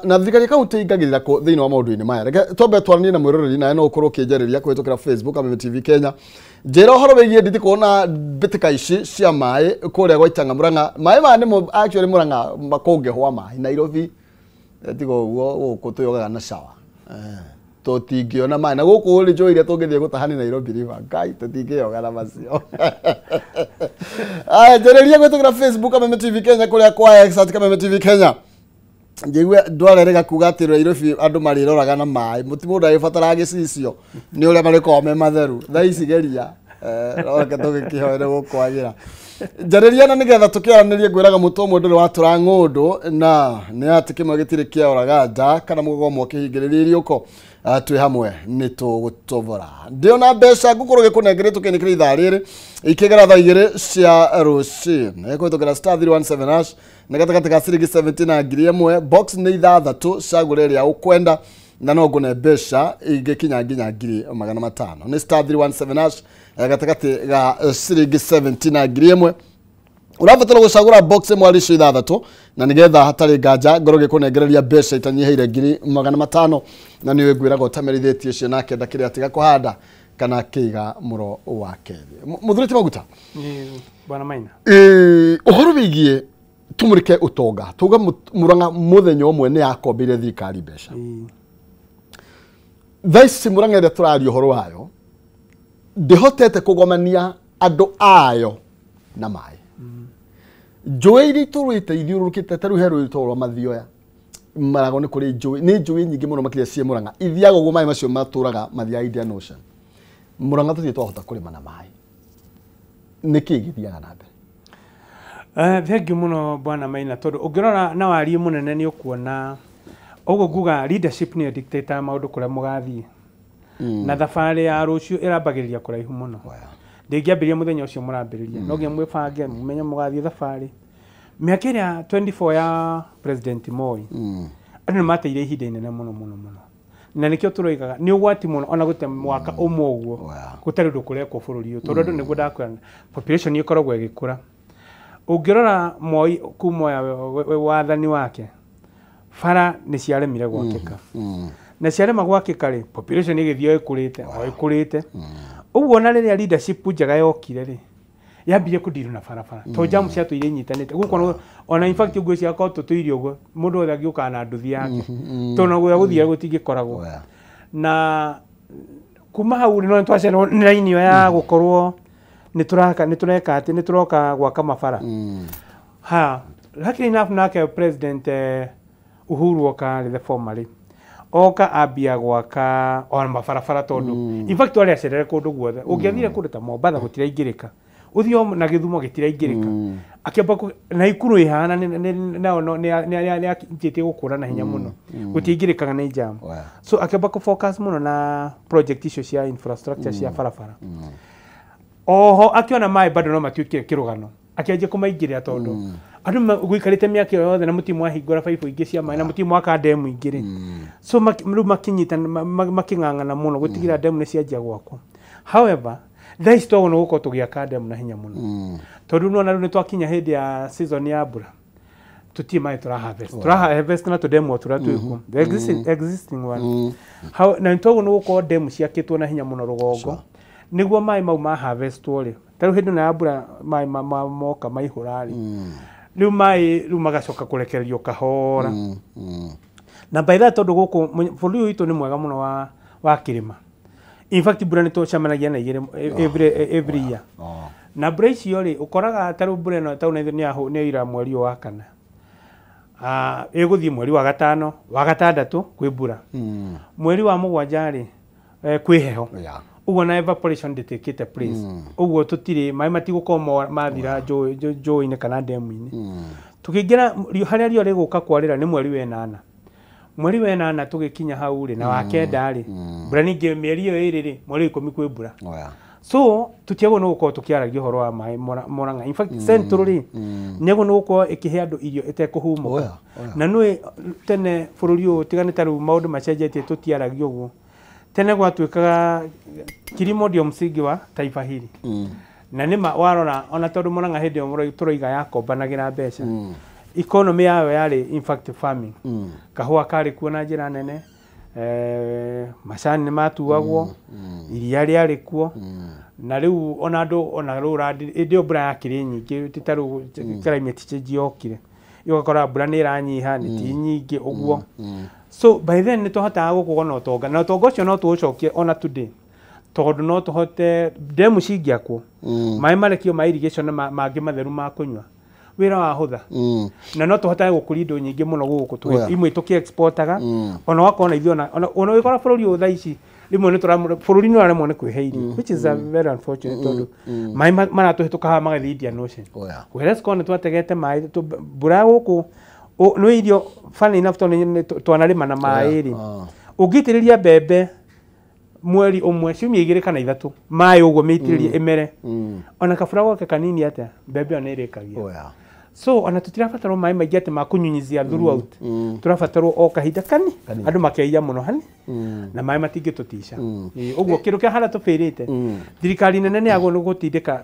na thirikari ya kaunti ingagĩrĩra kũ thĩinĩ wa maũndũ-inĩ maya. Reke twambe twaranie na mwĩroreri nawe no ũkorwo ũkĩnjarĩria kũhĩtũkĩra Facebook Kameme TV Kenya. Njĩra ũhoro wĩgiĩ nditi kuona mbĩtĩka ici cia maĩ kũrĩa gwa Itang'a Mũrang'a. Maĩ maya nĩmo actually Mũrang'a makũngĩhwa maĩ Nairobi tiga ũguo gũkũ tũyogaga na shower tũtingĩona maĩ na gũkũ rĩ njũĩ iria tũngĩthiĩ gũtaha nĩ Nairobi River Ngai tũtingĩyoga na macio. Aya njarĩria kũhĩtũkĩra Facebook Kameme TV Kenya kũrĩa kwa X at Kameme TV Kenya. Njigua ndwarerega kuga atĩ Nairobi andũ marĩroraga na maĩ mũti mũndũ agĩbatara gĩcicio nĩ ũrĩa marĩkoragwo me matheru thaa ici geria reke tũgĩkĩhoere gũkwagĩra. Njarĩria na nĩgetha tũkĩaranĩrie ngwĩraga mũtwe ũmwe ndũrĩ watũra ng'ũndũ na nĩ atĩ kĩmwe gĩtirĩ kĩaũraga nja kana mũgogo ũmwe ũkĩhingĩrĩria iriũko twĩ hamwe nĩ tũgũtobora. Ndĩona mbeca ngũkorwo gĩkũnengerete tũkĩnĩkĩra ithaa rĩrĩ ikĩgera thaa 2 cia rũcinĩ kũhĩtũkĩra star 317 hash nĩ gatagatĩ ka ciringi 70 na 1000 box nĩ 6 cagũra ĩrĩa ũkwenda na no ngũne mbeca ingĩkinya nginya 500,000 nĩ star 317 hash gatagatĩ ga ciringi 70 na 1000 ũrabatara gũcagũra box ĩmwe harĩ icio 6 na nĩgetha hatarĩ nganja ngorwo ngĩkũnengereria mbeca itanyihĩire 500,000 na nĩ ngwĩraga ũtamerithĩtie ciana kenda kĩrĩa tiga kũhanda kana kĩiga mũro wa kerĩ. Mũthuri ti Maguta, Bwana Maina, ũhoro wĩgiĩ tumurike ũtonga tuga Murang'a mũthenya ũmwe nĩ yakombeire thirikari mbeca. Thaa ici Murang'a ĩrĩa tũraria ũhoro wayo ndĩhotete kũgomania andũ ayo na maĩ. Njũĩ iria itũrĩte ithiũrũrũkĩte ta rĩu he rũĩ rwa Mathioya Marago nĩ kũrĩ njũĩ nĩ njũĩ nyingĩ mũno makĩria ciĩ Murang'a ithiaga ũguo maĩ macio matũraga mathiaga Indian Ocean. Murang'a tũtirĩ twahota kũrĩma na maĩ, nĩkĩ gĩthiaga na mbere? Thengiũ mũno Bwana Maina, tondũ ũngĩrora na wariĩ mũnene nĩ ũkuona ũguo nguga leadership nĩyo dictator maũndũ kũrĩa mũgathiĩ. Na thabarĩ ya rũciũ ĩrambagĩrĩria kũraihu mũno. Ndĩngĩambĩrĩria mũthenya ũcio mũrambĩrĩria, no nginya mwĩbange mũmenye mũgathiĩ thabarĩ. Mĩaka ĩrĩa 24 ya President Moi andũ nĩ mateire ihinda inene mũno mũno mũno, na nĩkĩo tũroigaga nĩ ũgwati mũno ona gũte mwaka ũmwe ũguo gũtarĩ ũndũ kũrekwo bũrũri ũyũ, tondũ andũ nĩguo ndakwĩra population ĩkoragwo ĩgĩkũra. Ũngĩrora Moi kuma wathani wake bara nĩ ciaremire gwakĩka, na ciarema gwakĩka rĩ population ĩgĩthiĩ ĩkũrĩte o ĩkũrĩte ũguo. Na rĩrĩa leadership njega yokire rĩ yambirie kũndirwo na barabara to jamu ciatũire inyitanĩte gũkũ, ona in fact ũguo ciakorwo tũtũire ũguo mũndũ wothe angĩũkaga na nduthi yake tondũ na gũrĩa gũthiaga gũtingĩkoragwo. Na kuma hau rĩ no nĩtwacererwo nĩ raini ĩyo ya gũkorwo nĩtũraka nĩtũreka atĩ nĩtũroka gwaka mabara. Ha luckily enough nake President Uhuru oka rĩ the former rĩ oka ambia gwaka ona mabarabara tondũ in fact warĩ acerere kũndũ guothe ũngĩathire kũndũ ta Mombatha gũtiraingĩrĩka, ũthiĩ na Gĩthumo gĩtiraingĩrĩka, akĩamba Naikuru ĩhana nao nĩ gũkũra na hinya mũno gũtiingĩrĩkaga nĩ jam. So akĩamba kũ focus mũno na project icio cia infrastructure cia barabara. Oho akĩona maĩ bado no matuĩkire kĩrũgano akĩanjia kũmaingĩrĩra tondũ andũ gũikarĩte mĩaka ĩyo yothe na mũtirĩ mwahingũra baibũ ingĩ cia maĩ na mũtirĩ mwaka ndemu ingĩ rĩ, so rĩu makinyita makĩng'ang'ana mũno gũtigĩrĩra ndemu nĩ cianjia gwakwo. However thaa ici twagwo nĩ gũkorwo tũgĩaka ndemu na hinya mũno tondũ nĩwona rĩu nĩtwakinya hĩndĩ ya season ya mbura tũtirĩ maĩ tũra harvest, tũra harvest na tũndemu o tũrĩa twĩkuo the existing one. Na nĩtwagwo nĩ gũkorwo ndemu ciakĩtwo na hinya mũno rũgongo nĩguo maĩ mau ma harvestwo rĩ, ta rĩu hĩndĩ ĩno ya mbura maĩ moka maihũra rĩ, rĩu maĩ rĩu magacoka kũrekererio kahora. Na by that tondũ gũkũ bũrũri ũyũ witũ nĩ mwega mũno wa kĩrĩma, in fact mbura nĩ tũcemanagia na igĩrĩ every year. Na mbura icio rĩ ũkoraga ta rĩu mbura ĩno ta rĩu nĩ yaura mweri ũyũ wa kana, ĩgũthiĩ mweri wa gatano wa gatandatũ kwĩ mbura, mweri wa mũgwanja rĩ kwĩ heho, ũguo na evaporation ndĩtĩkĩte place, ũguo tũtirĩ maĩ matigũkorwo mathira njũĩ-inĩ kana ndemu-inĩ. Tũkĩingĩra harĩa riũa rĩgũka kwarĩra nĩ mweri wa ĩnana, mweri wa ĩnana tũgĩkinya hau rĩ na wa kenda rĩ mbura ningĩ mĩeri ĩyo ĩrĩ rĩ mweri wa 10 kwĩ mbura. So tũtiagwo nĩ gũkorwo tũkĩaragia ũhoro wa maĩ Murang'a. In fact Central rĩ nĩagwo nĩ gũkorwo ĩkĩhe andũ irio ĩtekũhumũka. Na nĩũĩ tene bũrũri ũyũ tiga nĩ ta rĩu maũndũ macenjetie tũtiaragia ũguo. Tene gwatuĩkaga kilimo ndio msingi wa taifa hili. Na nĩma warora ona tondũ Murang'a hĩndĩ ĩyo tũroiga yakombanagĩra mbeca, economy yayo yarĩ in fact farming. Kahũa karĩ kuo na njĩra nene, macani nĩ matuagwo, iria rĩarĩ kuo, na rĩu ona andũ ona rĩu hĩndĩ ĩyo mbura yakĩrĩ nyingĩ ti ta rĩu climate change yokire ũgakora mbura nĩ ĩranyiha nĩ ti nyingĩ ũguo. So by then nĩ twahotaga gũkorwo na ũtonga, na ũtonga ũcio no tũũcokie ona today tondũ no tũhote ndemu cingĩakwo maĩ marekio ma irrigation na mangĩ matheru ma kũnyua wĩra wahũtha, na no tũhotage gũkũria indo nyingĩ mũno gũkũ imwe tũkĩ exportaga ona wakorwo na ithuĩ ona ũgĩkora bũrũri ũyũ thaa ici Rĩmwe nĩ tũramũ bũrũri nĩ ũraremwo nĩ kwĩhe irio, which is a very unfortunate, tondũ maĩ maratũhĩtũka haha magathiĩ Indian Ocean. Whereas korwo nĩ twategete maĩ mbura gũkũ nĩ irio, funny enough, tondũ twanarĩma na maĩ rĩ, ũngĩitĩrĩria mbembe mweri ũmwe, ciumia 2 kana 3 maĩ ũguo mĩitĩrĩrie ĩmere, ona kabura goke kanini atĩa, mbembe ĩyo nĩ ĩrĩkagia. So ona tũtirabatarwo maĩ maingĩ atĩ ma kũnyunyizia throughout, tũrabatarwo o kahinda kani andũ makeiya mũno hani na maĩ matingĩtũtica. Ũguo kĩndũ kĩa harĩa tũbĩrĩte, thirikari nene nĩ yagwo nĩ gũtindĩka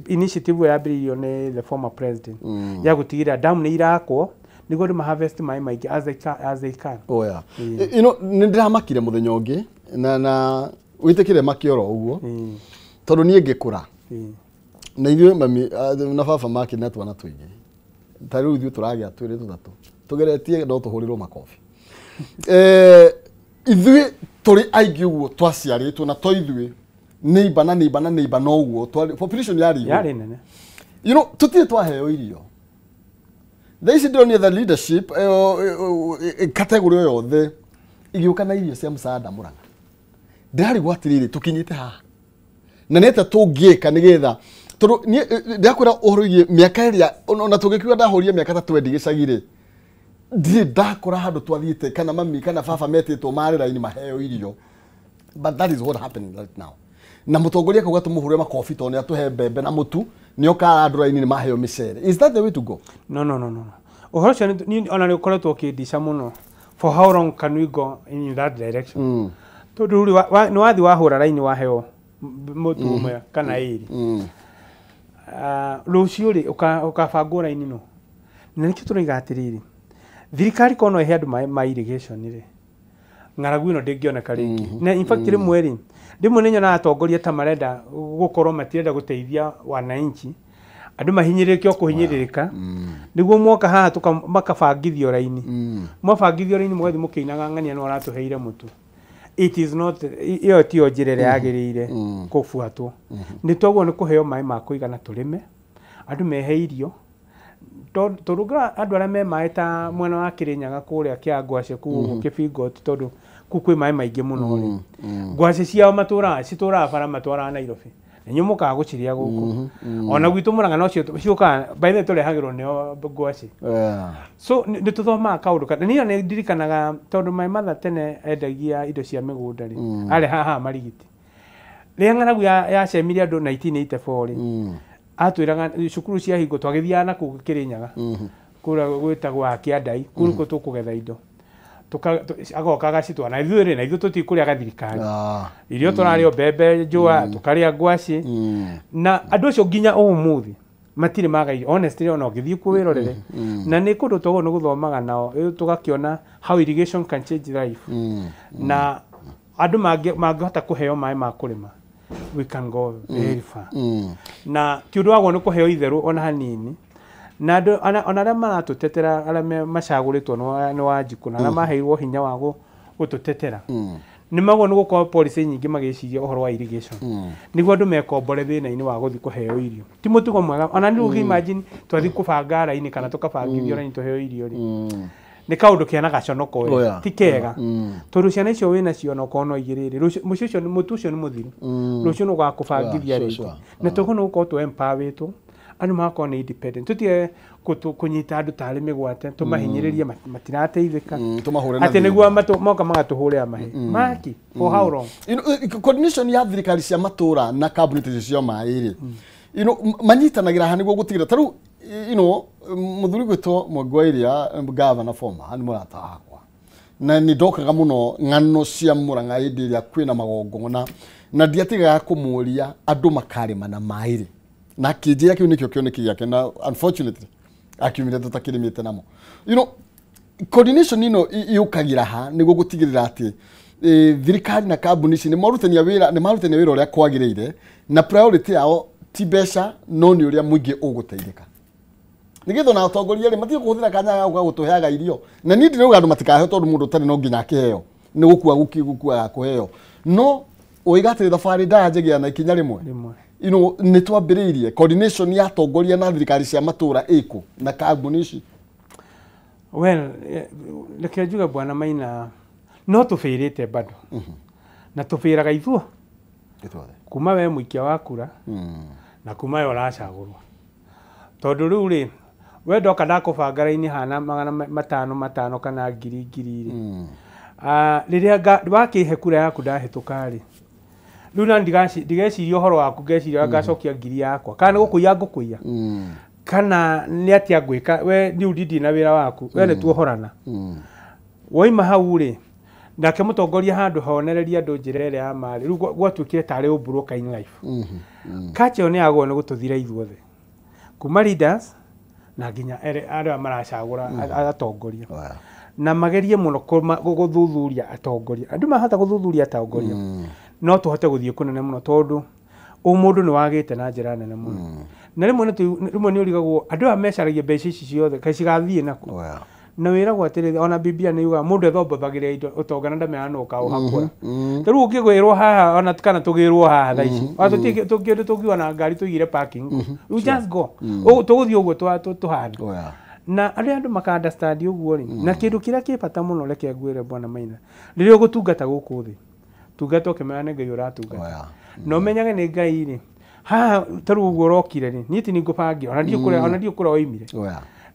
initiative ĩyo yambĩrĩirio nĩ the former president ya gũtigĩrĩra damu nĩ irakwo nĩguo andũ maharvest maĩ maingĩ as they can. You know, nĩ ndĩramakire mũthenya ũngĩ na wĩtĩkĩre makĩoro ũguo, tondũ niĩ ngĩkũra na ithuĩ mami na baba makĩ na twana tũingĩ, ta rĩu ithuĩ tũragĩa 2 3 tũgeretie no tũhũrĩrwo makobi. Ithuĩ tũrĩ aingĩ ũguo twaciarĩtwo na to ithuĩ neighbor na neighbor na neighbor no ũguo population yarĩ nene. You know, tũtirĩ twaheo irio. Thaa ici ndĩronire the leadership category yothe igĩũka na irio cia msaada Murang'a. Ndĩrarigwo atĩrĩrĩ, tũkinyĩte haha na nĩ atĩa tũngĩka nĩgetha, tondũ niĩ ndĩrakwĩra ũhoro wĩgiĩ mĩaka ĩrĩa ona tũngĩkiuga ndahũrire mĩaka ta 20 gĩcagi-rĩ, ndirĩ ndakora handũ twathiĩte kana mami kana baba metĩtwo marĩ raini maheo irio. But that is what happening right now. Na mũtongoria akauga tũmũhũre makobi tondũ nĩ atũhe mbembe na mũtu, nĩ oka andũ raini nĩ maheo mĩcere. Is that the way to go? No. Ũhoro ũcio niĩ ona nĩ ũkoretwo ũkĩndica mũno. For how long can we go in that direction? Tondũ rĩu nĩ wathi wahũra raini waheo mũtu ũmwe kana 2. Rũciũ rĩ ũkabangwo raini no. Na nĩkĩo tũroiga atĩrĩrĩ, thirikari korwo no ĩhe andũ maĩ ma irrigation rĩ, ng'aragu ĩno ndĩngĩoneka rĩngĩ. Na in fact rĩmwe rĩ, rĩmwe nĩ nyonaga atongoria ta marenda gũkorwo matirenda gũteithia wananchi, andũ mahinyĩrĩrĩke o kũhinyĩrĩrĩka, nĩguo moka haha makabangithio raini. Mwabangithio raini mũgathiĩ mũkĩinaga ng'ania no aratũheire mũtu. It is not, ĩyo tiyo njĩra ĩrĩa yagĩrĩire kũbuatwo. Nĩ twaguo nĩ kũheo maĩ ma kũigana tũrĩme, andũ mehe irio, tondũ andũ arĩa me maĩ ta mwena wa Kĩrĩnyaga kũrĩa kĩa ngwacĩ kũu ũguo Kĩbingoti, tondũ kũu kwĩ maĩ maingĩ mũno rĩ, ngwacĩ ciao matũraga citũraga bara matwaraga Nairobi, na inyuĩ mũkaga gũcirĩa gũkũ. Ona gwitũ Murang'a no ciũkaga, by the way tũrehagĩrwo nĩo ngwacĩ. So nĩ tũthomaga kaũndũ niĩ nĩ ndirikanaga tondũ my mother tene endagia indo cia mĩgũnda rĩ, arĩ haha Marigiti. Rĩrĩa ng'aragu yacemire andũ 1984 rĩ, atwĩraga cukuru ciahingwo twagĩthiaga na kũu Kĩrĩnyaga, kũrĩa gwĩtagwo Kĩandai, kũu nĩkuo tũkũgetha indo. Agoka agacitwara na ithuĩ rĩ, na ithuĩ tũtikũrĩaga thirikari, irio tũrarĩa mbembe njũa, tũkarĩa ngwacĩ, na andũ acio nginya ũmũthĩ matirĩ maga irio honestly, ona ũngĩthiĩ kuo wĩrorere. Na nĩ kũndũ twaguo nĩ gũthomaga nao tũgakĩona how irrigation can change life. Na andũ mangĩhota kũheo maĩ ma kũrĩma, we can go very far. Na ti ũndũ wagwo nĩ kũheo itherũ ona hanini. Na andũ ona arĩa maratũtetera, arĩa macagũrĩtwo nĩ Wanjikũ na arĩa maheirwo hinya wa gũtũtetera, nĩ magwo nĩ gũkorwo policy nyingĩ magĩciria ũhoro wa irrigation, nĩguo andũ mekombore thĩna-inĩ wa gũthiĩ kũheo irio. Ti mũtugo mwega ona nĩ ũngĩ imagine twathiĩ kũbanga raini kana tũkabangithio raini tũheo irio rĩ, nĩ kaũndũ kena gaconoko ti kega, tondũ ciana icio wĩnacio na ũkorwo no 2 rĩ, mũciĩ ũcio mũtu ũcio nĩ mũthiru, rũciũ nĩ ũgakũbangithia rĩngĩ. Na tũguo nĩ gũkorwo tũ empowerĩtwo, andũ magakorwo nĩ independent, tũtige kũnyita andũ tarĩ mĩgwate tũmahinyĩrĩrie matirateithĩka, atĩ nĩguo moka magatũhũrĩra mahiĩ maki. For how long? Coordination ya thirikari cia matũra na kambuni ta icio cia maĩ rĩ, you know, manyitanagĩra haha nĩguo gũtigĩrĩra ta rĩu, you know, mũthuri gwĩtwo Mwangi wa Iria, governor former, nĩ mũrata wakwa, na nĩ ndokaga mũno ng'ano cia Murang'a hĩndĩ ĩrĩa kwĩna magongona, na ndiatigaga kũmũria andũ makarĩma na maĩ rĩ, na akĩnjĩra kĩu nĩkĩo kĩoneki gĩake, na unfortunately akiumire tũtakĩrĩmĩte namo. You know, coordination ĩno yũkagĩra ha nĩguo gũtigĩrĩra atĩ thirikari na kambuni ici nĩ marutania wĩra ũrĩa kwagĩrĩire, na priority yao ti mbeca no nĩ ũrĩa mũingĩ ũgũteithĩka. Nĩgetha ona atongoria rĩ matige kũhũthĩra kanya gaka gũtũheaga irio, na niĩ ndirauga andũ matikaheo tondũ mũndũ ũtarĩ no nginya akĩheo, nĩ gũkua gũkuaga kũheo, no ũiga atĩrĩ thabarĩ ndaya njagĩra na ikinya rĩmwe. You know, nĩ twambĩrĩirie coordination ya atongoria na thirikari cia matũra ĩkũ na kambuni ici. Well, reke njuge Bwana Maina, no tũbĩrĩte bado. Na tũbĩraga ithuo kuma we mũikia wa kura na kuma we ũracagũrwo. Tondũ rĩu rĩ we ndoka ndakũbanga raini hana 500 500 kana 1000 rĩ. Rĩrĩa wakĩhe kura yaku ndahĩtũka rĩ, rĩu na ndigeciria ũhoro waku, ngeciria ngacokia 1000 yakwa kana gũkũiya ngũkũiya kana nĩ atĩa ngwĩka we rĩu ndindi na wĩra waku we nĩ tuohorana. Woima hau rĩ nake mũtongoria handũ honereria andũ njĩra ĩrĩa ya marĩ rĩu gwatuĩkire tarĩ ũbroken in life. Kacha ĩyo nĩ yagwo nĩ gũtũthira ithuothe kuma leaders na nginya arĩa maracagũra atongoria na magerie mũno gũthuthuria atongoria. Andũ mahota gũthuthuria atongoria no tũhote gũthiĩ kũnene mũno tondũ ũmũndũ nĩ wagĩte na njĩra nene mũno. Na rĩmwe nĩ ũrigagwo andũ aya mecaragia mbeca ici ciothe kaĩ cigathiĩ nakũ. Na wĩragwo atĩrĩrĩ ona Biblia nĩ yugaga mũndũ ethombothagira indo ũtonga na ndamenyaga nũ ũkaũhakũra. Ta rĩu ũngĩgwĩrwo haha ona kana tũgĩrwo haha thaa ici tũngĩ tũngiona ngari tũigire parking, you just go tũgũthiĩ ũguo tũhana. Na arĩa andũ maka understand ũguo rĩ, na kĩndũ kĩrĩa kĩ bata mũno reke ngwĩre bwana Maina, rĩrĩa ũgũtungata gũkũ thĩ tungata ũkĩmenya nĩ Ngai ũratungata na ũmenyage nĩ Ngai rĩ haha ta rĩu ũguo ũrokire rĩ niĩ ti nĩ ngũbangia ona ndiũ kũrĩa woimire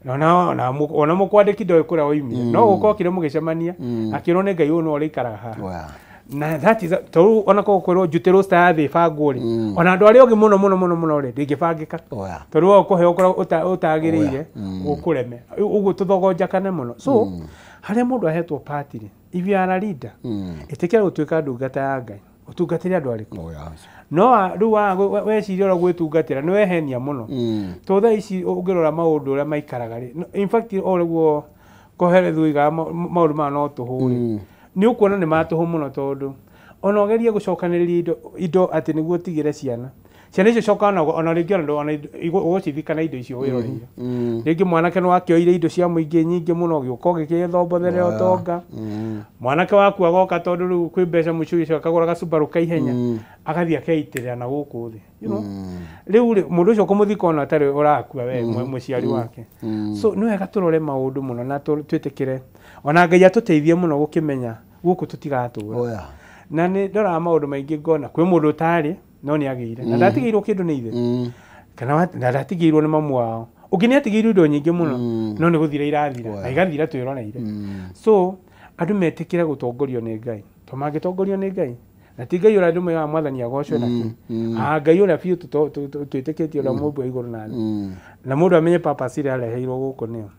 ona mũkwandĩki ndoĩ kũrĩa woimire no gũkokire mũgĩcemania akĩrwo nĩ Ngai ũyũ no ũrĩikaraga haha. Na that is tondũ ona korwo kwĩrwo njute roster ya thĩ ĩbangwo rĩ ona andũ arĩa ogĩ mũno mũno mũno mũno rĩ ndĩngĩbangĩka tondũ we ũkũheo kũrĩa ũtagĩrĩire ũkũreme ũguo tũthogonjakane mũno. So harĩa mũndũ ahetwo party rĩ, if you are a leader ĩtĩkĩra gũtuĩka ndungata ya Ngai ũtungatĩre andũ arĩkũ. No rĩu weciria ũrĩa gwĩtungatĩra nĩ wehenia mũno tondũ thaa ici ũngĩrora maũndũ ũrĩa maikaraga rĩ, in fact o ũguo Kohelethu oigaga maũndũ maya no tũhũ rĩ, nĩ ũkuona nĩ matũhũ mũno tondũ ona ũgerie gũcokanĩrĩria indo atĩ nĩguo ũtigĩre ciana ciana icio cokaga ona rĩngĩ ona ũgũcithika na indo icio wĩroreire. Rĩngĩ mwanake nĩ wakĩoire indo cia mũingĩ nyingĩ mũno ũgĩũka ũgĩkĩthombotherera ũtonga. Mwanake waku agoka tondũ rĩu kwĩ mbeca mũciĩ ũcio akagũra gacubaru ka ihenya agathiĩ akeitĩrĩra na gũkũ thĩ. You know? Rĩu rĩ mũndũ ũcio kũmũthika ona atarĩ ũrakua we mũciari wake. So nĩ wega tũrore maũndũ mũno na twĩtĩkĩre ona Ngai atũteithie mũno gũkĩmenya gũkũ tũtigatũra. Na nĩ ndoraga maũndũ maingĩ ngona kwĩ mũndũ ũtarĩ no nĩ agĩire na ndatigĩirwo kĩndũ nĩ ithe kana na ndatigĩirwo nĩ mamu wao ũngĩ nĩ atigĩirwo indo nyingĩ mũno no nĩ gũthira irathira na igathira twĩroreire. So andũ metĩkĩre gũtongorio nĩ Ngai to mangĩtongorio nĩ Ngai na ti Ngai ũrĩa andũ moigaga mwathani agocwe nake Ngai ũrĩa biũ twĩtĩkĩtie ũrĩa mũmbi wa igũrũ na thĩ na mũndũ amenye purpose ĩrĩa areheirwo gũkũ nĩyo.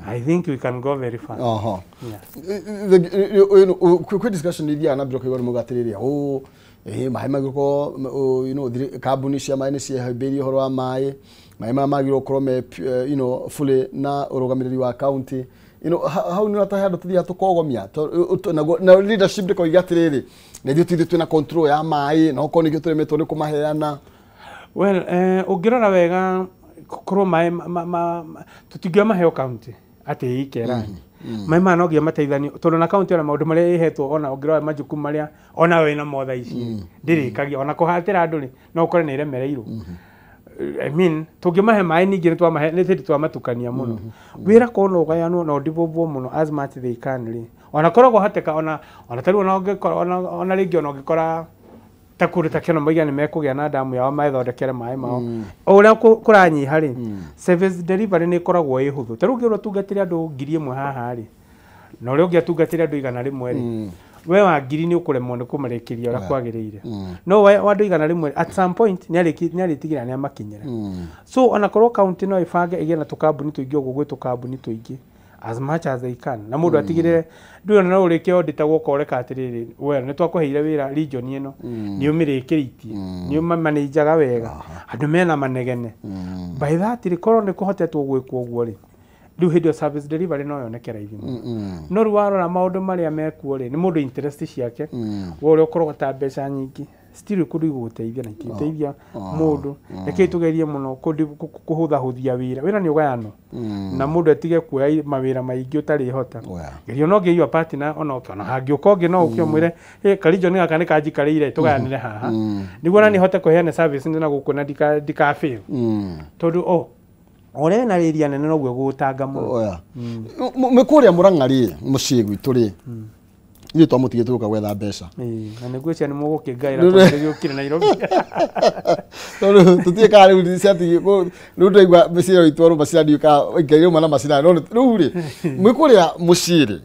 I think we can go very far. Kwĩ discussion ithiaga na mbere ũkaigua nĩ mauga atĩrĩrĩ maĩ magĩrĩirwo you know kambuni cia maĩ nĩ ciehambĩirie ũhoro wa maĩ maĩ maya magĩrĩirwo gũkorwo me you know fully na ũrũgamĩrĩri wa county, you know hau nĩ ũratahe andũ tũthiaga tũkogomia na leadership ndĩkoiga atĩrĩrĩ na ithuĩ tithuĩ twĩna control ya maĩ na okorwo nĩkĩo tũremetwo nĩ kũmaheana. Well ũngĩrora wega korwo maĩ tũtingiuga maheo county atĩ ikera maĩ maya no nginya mateithanio tondũ na county ona maũndũ marĩa ĩhetwo ona ũngĩrora majukumu marĩa ona wĩna mo thaa ici ndĩrĩkagia ona kũhatĩra andũ rĩ no ũkore nĩ ĩremereirwo. I mean tũngĩmahe maĩ ningĩ nĩ hĩndĩ twamatukania mũno wĩra korwo no ũgayanwo na ũdivovwo mũno as much they can rĩ ona korwo gwahatĩka ona ta rĩu ona rĩngĩ ona ũngĩkora ta kũndũ ta Keno mauga nĩ mekũgĩa na damu yao methondekere maĩ mao o ũrĩa kũranyiha rĩ service delivery nĩ ĩkoragwo ĩ hũthũ. Ta rĩu ũngĩrora ũtungatĩre andũ 1000 haha rĩ na ũrĩa ũngĩatungatĩre andũ 100 rĩ we wa 1000 nĩ ũkũremwo nĩ kũmarĩkĩria ũrĩa kwagĩrĩire no wa andũ 100 at some point nĩ arĩtigĩra nĩ amakinyĩra. So ona korwo county no ĩbange ĩgĩe na tũkambuni tũingĩ ũguo gwĩ tũkambuni tũingĩ as much as they can na mũndũ atigĩrĩre ndũĩ ona no ũrĩke audit gũkoreka atĩrĩrĩ we nĩ twakũheire wĩra region ĩno nĩ ũmĩrĩkĩrĩtie nĩ ũmamanajaga wega andũ mena manegene by that rĩ korwo nĩ kũhotetwo gwĩkwo ũguo rĩ rĩu hĩndĩ ĩyo service delivery no yoneke raithi mũno. No rĩu warora maũndũ marĩa mekuo rĩ nĩ mũndũ interest ciake we ũrĩa ũkũrogota mbeca nyingĩ still kũndũ igũgũteithia na itingĩteithia mũndũ. Rekei tũgerie mũno kũhũthahũthia wĩra wĩra nĩ ũgayanwo na mũndũ atige kuoya mawĩra maingĩ ũtarĩhota. Geria ona ũngĩigua partner ona ũkĩona hangĩũka ũngĩ no ũke ũmwĩre karijoni gaka nĩ kanjikarĩire tũgayanĩre haha nĩguo ona niĩ hote kũheana service na gũkũ na ndika fail tondũ ũrĩa wĩna area nene noguo gũgũtanga mũno. Mwĩ kũrĩa Mũrang'a rĩ mũciĩ gwitũ rĩ Ithuĩ twamũtigĩte gũka gwetha mbeca. Na nĩguo cia nĩ mũgũkĩngaĩra tondũ nĩgĩũkire Nairobi. Tondũ tũtiĩ kana rĩu ciatigĩ rĩu ndaigua mĩciĩ itwarwo macinani ka ngai rĩu na macinani no rĩu rĩ mwĩ kũrĩa mũciĩ rĩ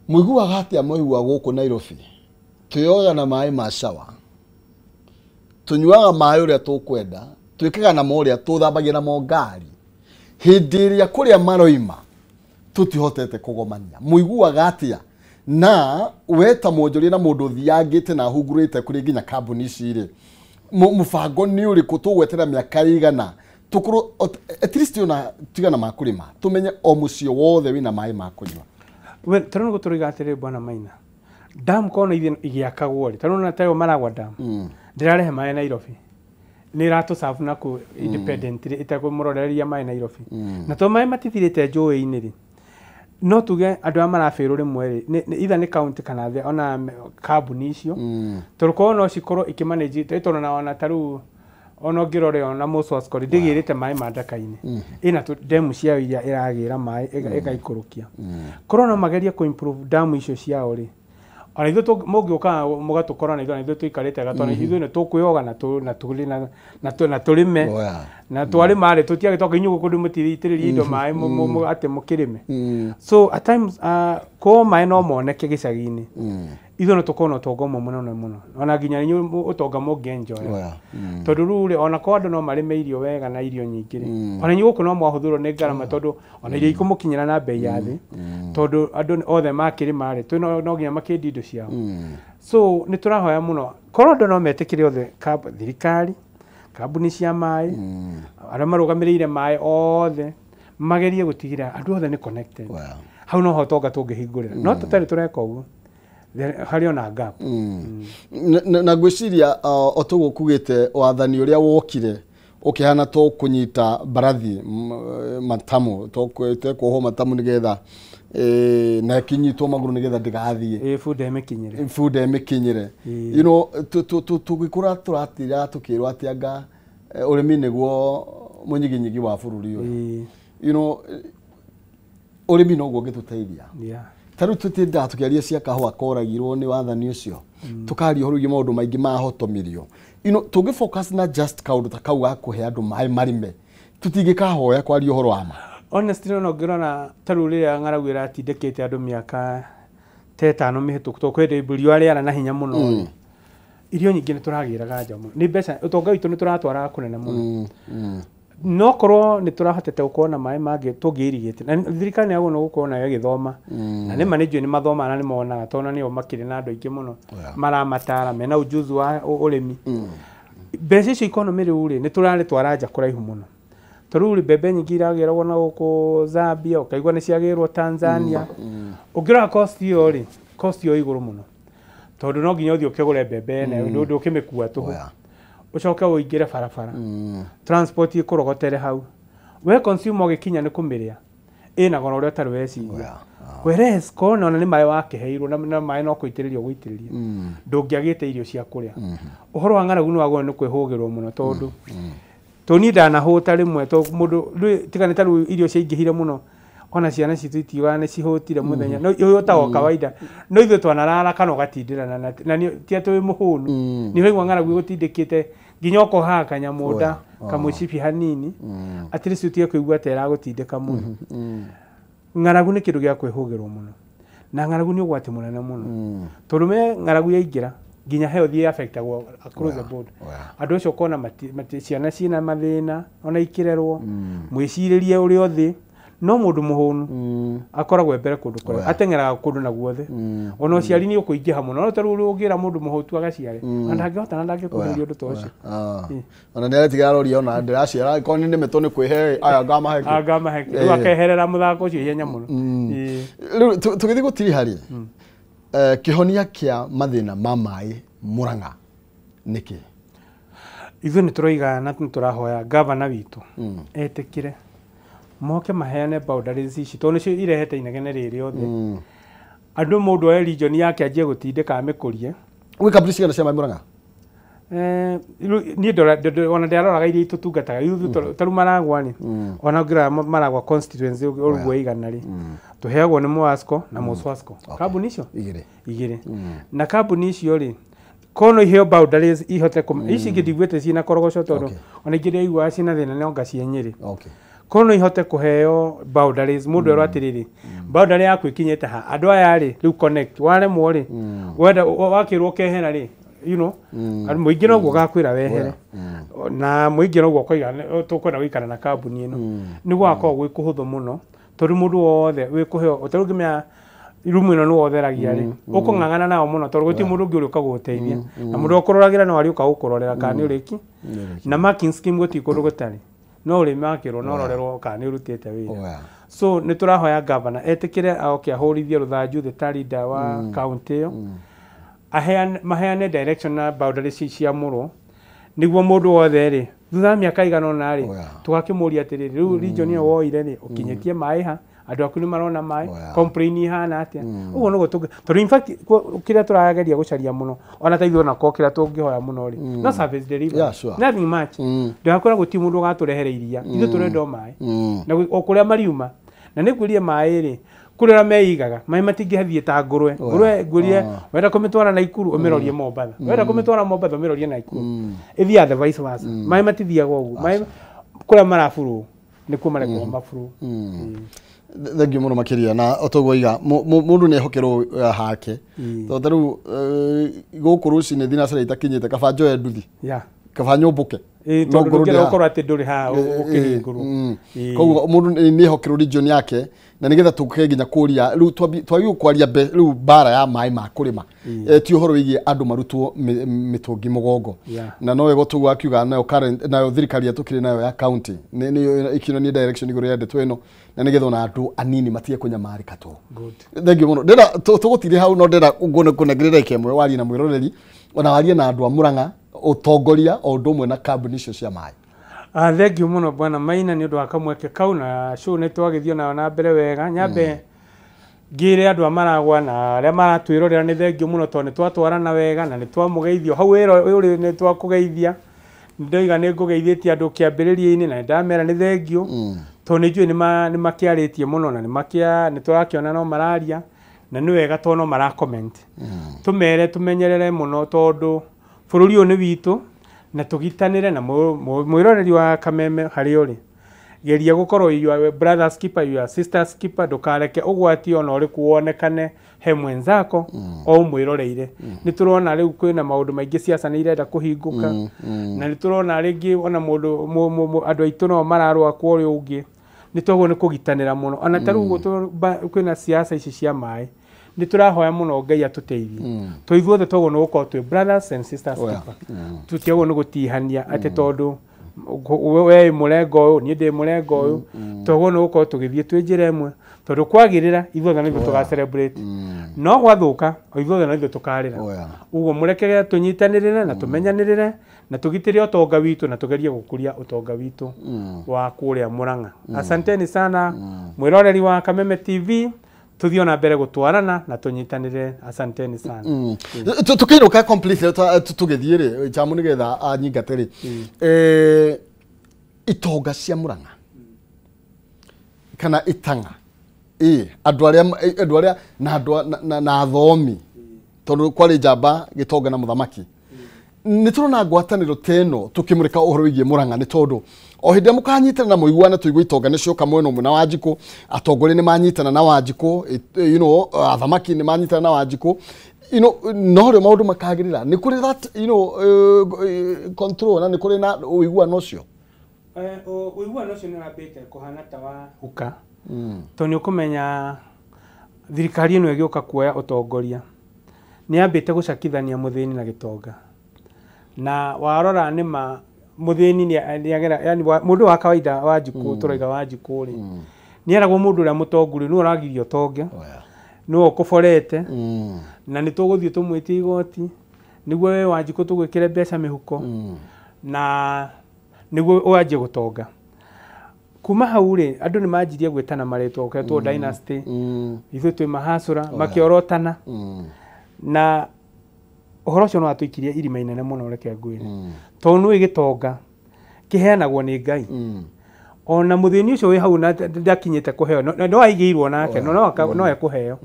mũiguaga atĩa mwaigua gũkũ Nairobi twĩyoga na maĩ ma shower, tũnyuaga maĩ ũrĩa tũkwenda, twĩkaga namo ũrĩa tũthambagia namo ngari, hĩndĩ ĩrĩa kũrĩa maroima tũtihotete kũgomania, mũiguaga atĩa? Na we ta mwonjoria na mũndũ ũthiangĩte na ahungurĩte kũrĩ nginya kambuni ici rĩ, mũbango nĩ ũrĩkũ tũgwetera mĩaka ĩigana tũkorwo at least ona tigana ma kũrĩma tũmenye o mũciĩ wothe wĩna maĩ ma kũnyua? Tarĩu nĩguo tũroiga atĩrĩrĩ bwana Maina, dam kona igĩakagwo rĩ, tarĩu ona tayo Maragwa dam ndĩrarehe maĩ Nairobi, nĩ ĩratũserve na kũ independently ĩtekũmũroreria maĩ Nairobi, na to maĩ matithirĩte njũĩ-inĩ rĩ, no tuge andũ aya marabĩrwo rĩmwe rĩ, either nĩ county kana ona kambuni icio, tondũ korwo no cikorwo ikĩmanage, tondũ ona tarĩu ona ũngĩrora ona Moswas ndĩgĩrĩte maĩ ma ndaka-inĩ, ĩna demu ciayo iria ĩragĩra maĩ ĩgaikũrũkia, korwo no magerie kũ improve damu icio ciao rĩ, ona ithuĩ mũngĩũka mũgatũkora na ithuĩ tũikarĩte gatona ithuĩ nĩ tũkwĩyoga na tũrĩme na twarĩma rĩ tũtiagĩtoka inyuĩ gũkũ mũtitĩrĩrie indo maĩ atĩ mũkĩrĩme. So at times korwo maĩ no moneke gĩcagi-inĩ, ithuĩ no tũkorwo na ũtonga ũmwe mũnene mũno, ona nginya inyuĩ ũtonga mũngĩ-enjoy, tondũ rĩu rĩ ona korwo andũ no marĩme irio wega na irio nyingĩ rĩ, ona inyuĩ gũkũ no mwahũthĩrwo nĩ ngarama, tondũ ona irio ikũmũkinyĩra na bei ya thĩ, tondũ andũ othe makĩrĩma rĩ no nginya makĩendia indo ciao. So nĩ tũrahoya mũno korwo andũ no metĩkĩre othe, thirikari, kambuni cia maĩ, arĩa marũgamĩrĩire maĩ othe magerie gũtigĩrĩra andũ othe nĩ connected. Hau no ho ũtonga tũngĩhingũrĩra, no tũtarĩ tũreka ũguo harĩ ona gap. Na ngwĩciria o toguo kugĩte wathani ũrĩa wokire ũkĩhana to kũnyita mbarathi matamu tekuohwo matamu nĩgetha na ĩkĩnyitwo magũrũ nĩgetha ndĩgathiĩ, bunda ĩmĩkinyĩre, bunda ĩmĩkinyĩre. You know, tũgĩkũra tũratira tũkĩrwo atĩ anga ũrĩmi nĩguo mũnyiginyigi wa bũrũri ũyũ. You know, ũrĩmi noguo ũngĩtũteithia. Ta rĩu tũtindaga tũkĩaria cia kahũa koragirwo nĩ wathani ũcio, tũkaria ũhoro wĩgiĩ maũndũ maingĩ mahotomirio. You know, tũngĩ focus na just kaũndũ ta kau ga kũhe andũ maĩ marĩme, tũtingĩkahoya kwaria ũhoro wa ma. Honestly no ngĩrona ta rĩu rĩrĩa ng'aragu ĩratindĩkĩte andũ mĩaka ta ĩtano mĩhĩtũku, tondũ kwĩ hĩndĩ riũa rĩara na hinya mũno, irio nyingĩ nĩ tũragĩraga nja mũno, nĩ mbeca ũtonga witũ nĩ tũratwaraga kũnene mũno. No korwo nĩ tũrahotete gũkorwo na maĩ mangĩ tũngĩirigĩte, na thirikari nĩ yagĩrĩirwo gũkorwo nayo ĩgĩthoma, na nĩ ma nĩ njũĩ nĩ mathomaga na nĩ monaga, tondũ nĩo makĩrĩ na andũ aingĩ mũno maramatara mena ujuzi wa ũrĩmi. Mbeca icio economy rĩu rĩ nĩ tũrarĩtwara nja kũraihu mũno, tondũ rĩu mbembe nyingĩ iragĩragwo na gũkũ Zambia, ũkaigua nĩ ciagĩrwo Tanzania. Ũngĩrora cost ĩyo rĩ, cost ĩyo igũrũ mũno, tondũ no nginya ũthiĩ ũkĩgũre mbembe nayo ndũkĩmĩkua tũhũ, ũcoke ũingĩre barabara, transport ĩkũrogotere hau, we consumer ũgĩkinya nĩ kũmĩrĩa ĩna goro ũrĩa ũtarĩ weciria. Whereas korwo ona nĩ maĩ wakĩheirwo na maĩ no kũitĩrĩria ũgũitĩrĩria, ndũngĩagĩte irio cia kũrĩa. Ũhoro wa ng'aragu nĩ wagĩrĩirwo nĩ kwĩhũgĩrwo mũno, tondũ niĩ ndanahũta rĩmwe, tondũ mũndũ tiga nĩ ta rĩu irio ciaingĩhire mũno, ona ciana citũ itiugaga nĩ cihũtire mũthenya, no ũyũ o kawaida, no ithuĩ twanarara kana ũgatindĩra na ti atĩ wĩ mũhũnu, nĩ ũraigua ng'aragu ĩgũtindĩkĩte nginya ũkohaga kanyamũ nda kamũcibi hanini, at least ũtige kũigua ta ĩragũtindĩka mũno. Ng'aragu nĩ kĩndũ gĩa kwĩhũgĩrwo mũno, na ng'aragu nĩ ũgwati mũnene mũno, tondũ me ng'aragu yaingĩra nginya health ĩ-affectagwo across the board. Andũ acio ũkona ciana ciĩna mathĩna ona ikĩrerwo, mwĩcirĩrie ũrĩ o thĩ, no mũndũ mũhũnu akoragwo mbere kũndũ kũrĩa ateng'eraga kũndũ na guothe, ona ũciari nĩ ũkũingĩha mũno, no ta rĩu ũngĩra mũndũ mũhũtu agaciare na ndangĩhota na ndangĩkũhĩria ũndũ ta ũcio. Ona nĩ aretiga aroria ona ndĩraciara korwo nĩ nĩmetwo nĩ kwĩhe aya ngamahe kĩ, ngamahe kĩ, rĩu akeherera mũthako ũcio ihenya mũno. Rĩu tũgĩthiĩ gũtiriha rĩ, kĩhonia kĩa mathĩna ma maĩ Murang'a nĩkĩ? Ithuĩ nĩ tũroiga na nĩ tũrahoya gavana witũ etĩkĩre moke maheane boundaries ici, tondũ nĩcio irehete inegene rĩrĩ othe. Andũ mũndũ oe region yake anjie gũtindĩka amĩkũrie. Gwĩ kambuni cigana cia maĩ Murang'a? Niĩ ona ndiaroraga iria itũtungataga ithuĩ ta rĩu Maragwa rĩ, ona ũngĩrora Maragwa constituency ũguo ĩigana rĩ, tũheagwo nĩ Mwasco na Moswasco. Kambuni icio igĩrĩ. Na kambuni icio rĩ, korwo no iheo boundaries ihote ici ingĩ ndiguĩte ciĩna korogoco tondũ ona ingĩ ndĩraiguaga ciĩna thĩna no anga cia Nyĩrĩ. Korwo no ihote kũheo boundaries, mũndũ erwo atĩrĩrĩ, boundary yaku ĩkinyĩte ha, andũ aya rĩ, rĩu connect, waremwo rĩ, wenda wakĩrwo ũkehera rĩ, you know, mũingĩ noguo ũgakwĩra wehere, na mũingĩ noguo ũkoiga tũkwenda gũikara na kambuni ĩno. Nĩ gũgakorwo gwĩ kũhũthũ mũno tondũ mũndũ wothe wĩ kũheo, ta rĩu ngĩmenya rumu ĩno nĩwe ũtheragia rĩ, ũkũng'ang'ana nao mũno tondũ gũtirĩ mũndũ ũngĩ ũrĩũka gũgũteithia, na mũndũ ũkũroragĩra no arĩũka gũkũrorera kana nĩ ũrĩki, na marking scheme gũtirĩ kũndũ gũtarĩ, no ũrĩmakĩrwo no ũrorerwo kana nĩ ũrutĩte wĩra. So nĩ tũrahoya governor etĩkĩre oke ahũrithie rũthanju thĩ ta leader wa county ĩyo, maheane direction na boundaries ciamũrwo nĩguo mũndũ wothe rĩ, thutha wa mĩaka ĩigana ũna rĩ, tũgakĩmũria atĩrĩrĩ, rĩu region ĩyo woire rĩ, ũkinyĩtie maĩ ha, andũ aku nĩ marona maĩ, complain ihana atĩa, ũguo nĩguo tondũ in fact kĩrĩa tũrageria gũcaria mũno ona ta ithuĩ onakorwo kĩrĩa tũngĩhoya mũno rĩ, no service delivery, nothing much. Ndĩrakwĩra gũtirĩ mũndũ ũgatũrehere iria, ithuĩ tũrenda o maĩ, na o kũrĩa mariuma, na nĩ ngwĩrie maĩ rĩ, kũrĩa ũrĩa meigaga maĩ matingĩthiĩ ta ngũrwe. Ngũrwe ngwĩrie wenda kũmĩtwara Naikuru ũmĩrorie Mombatha, wenda kũmĩtwara Mombatha ũmĩrorie Naikuru, ĩthiaga the vice versa. Maĩ matithiaga ũguo, maĩ kũrĩa maraburwo nĩkuo marekwo maburwo. Thengiũ mũno makĩria, na o toguo iga mũndũ nĩ ehokerwo hake, tondũ ta rĩu gũkũ rũcinĩ thinacara itakinyĩte, kaba njoe nduthi, kaba nyũmbũke, tondũ ndũngĩenda gũkorwo atĩ ndũrĩ haha ũkĩhingũrwo. Koguo mũndũ nĩ ehokerwo region yake, na nĩgetha tũke nginya kũria rĩu twagĩrĩirwo kwaria rĩu mbara ya maĩ ma kũrĩma, ti ũhoro wĩgiĩ andũ marutwo mĩtũngi mũgongo, na no wega tũguo akiuga nayo current nayo thirikari ĩrĩa tũkĩrĩ nayo ya county nĩ ĩkĩonania direction igũrũ ya ndeto ĩno, na nĩgetha ona andũ anini matige kũnyamarĩka tũ. Thengiũ mũno, ndĩrenda tũgũtirĩ hau, no ndĩrenda kũnengereria ndagĩka ĩmwe warie na mwĩroreri, ona warie na andũ a Murang'a, ũtongoria o ũndũ ũmwe na kambuni icio cia maĩ. Thengiũ mũno bwana Maina nĩ ũndũ wa kamweke kau, na show nĩ twagĩthiĩ nayo na mbere wega. Nyambe ngĩre andũ a Maragwa na arĩa maratwĩrorera nĩ thengiũ mũno tondũ nĩ twatwarana wega na nĩ twamũgeithio hau wĩra ũrĩ, nĩ twakũgeithia, ndoiga nĩ ngũgeithĩtie andũ kĩambĩrĩria-inĩ na nĩ ndamera nĩ thengiũ, tondũ nĩ njũĩ nĩ makĩarĩtie mũno na nĩ tũrakĩona no mararia, na nĩ wega tondũ no mara comment. Tũmere tũmenyerere mũno tondũ bũrũri ũyũ nĩ witũ, na tũgitanĩre na mwĩroreri wa Kameme harĩa ũrĩ, geria gũkorwo you are brother's keeper, you are sister's keeper, ndũkareke ũgwati ona ũrĩkũ wonekane he mwenzako o ũmwĩroreire. Nĩ tũrona rĩu kwĩna maũndũ maingĩ, siasa nĩ irenda kũhingũka, na nĩ tũrona rĩngĩ ona mũndũ andũ aitũ no mararũa kwa ũrĩa ũngĩ, nĩ twagwo nĩ kũgitanĩra mũno. Ona ta rĩu kwĩna siasa ici cia maĩ, nĩ tũrahoya mũno Ngai atũteithie, tondũ ithuothe twagwo nĩ gũkorwo twĩ brothers and sisters keeper, tũtiagwo nĩ gũtihania atĩ tondũ we mũrengo ũyũ niĩ ndĩ mũrengo ũyũ, twagwo nĩ gũkorwo tũgĩthiĩ twĩ njĩra ĩmwe, tondũ kwagĩrĩra ithuothe no ithuĩ tũga celebrate, no gwathũka o ithuothe no ithuĩ tũkarĩra. Ũguo mũrekere tũnyitanĩrĩre na tũmenyanĩrĩre na tũgitĩre ũtonga witũ na tũgerie gũkũria ũtonga witũ wa kũrĩa Murang'a. Asanteni sana mwĩroreri wa Kameme TV, tuthiĩ ona mbere gũtwarana na tũnyitanĩre. Asanteni sana. Tũkĩinũka completely tũgĩthiĩ rĩ chamu nĩgetha anyingate rĩ, itonga cia Murang'a kana itang'a andũ arĩa na andũ na athomi, tondũ kwarĩ njamba gĩtonga na mũthamaki, nĩ tũrona ngwatanĩro ta ĩno tũkĩmũrĩka ũhoro wĩgiĩ Murang'a, nĩ tondũ o hĩndĩ ĩrĩa mũkanyitana na mũiguane tũigue itonga nĩ cioka mwena ũmwe na Wanjikũ, atongoria nĩ manyitana na Wanjikũ, you know, athamaki nĩ manyitana na Wanjikũ, you know, no rĩo maũndũ makagĩrĩra. Nĩ kũrĩ that, you know, control na nĩ kũrĩ na ũiguano ũcio. Ũiguano ũcio nĩ ũrambĩte kũhana ta wa huka, tondũ nĩ ũkũmenya thirikari ĩno ĩgĩũka kuoya ũtongoria nĩ yambĩte gũcakithania mũthĩni na gĩtonga, na warora nĩ ma mũthĩni nĩ agera, yani mũndũ wa kawaida Wanjikũ, tũraiga Wanjikũ rĩ, nĩ eragwo mũndũ ũrĩa mũtongu rĩ, nĩwe ũragiria ũtonge, nĩwe ũkũborete, na nĩ tũgũthiĩ tũmwĩtie igoti nĩguo we Wanjikũ tũgwĩkĩre mbeca mĩhuko, na nĩguo wanjie gũtonga. Kuma hau rĩ, andũ nĩ manjirie gwĩtana marĩtwa, ũketwo dynasty, ithuĩ twĩ mahacũra, makĩorotana, na Ũhoro ũcio no atũikirie irima inene mũno reke ngwĩre. Tondũ nĩ gĩtonga kĩheanagwo nĩ Ngai. Ona mũthĩni ũcio wĩ hau na ndakinyĩte kũheo no aigĩirwo nake no ekũheo.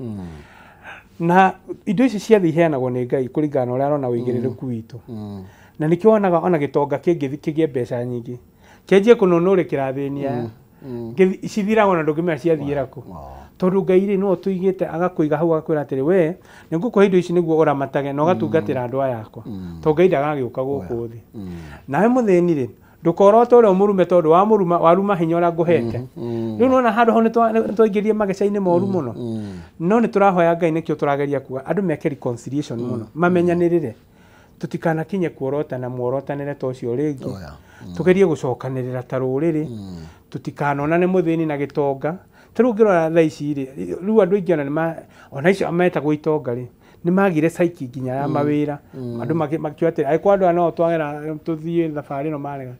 Na indo ici ciothe iheanagwo nĩ Ngai kũringana na ũrĩa arona ũigĩrĩrĩku witũ. Na nĩkĩo wonaga ona gĩtonga kĩngĩthiĩ kĩgĩe mbeca nyingĩ kĩanjie kũnũnũrĩkĩra athĩni aya cithiraga ona ndũngĩmenya ciathiĩra kũ. Tondũ Ngai rĩ no ũtũigĩte agakũiga hau agakwĩra atĩrĩ we nĩ ngũkũhe indo ici nĩguo ũramatage na ũgatungatĩra andũ aya akwa. Tondũ Ngai ndagagĩũka gũkũ thĩ. Nawe mũthĩni rĩ ndũkorote ũrĩa ũmũrume tondũ wamũruma waruma hinya ũrĩa ngũhete. Rĩu nĩwona handũ hau nĩtwaingĩrie mageca-inĩ moru mũno. No nĩtũrahoya Ngai nĩkĩo tũrageria kuga andũ meke reconciliation mũno mamenyanĩrĩre. Tũtikanakinye kuorotana muorotanĩre ta ũcio rĩngĩ. Tũgerie gũcokanĩrĩra ta rũrĩrĩ. Tũtikanonane mũthĩni na gĩtonga. Ta rĩu ũngĩrora thaa ici rĩ rĩu andũ aingĩ ona ona icio metagwo itonga rĩ nĩ magire psyche nginya ya mawĩra. Andũ makiuga atĩrĩ angĩkorwo andũ aya no twagera tũthiĩ thabarĩ ĩno marega.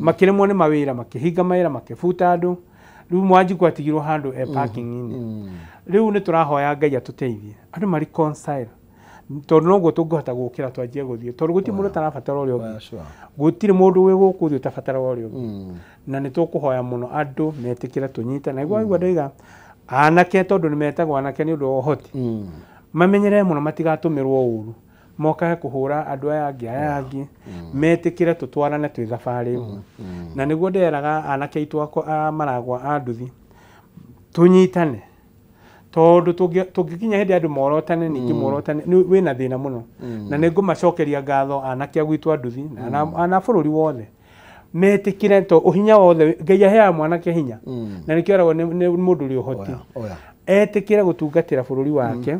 Makĩremwo nĩ mawĩra makĩhinga mawĩra makĩbuta andũ. Rĩu Mwanjiku atigirwo handũ e parking-inĩ. Rĩu nĩ tũrahoya Ngai atũteithie andũ ma reconcile. Tondũ noguo tũngĩhota gũkĩra twanjie gũthiĩ tondũ gũtirĩ mũndũ ũtarabatara ũrĩa ũngĩ. Gũtirĩ mũndũ wĩ gũkũ thĩ ũtabataraga ũrĩa ũngĩ. Na nĩ tũkũhoya mũno andũ metĩkĩre tũnyite. Na nĩguo ndoiga anake tondũ nĩ metagwo anake nĩ ũndũ wa ũhoti. Mamenyerere mũno matigatũmĩrwo ũru. Mokage kũhũra andũ aya angĩ metĩkĩre tũtwarane twĩ thabarĩ ĩmwe. Na nĩguo nderaga anake aitũ a maragwa a nduthi tũnyitane. Tondũ tũngĩkinya hĩndĩ andũ morotane ningĩ morotane wĩna thĩna mũno. Na nĩ ngũmacokeria ngatho anake a gwitũ a nduthi na bũrũri wothe. Metĩkĩre to ũhinya wothe Ngai aheaga mwanake hinya. Na nĩkĩo eragwo nĩ mũndũ ũrĩ ũhoti. Etĩkĩre gũtungatĩra bũrũri wake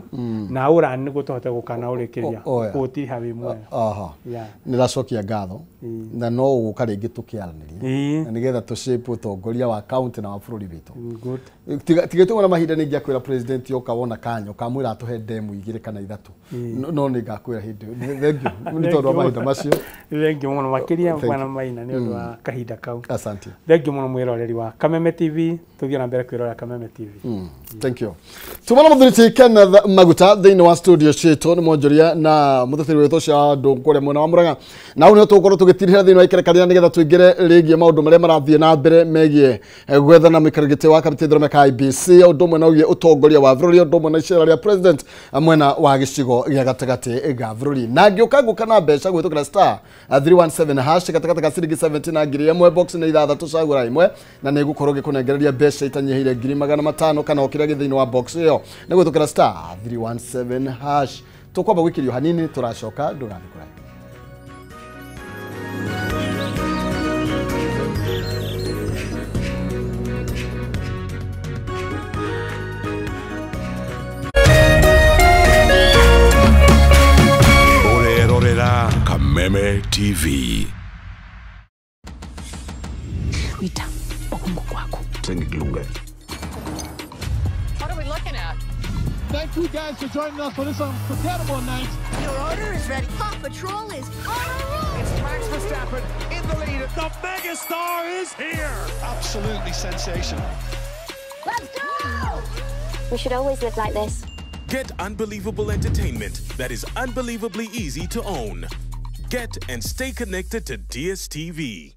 na ũrani nĩguo tũhote gũkana ũrĩkĩria gũtiriha wĩ muoyo. Nĩ ndacokia ngatho na no ũgũka rĩngĩ tũkĩaranĩria na nĩgetha tũ-shape ũtongoria wa county na wa bũrũri witũ. Tigĩtwo na mahinda nĩ ingĩakwĩra president oka wona kanya ũkamwĩra atũhe ndemu 2 kana 3 no nĩ ngakwĩra hĩndĩ ĩyo. Thank you nĩ tondũ wa mahinda macio. Thank you mũno makĩria Bwana Maina nĩ ũndũ wa kahinda kau. Asante. Thank you mũno mwĩroreri wa Kameme TV. Tũthiĩ na mbere kwĩrorera Kameme TV. Thank you. Tumana muthuri Kenneth Maguta thĩinĩ wa studio citũ nĩ mwonjoria na mũtheteri witũ cia andũ kũrĩa mwena wa Murang'a. Na hau nĩho tũgũkorwo tũgĩtirĩra thĩinĩ wa ikerekania nĩgetha tũingĩre rĩgiĩ maũndũ marĩa marathiĩ na mbere megiĩ gwethana mũikarĩri gĩtĩ wa kamĩtĩ ithurano ka IEBC ũndũ ũmwe na ũgiĩ ũtongoria wa bũrũri ũndũ ũmwe na icera rĩa president mwena wa gĩcigo gĩa gatagatĩ ga bũrũri. Na ngĩũka ngũka na mbeca gwĩtũkĩra star 317 hash gatagatĩ ka ciringi 70 na ngiri ĩmwe box nĩ 6 cagũra ĩmwe na nĩ ngũkorwo ngĩkũnengereria mbeca itanyihĩire ngiri 500 kana o kĩrĩa gĩ thĩinĩ wa box ĩyo nĩ gwĩtũkĩra star 317 hash. Tũkwamba gwĩkĩrio hanini tũracoka ndũgathiĩ kũraihu. Ũrerorera Kameme TV. Wita okungokwako. Sengikulungele. What are we looking at? Thank you guys for joining us for this unforgettable night. Your order is ready. Paw Patrol is on a roll. It's Max Verstappen in the lead. The megastar is here. Absolutely sensational. Let's go! We should always live like this. Get unbelievable entertainment that is unbelievably easy to own. Get and stay connected to DSTV.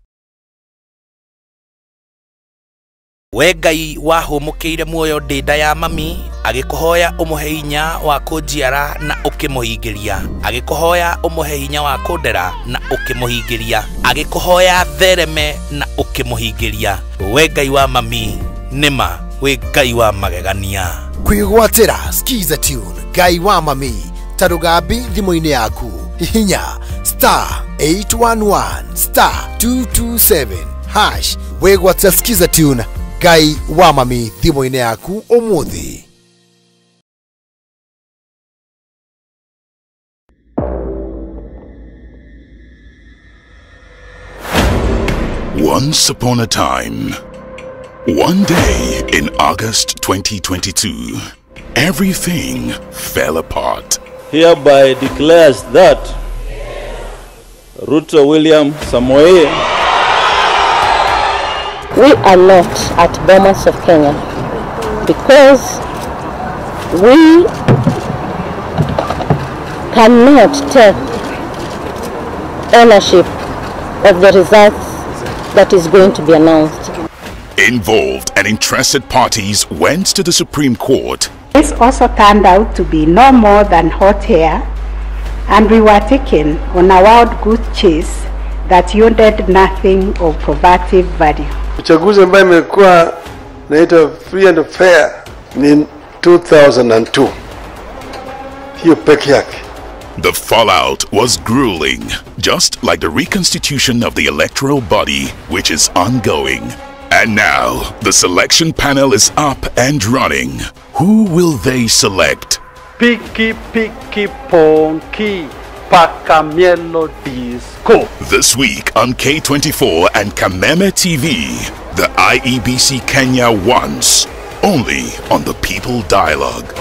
We Ngai wahũmũkĩire muoyo ndĩ nda ya mami agĩkũhoya ũmũhe hinya wa kũnjiara na ũkĩmũhingĩria, agĩkũhoya ũmũhe hinya wa kũndera na ũkĩmũhingĩria, agĩkũhoya thereme na ũkĩmũhingĩria. We Ngai wa mami nĩma wĩ Ngai wa magegania. Kwĩgwatĩra Skiza Tune Ngai wa mami ta rũgambi thimũ-inĩ yaku hihinya star 811 star 227 hash wĩgwatĩra Skiza Tune Ngai wa mami thimũ-inĩ yaku ũmũthĩ. Once upon a time, one day in August 2022, everything fell apart. Hereby declares that Ruto William Samoei. We are not at Bomas of Kenya because we cannot take ownership of the results that is going to be announced. Involved and interested parties went to the Supreme Court. This also turned out to be no more than hot air, and we were taken on a wild goose chase that yielded nothing of probative value. Uchaguzi ambaye imekuwa naitwa free and fair ni 2002. Hiyo peke yake. The fallout was grueling, just like the reconstitution of the electoral body, which is ongoing. And now, the selection panel is up and running. Who will they select? Piki piki ponki pakamielo disco. This week on K24 and Kameme TV, the IEBC Kenya wants, only on the People Dialogue.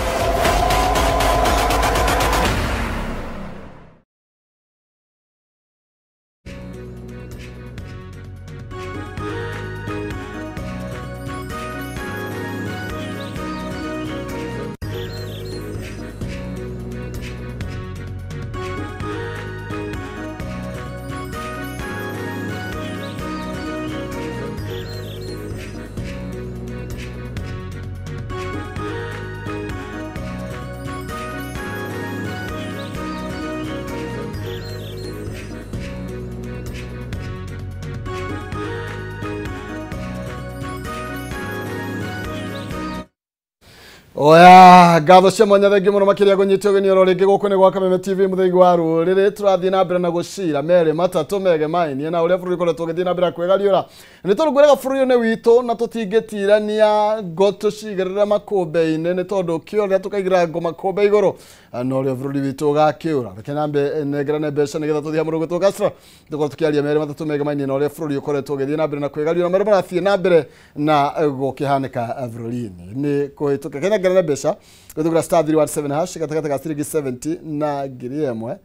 Oya, ngatho cia mwanya thengi muno makiria gunyitwo geni oro ringi guku ni gwa Kameme TV muthingi wa ruriri turathie na mbere na gucira mere matatu mege mainie na uria bururi koretwo githie na mbere kwegariura ni tondu ngwiraga bururi ni witu na tutingĩtirania ngo tucigirire makumbe-inĩ ni tondu kĩoria tukaigira ngo makumbe iguru na uria bururi witu ugakiura reke nambe nengerane mbeca nigetha tuthie hamwe rũgwĩtwo Gasra tukorwo tukiaria mere matatu mege mainie na uria bururi ukoretwo githie na mbere na kwegariura marĩa marathie na mbere na gũkĩhanĩka bururi-inĩ ni kũhĩtũka kena ngerane mbeca gũtũgũra star 317 hash gatagatĩ ga ciringi 70 na 1000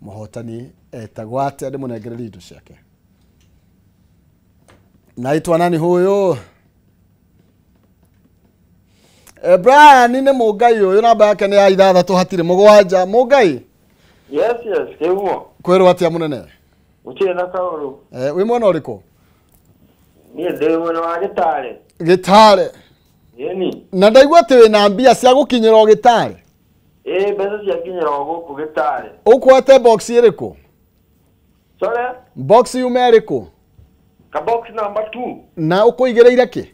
mũhotani etagwo atĩa ndĩmũnengererie indo ciake. Naitwa nani huyu? Brian nĩ Mũngai ũyũ namba yake nĩ ya 6 hatirĩ 7. Mũngai? Yes, yes, kĩhumo. Kwĩrwo atĩa mũnene? Gũtirĩ na kaũndũ. Wĩ mwena ũrĩkũ? Niĩ ndĩ mwena wa Gĩtare. Gĩtare. Ĩni. Na ndaigua atĩ wĩna mbia cia gũkinyĩra o Gĩtare. Ĩĩ mbeca ciakinyĩra o gũkũ Gĩtare. Ũkwete box ĩrĩkũ? Sorry? Box yuma ĩrĩkũ? Ka box number 2. Na ũkũigĩrĩire kĩ?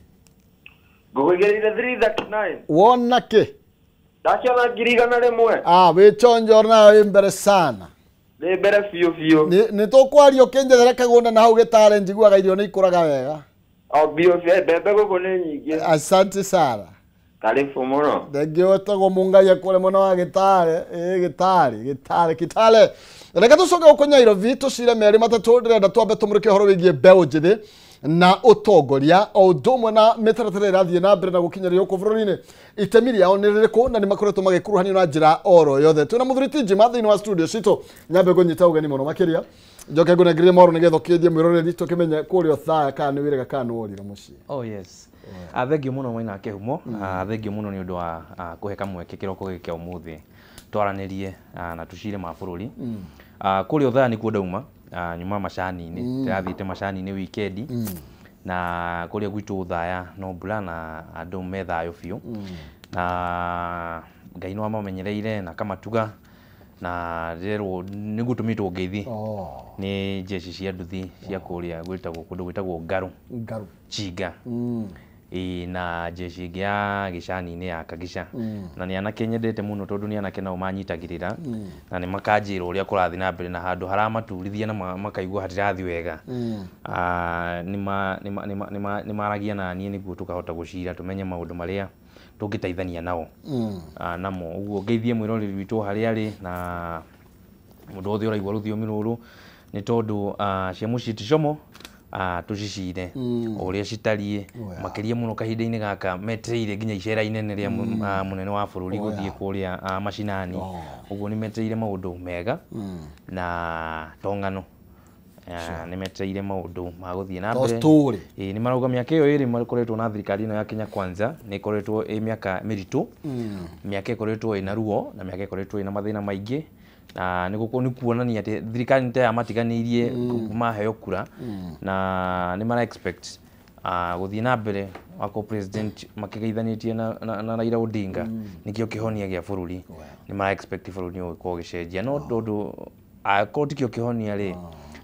Ngũkũigĩrĩire 339. Wona kĩ? Ndaciona 100,000. Ah, wĩ chonjo na wĩ mbere sana. Ndĩ mbere biũ biũ. Nĩ tũkwaria ũkĩnjethere kagũnda na hau Gĩtare njiguaga irio nĩ ikũraga wega. O biũ biũ, mbembe gũkũ nĩ nyingĩ. Asante sana. Karibu mũno. Thengio wetagwo Mũngai akũrĩ mwena wa Gĩtare. Ĩ Gĩtare, Gĩtare, Gĩtare. Reke tũcoke gũkũ Nairobi tũcire merĩ matatũ ndĩrenda twambe tũmũrĩke ũhoro wĩgiĩ mbeũ njĩthĩ na ũtongoria o ũndũ ũmwe na mĩtaratara ĩrathiĩ na mbere na gũkinyĩria gũkũ bũrũri-inĩ itemi rĩao nĩ rĩrĩkũ na nĩ makoretwo magĩkuruhanio na njĩra oro yothe. Twĩna mũthuri ti Njima thĩinĩ wa studio citũ nyambe ngũnyita ũgeni mũno makĩria njoke ngũnengererie mohoro nĩgetha ũkĩendia mwĩroreri tũkĩmenye kũrĩa Othaya kana nĩ wĩrega kana nĩ worire mũciĩ. Oh yes. Thengio mũno Maina Kĩhumo, thengio mũno nĩ ũndũ wa kũhe kamweke kĩroko gĩkĩ kĩa ũmũthĩ twaranĩrie na tũcire ma bũrũri. Kũrĩa Othaya nĩkuo ndauma, nyuma macani-inĩ, ndĩrathiĩte macani-inĩ wikendi na kũrĩa gwitũ Othaya no mbura na andũ me thayũ biũ na Ngai no amamenyereire na akamatuga na rĩrerwo nĩguo tũmĩtwo ngeithi nĩ jeshi cia nduthi cia kũrĩa gwĩtagwo kũndũ gwĩtagwo Ngaru Ngaru Chinga na jeshi ĩngĩ ya gĩcani-inĩ ya Kagica na nĩ anake nyendete mũno tondũ nĩ anake nao manyitagĩrĩra na nĩ makanjĩra ũrĩa kũrathiĩ na mbere na handũ haramaturithia na makaigua hatirathiĩ wega nĩ maragia na niĩ nĩguo tũkahota gũcira tũmenye maũndũ marĩa tũngĩteithania nao namo ũguo ngeithie mwĩroreri witũ harĩa arĩ na mũndũ wothe ũraigua rũthiomi rũrũ nĩ tondũ cia mũciĩ ti como tũcicire o ũrĩa citariĩ makĩria mũno kahinda-inĩ gaka metereire nginya icera inene rĩa mũnene wa bũrũri gũthiĩ kũrĩa macinani ũguo nĩ metereire maũndũ mega na tongano nĩ metereire maũndũ ma gũthiĩ na mbere nĩ marauga mĩaka ĩyo ĩrĩ makoretwo na thirikari ĩno ya Kenya Kwanza nĩ ĩkoretwo ĩ mĩaka mĩritũ mĩaka ĩkoretwo ĩna ruo na mĩaka ĩkoretwo ĩna mathĩna maingĩ Nĩ kuonania atĩ thirikari nĩ ta yamatiganĩirie maheo kura na nĩ mara expect gũthiĩ na mbere wako president makĩgeithanĩtie na Raila Odinga nĩkĩo kĩhonia gĩa bũrũri. Nĩ mara expect bũrũri nĩ ũgũkorwo ũgĩcenjia, no tondũ akorwo tikĩo kĩhonia rĩ,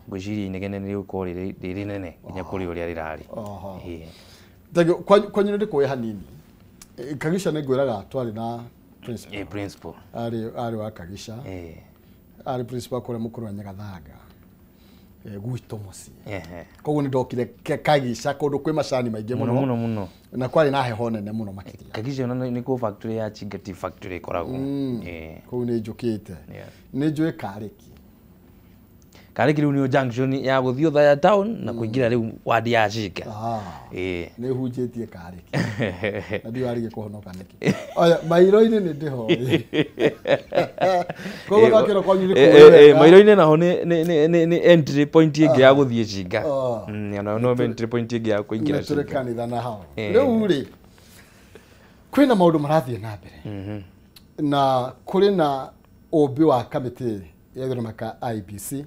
ngwĩciria inegene nĩ rĩgũkorwo rĩ rĩnene nginya kũrĩ ũrĩa rĩrarĩ. Kwanyu nĩ ndĩkũĩ hanini. Kagisha nĩ ngwĩraga twarĩ na principal. Principal. Arĩ wa Kagisha. Arĩ principal kũrĩa mũkũrũ wa Nyagathanga. Gwitũ mũciĩ. Koguo nĩ ndokire Kagisha kũndũ kwĩ macani maingĩ mũno mũno mũno. Na kwarĩ na heho nene mũno makĩria. Kagisha ona nĩ kuo factory ya Chinga Tea Factory ĩkoragwo. Kũu nĩ njũkĩte. Nĩ njũĩ Karĩki. Karĩki rĩu nĩyo junction ya gũthiĩ Othaya town na kũingĩra rĩu wadi ya Chinga. Nĩ hunjĩtie Karĩki. Na ndiũ arĩgie kũhonoka nĩkĩ. Oya Mairo-inĩ nĩ ndĩho. Koguo ndakĩra kwanyu nĩ kũĩ wega. Mairo-inĩ naho nĩ entry point ĩngĩ ya gũthiĩ Chinga. Ona no entry point ĩngĩ ya kũingĩra Chinga. Nĩ tũrĩ kanitha na hau. Rĩu rĩ kwĩna maũndũ marathiĩ na mbere. Na kũrĩ na ũmbi wa kamĩtĩ ya gĩthurano ka IEBC.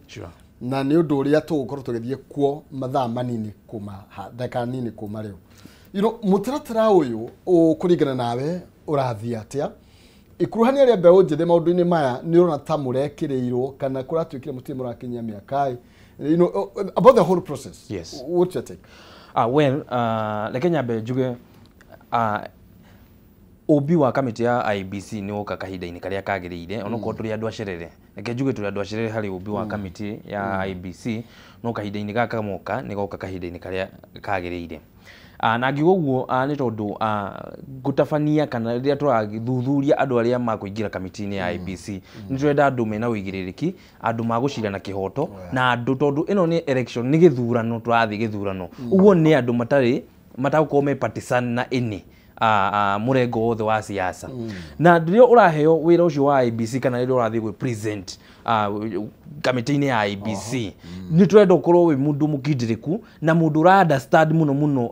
Na nĩ ũndũ ũrĩa tũgũkorwo tũgĩthiĩ kuo mathaa manini kuma ndagĩka nini kuma rĩu. You know, mũtaratara ũyũ ũkũringana nawe ũrathiĩ atĩa? Ikuruhania rĩa mbeũ njĩthĩ maũndũ-inĩ maya nĩ ũrona ta mũrekĩrĩirwo kana kũratuĩkire mũtirĩ mũrakinyia mĩaka? You know, about the whole process. Yes. What's your take? Well, reke nyambe njuge ũmbi wa kamĩtĩ ya IEBC nĩ woka kahinda-inĩ karĩa kagĩrĩire, onokorwo tũrĩ andũ acerere. Reke njuge tũrĩ andũ acerere harĩ ũmbi wa kamĩtĩ ya IEBC, no kahinda-inĩ gaka moka nĩ goka kahinda-inĩ karĩa kagĩrĩire. Na ngiuga ũguo nĩ tondũ ngũtabania kana rĩrĩa tũrathuthuria andũ arĩa makũingĩra kamĩtĩ-inĩ ya IEBC, nĩ tũrenda andũ mena ũigĩrĩrĩki, andũ magũcira na kĩhoto, na andũ tondũ ĩno nĩ election, nĩ gĩthurano, tũrathiĩ gĩthurano. Ũguo nĩ andũ matarĩ matagũkorwo me partisan na any mũrengo wothe wa siasa. Na rĩrĩa ũraheo wĩra ũcio wa IEBC kana rĩrĩa ũrathiĩ gwĩ present kamĩtĩ-inĩ ya IEBC, nĩ tũrenda ũkorwo wĩ mũndũ mũkindĩrĩku na mũndũ ũra understand mũno mũno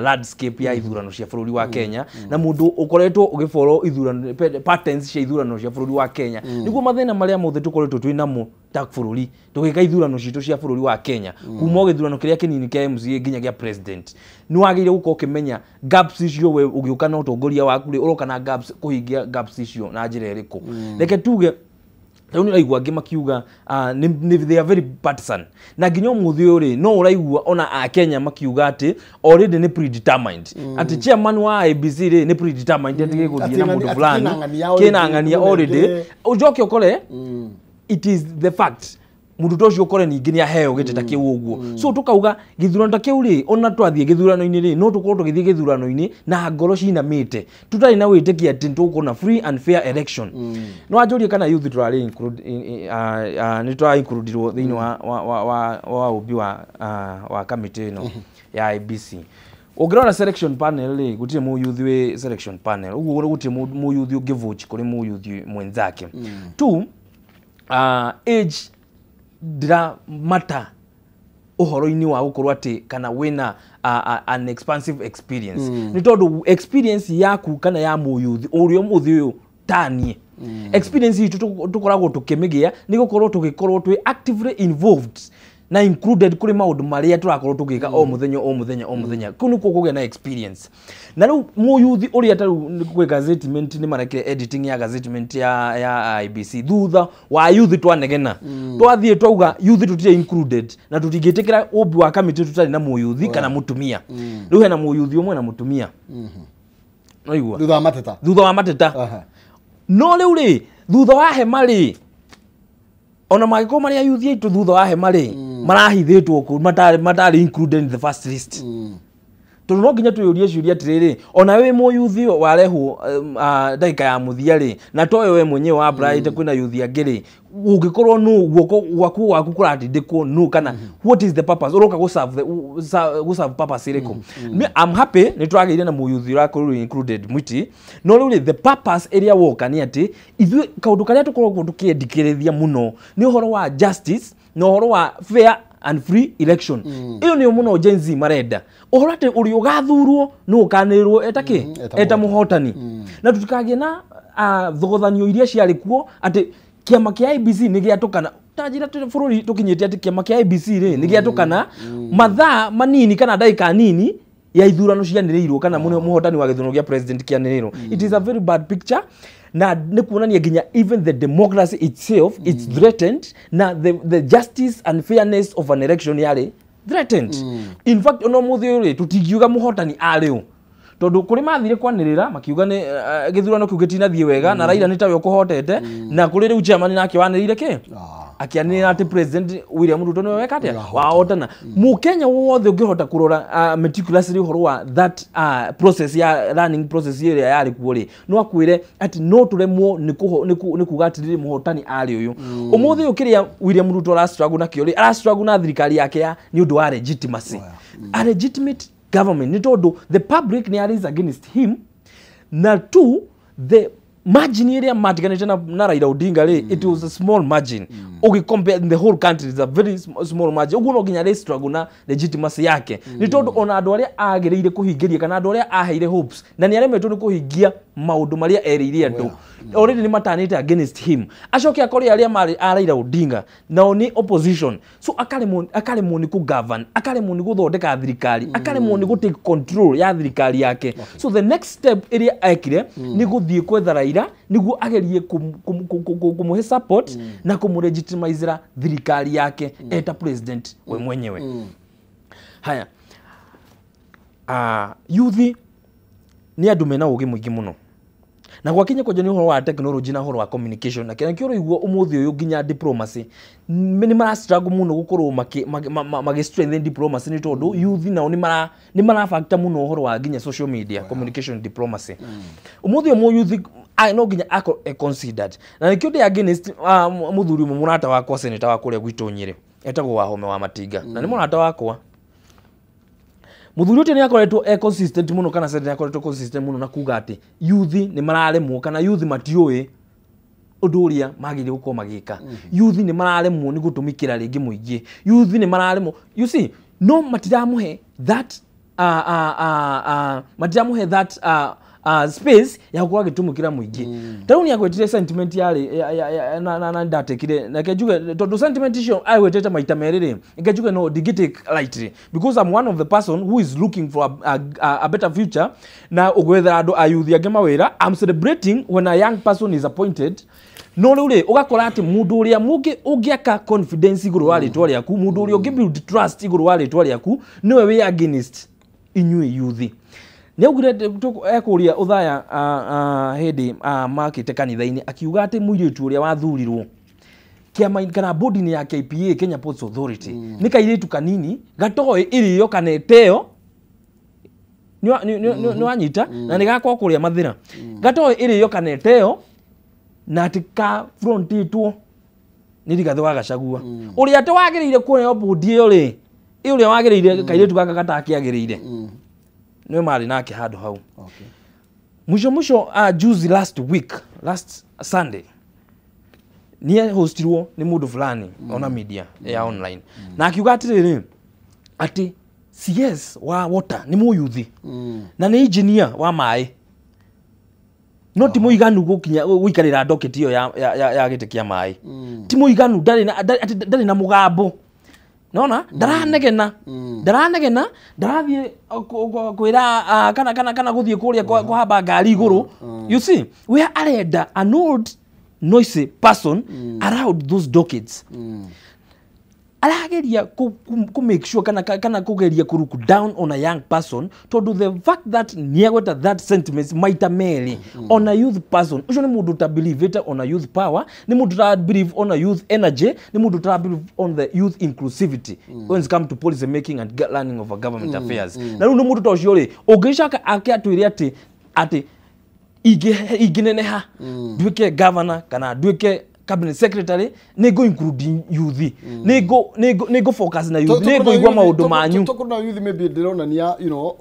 landscape ya ithurano cia bũrũri wa Kenya, na mũndũ ũkoretwo ũgĩfollow ithurano patterns cia ithurano cia bũrũri wa Kenya, nĩguo mathĩna marĩa mothe tũkoretwo twĩ namo ta bũrũri tũgĩka ithurano citũ cia bũrũri wa Kenya, kuma o gĩthurano kĩrĩa kĩnini kĩa MCA nginya gĩa president, nĩ wagĩrĩire gũkorwo ũkĩmenya gaps icio we ũgĩũka na ũtongoria waku rĩ, ũroka na gaps kũhingia gaps icio na njĩra ĩrĩkũ. Reke tuge rĩu nĩ ũraigua angĩ makiuga they are very partisan, na nginya ũmũthĩ ũyũ rĩ no ũraigua ona Akenya makiuga atĩ already nĩ predetermined, atĩ chairman wa IEBC rĩ nĩ predetermined atĩ gĩgũthiĩ na mũndũ fulani kĩna ng'ania already. Ũcoke ũkore it is the fact mũndũ ta ũcio ũkore ningĩ nĩ aheo gĩtĩ ta kĩu ũguo. So tũkauga gĩthurano ta kĩu rĩ, ona twathiĩ gĩthurano-inĩ rĩ, no tũkorwo tũgĩthiĩ gĩthurano-inĩ na ngoro cinamĩte, tũtarĩ na wĩtĩkia atĩ nĩ tũgũkorwo na free and fair election. No wanjũrie kana youth tũrarĩ include nĩ tũra includirwo thĩinĩ wa ũmbi wa kamĩtĩ ĩno ya IEBC. Ũngĩrora selection panel rĩ, gũtirĩ mũyuthi wĩ selection panel, ũguo gũtirĩ mũyuthi ũngĩvote kũrĩ mũyuthi mwenzake. Two, age ndira mata ũhoro-inĩ wa gũkorwo atĩ kana wĩna an expansive experience. Nĩ tondũ experience yaku kana ya mũyuthi ũrĩa ũmũthĩ ũyũ taniĩ, experience itũ tũkoragwo tũkĩmĩgĩa nĩ gũkorwo tũgĩkorwo twĩ actively involved na included kũrĩ maũndũ marĩa tũrakorwo tũgĩka o mũthenya o mũthenya o mũthenya. Kũu nĩkuo kũgĩa na experience. Na rĩu mũyuthi ũrĩa ta rĩu kwĩ gazettement nĩ marekire editing ya gazettement ya IEBC thutha wa youth twanegena, twathiĩ twauga youth tũtirĩ included na tũtingĩtĩkĩra ũmbi wa kamĩtĩ tũtarĩ na mũyuthi kana mũtumia. Rĩu hena mũyuthi ũmwe na mũtumia. Noigua thutha wa mateta, thutha wa mateta. No rĩu rĩ thutha wa hema rĩ, ona mangĩkorwo marĩ ayuthi aitũ thutha wa hema rĩ, marahithĩtwo kũu, matarĩ included in the first list. Tondũ no nginya twĩyũrie ciũria atĩrĩrĩ, ona wĩ mũyuthi warehwo ndagĩka ya mũthia rĩ, na towe we mwenyewe wa applyĩte kwĩna yuthi angĩ rĩ, ũngĩkorwo nũ guoko gwaku waku kũratindĩkwo nũ, kana what is the purpose ũroka gũ serve purpose ĩrĩkũ? Me I'm happy nĩ tũragĩire na mũyuthi ũrakorirwo included Mwiti, no rĩu rĩ the purpose ĩrĩa woka nĩ atĩ ithuĩ kaũndũ karĩa tũkoragwo tũkĩendikĩrĩria mũno nĩ ũhoro wa justice na ũhoro wa fair and free election. Ĩyo nĩyo mũno Gen Z marenda, ũhoro atĩ ũrĩa ũgathurwo nĩ ũkanĩrĩrwo eta kĩ eta mũhotani, na tũtikagĩe na thogothanio iria ciarĩ kuo atĩ Kĩama kĩa IEBC nĩ gĩatũkana ta njĩra bũrũri tũkinyĩte atĩ kĩama kĩa IEBC rĩ nĩ gĩatũkana mathaa manini kana ndagĩka nini ya ithurano cianĩrĩirwo kana mũhotani wa gĩthurano gĩa president kĩanĩrĩirwo. It is a very bad picture na nĩ kuonania nginya even the democracy itself it's threatened na the justice and fairness of an election yarĩ threatened. In fact ono mũthĩ ũyũ rĩ tũtingiuga mũhotani arĩ ũ tondu kuri mathire kwanirira makiuga ni githurano kiu gitinathiĩ wega na Raila ni tawe ukuhotete na kuri riu chairman nake wanirire ki akianirira ati President William Ruto niwe weka atia wahotana. Mukenya wothe ungihota kurora meticulously uhoro wa that process ya learning process ĩrĩa yarĩ kuo rĩ no akwĩre ati no turemwo ni kuga atiriri muhotani ari uyu. Umuthi uyu kiria William Ruto arastruggle nakio rĩ arastruggle na thirikari yake ya ni undu wa legitimacy, a legitimate government ni tondu the public ni is against him na two the margin area matiganite na Raila Odinga ri it was a small margin. Okay, compare in the whole country it's a very small margin. Uguo no nginya ri struggle na legitimacy yake ni tondu ona andu aria agiriire kuhingiria kana andu aria aheire hopes na ni aremetwo ni kuhingia maundu maria eriire andu already ni matanite against him. Acoke akore aria mari a Raila Odinga nao ni opposition, so akaremwo ni ku govern, akaremwo ni guthondeka thirikari, akaremwo ni gu take control ya thirikari yake. So the next step iria ekire ni guthie kwetha Raila niguo agerie kumuhe support na kumulegitimizera thirikari yake eta president we mwenyewe. Haya, youth ni andu mena ugi mwingi muno na gwakinya kwenja ni uhoro wa technology na uhoro wa communication na kĩrĩa ũraigua ũmũthĩ ũyũ nginya diplomacy nĩ mara struggle mũno gũkorwo magi strengthen diplomacy nĩ tondũ youth nao nĩ mara factor mũno ũhoro wa nginya social media communication diplomacy. Ũmũthĩ ũyũ youth no nginya akorwo considered na nĩkĩo ndĩ against mũthuri ũmwe mũrata wakwa senator wa kũrĩa gwitũ Nyĩrĩ etagwo Wahome wa Matinga na nĩ mũrata wakwa. Muthuri ũcio nĩ akoretwo e consistent mũno kana senator nĩ akoretwo consistent mũno na kuga atĩ youth nĩ mararemwo kana youth matiũĩ ũndũ ũrĩa magĩrĩire gũkorwo magĩka. Youth nĩ mararemwo nĩ gũtũmĩkĩra rĩngĩ mũingĩ, youth nĩ mararemwo, you see, no matiramũhe that matiramũhe that space ya gũkorwo agĩtũmĩkĩra mũingĩ. Ta rĩu nĩ agwetire sentiment yarĩ na ndatekire nake njuge tondũ sentiment icio agwetete maita merĩ rĩ reke njuge no ndingĩ lightly because I'm one of the person who is looking for a better future na ũgwethera andũ a youth angĩ mawĩra. I'm celebrating when a young person is appointed. No rĩu rĩ ũgakora atĩ mũndũ ũrĩa ũngĩaka confidence igũrũ wa rĩtwa rĩaku, mũndũ ũrĩa ũngĩ build trust igũrũ wa rĩtwa rĩaku nĩwe wĩ against inyuĩ youth. Nĩ augire ekũria ũthaya hĩndĩ makĩte kanitha-inĩ akiuga atĩ mũirĩtu ũrĩa wathurirwo kĩama kana board-inĩ ya KPA Kenya Ports Authority nĩ kairĩtu kanini gatoĩ irio kana ĩteo nĩ wanyita na nĩ gakwa kũrĩa Mathĩra gatoĩ irio kana ĩteo na atĩ ka frontĩtwo nĩ Rigathĩ wa Gachagua ũrĩa atĩ wagĩrĩire kũheo board ĩyo rĩ ũrĩa wagĩrĩire kairĩtu gaka gatakĩagĩrĩire niwe marĩ nake handũ hau. Mwisho mwisho juzi last week, last Sunday niĩ hostirwo nĩ mũndũ fulani ona media ya online na akiuga atĩrĩrĩ atĩ CS wa water nĩ mũyuthi na nĩ engineer wa maĩ no ti mũiganu gũkinya gũikarĩra docket ĩyo ya gĩtĩ kĩa maĩ ti mũiganu ndarĩ na mũgambo nona ndaranegena ndarathiĩ kwĩra kana gũthiĩ kũrĩa kũhamba ngari igũrũ. You see, we arenda an old noisy person around those dockets arageria ku make sure kana kugeria ku look down on a young person tondu the fact that niagweta that sentiment maita merĩ on a youth person ucio ni mundu ta believe it on a youth power, ni mundu ta believe on a youth energy, ni mundu ta believe on the youth inclusivity when it comes to policy making and learning of government affairs. Na riu ni mundu ta ucio ri ungicaka ake atwire ati ingineneha nduike governor kana nduike cabinet secretary nĩ include youth nĩ go focus na youth nĩ ngũigua maũndũ manyu tokona youth maybe ndĩronania you know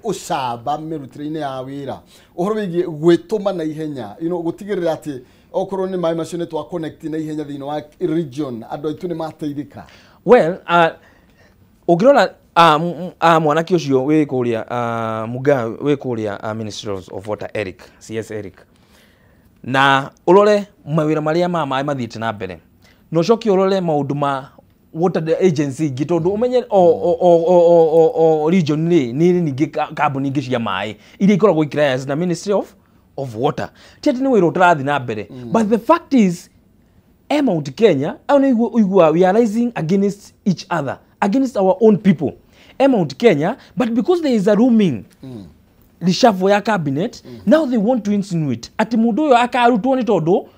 ũcamba mĩrutĩre-inĩ ya wĩra ũhoro wĩgiĩ gwĩtũma na ihenya you know gũtigĩrĩra atĩ okorwo nĩ maĩ macio nĩ twa connect na ihenya thĩinĩ wa region andũ aitũ nĩ mateithĩka. Well, ũngĩrora mwanake ũcio wĩ kũrĩa Mugaa wĩ kũrĩa Ministry of Water Eric CS Eric Na ũrore mawĩra marĩa ma maĩ mathiĩte na mbere, na ũcoke ũrore maũndũ ma water agency ingĩ, tondũ ũmenye o region rĩ nĩ ningĩ kambuni ingĩ cia maĩ iria ikoragwo ikĩrayas na Ministry of Water. Ti atĩ nĩ wĩra ũtarathiĩ na mbere, but the fact is Mount Kenya au nĩ ũigua we are rising against each other, against our own people Mount Kenya, but because there is a rooming reshuffle ya cabinet, now they want to insinuate ati mundu uyu akarutwo ni tondu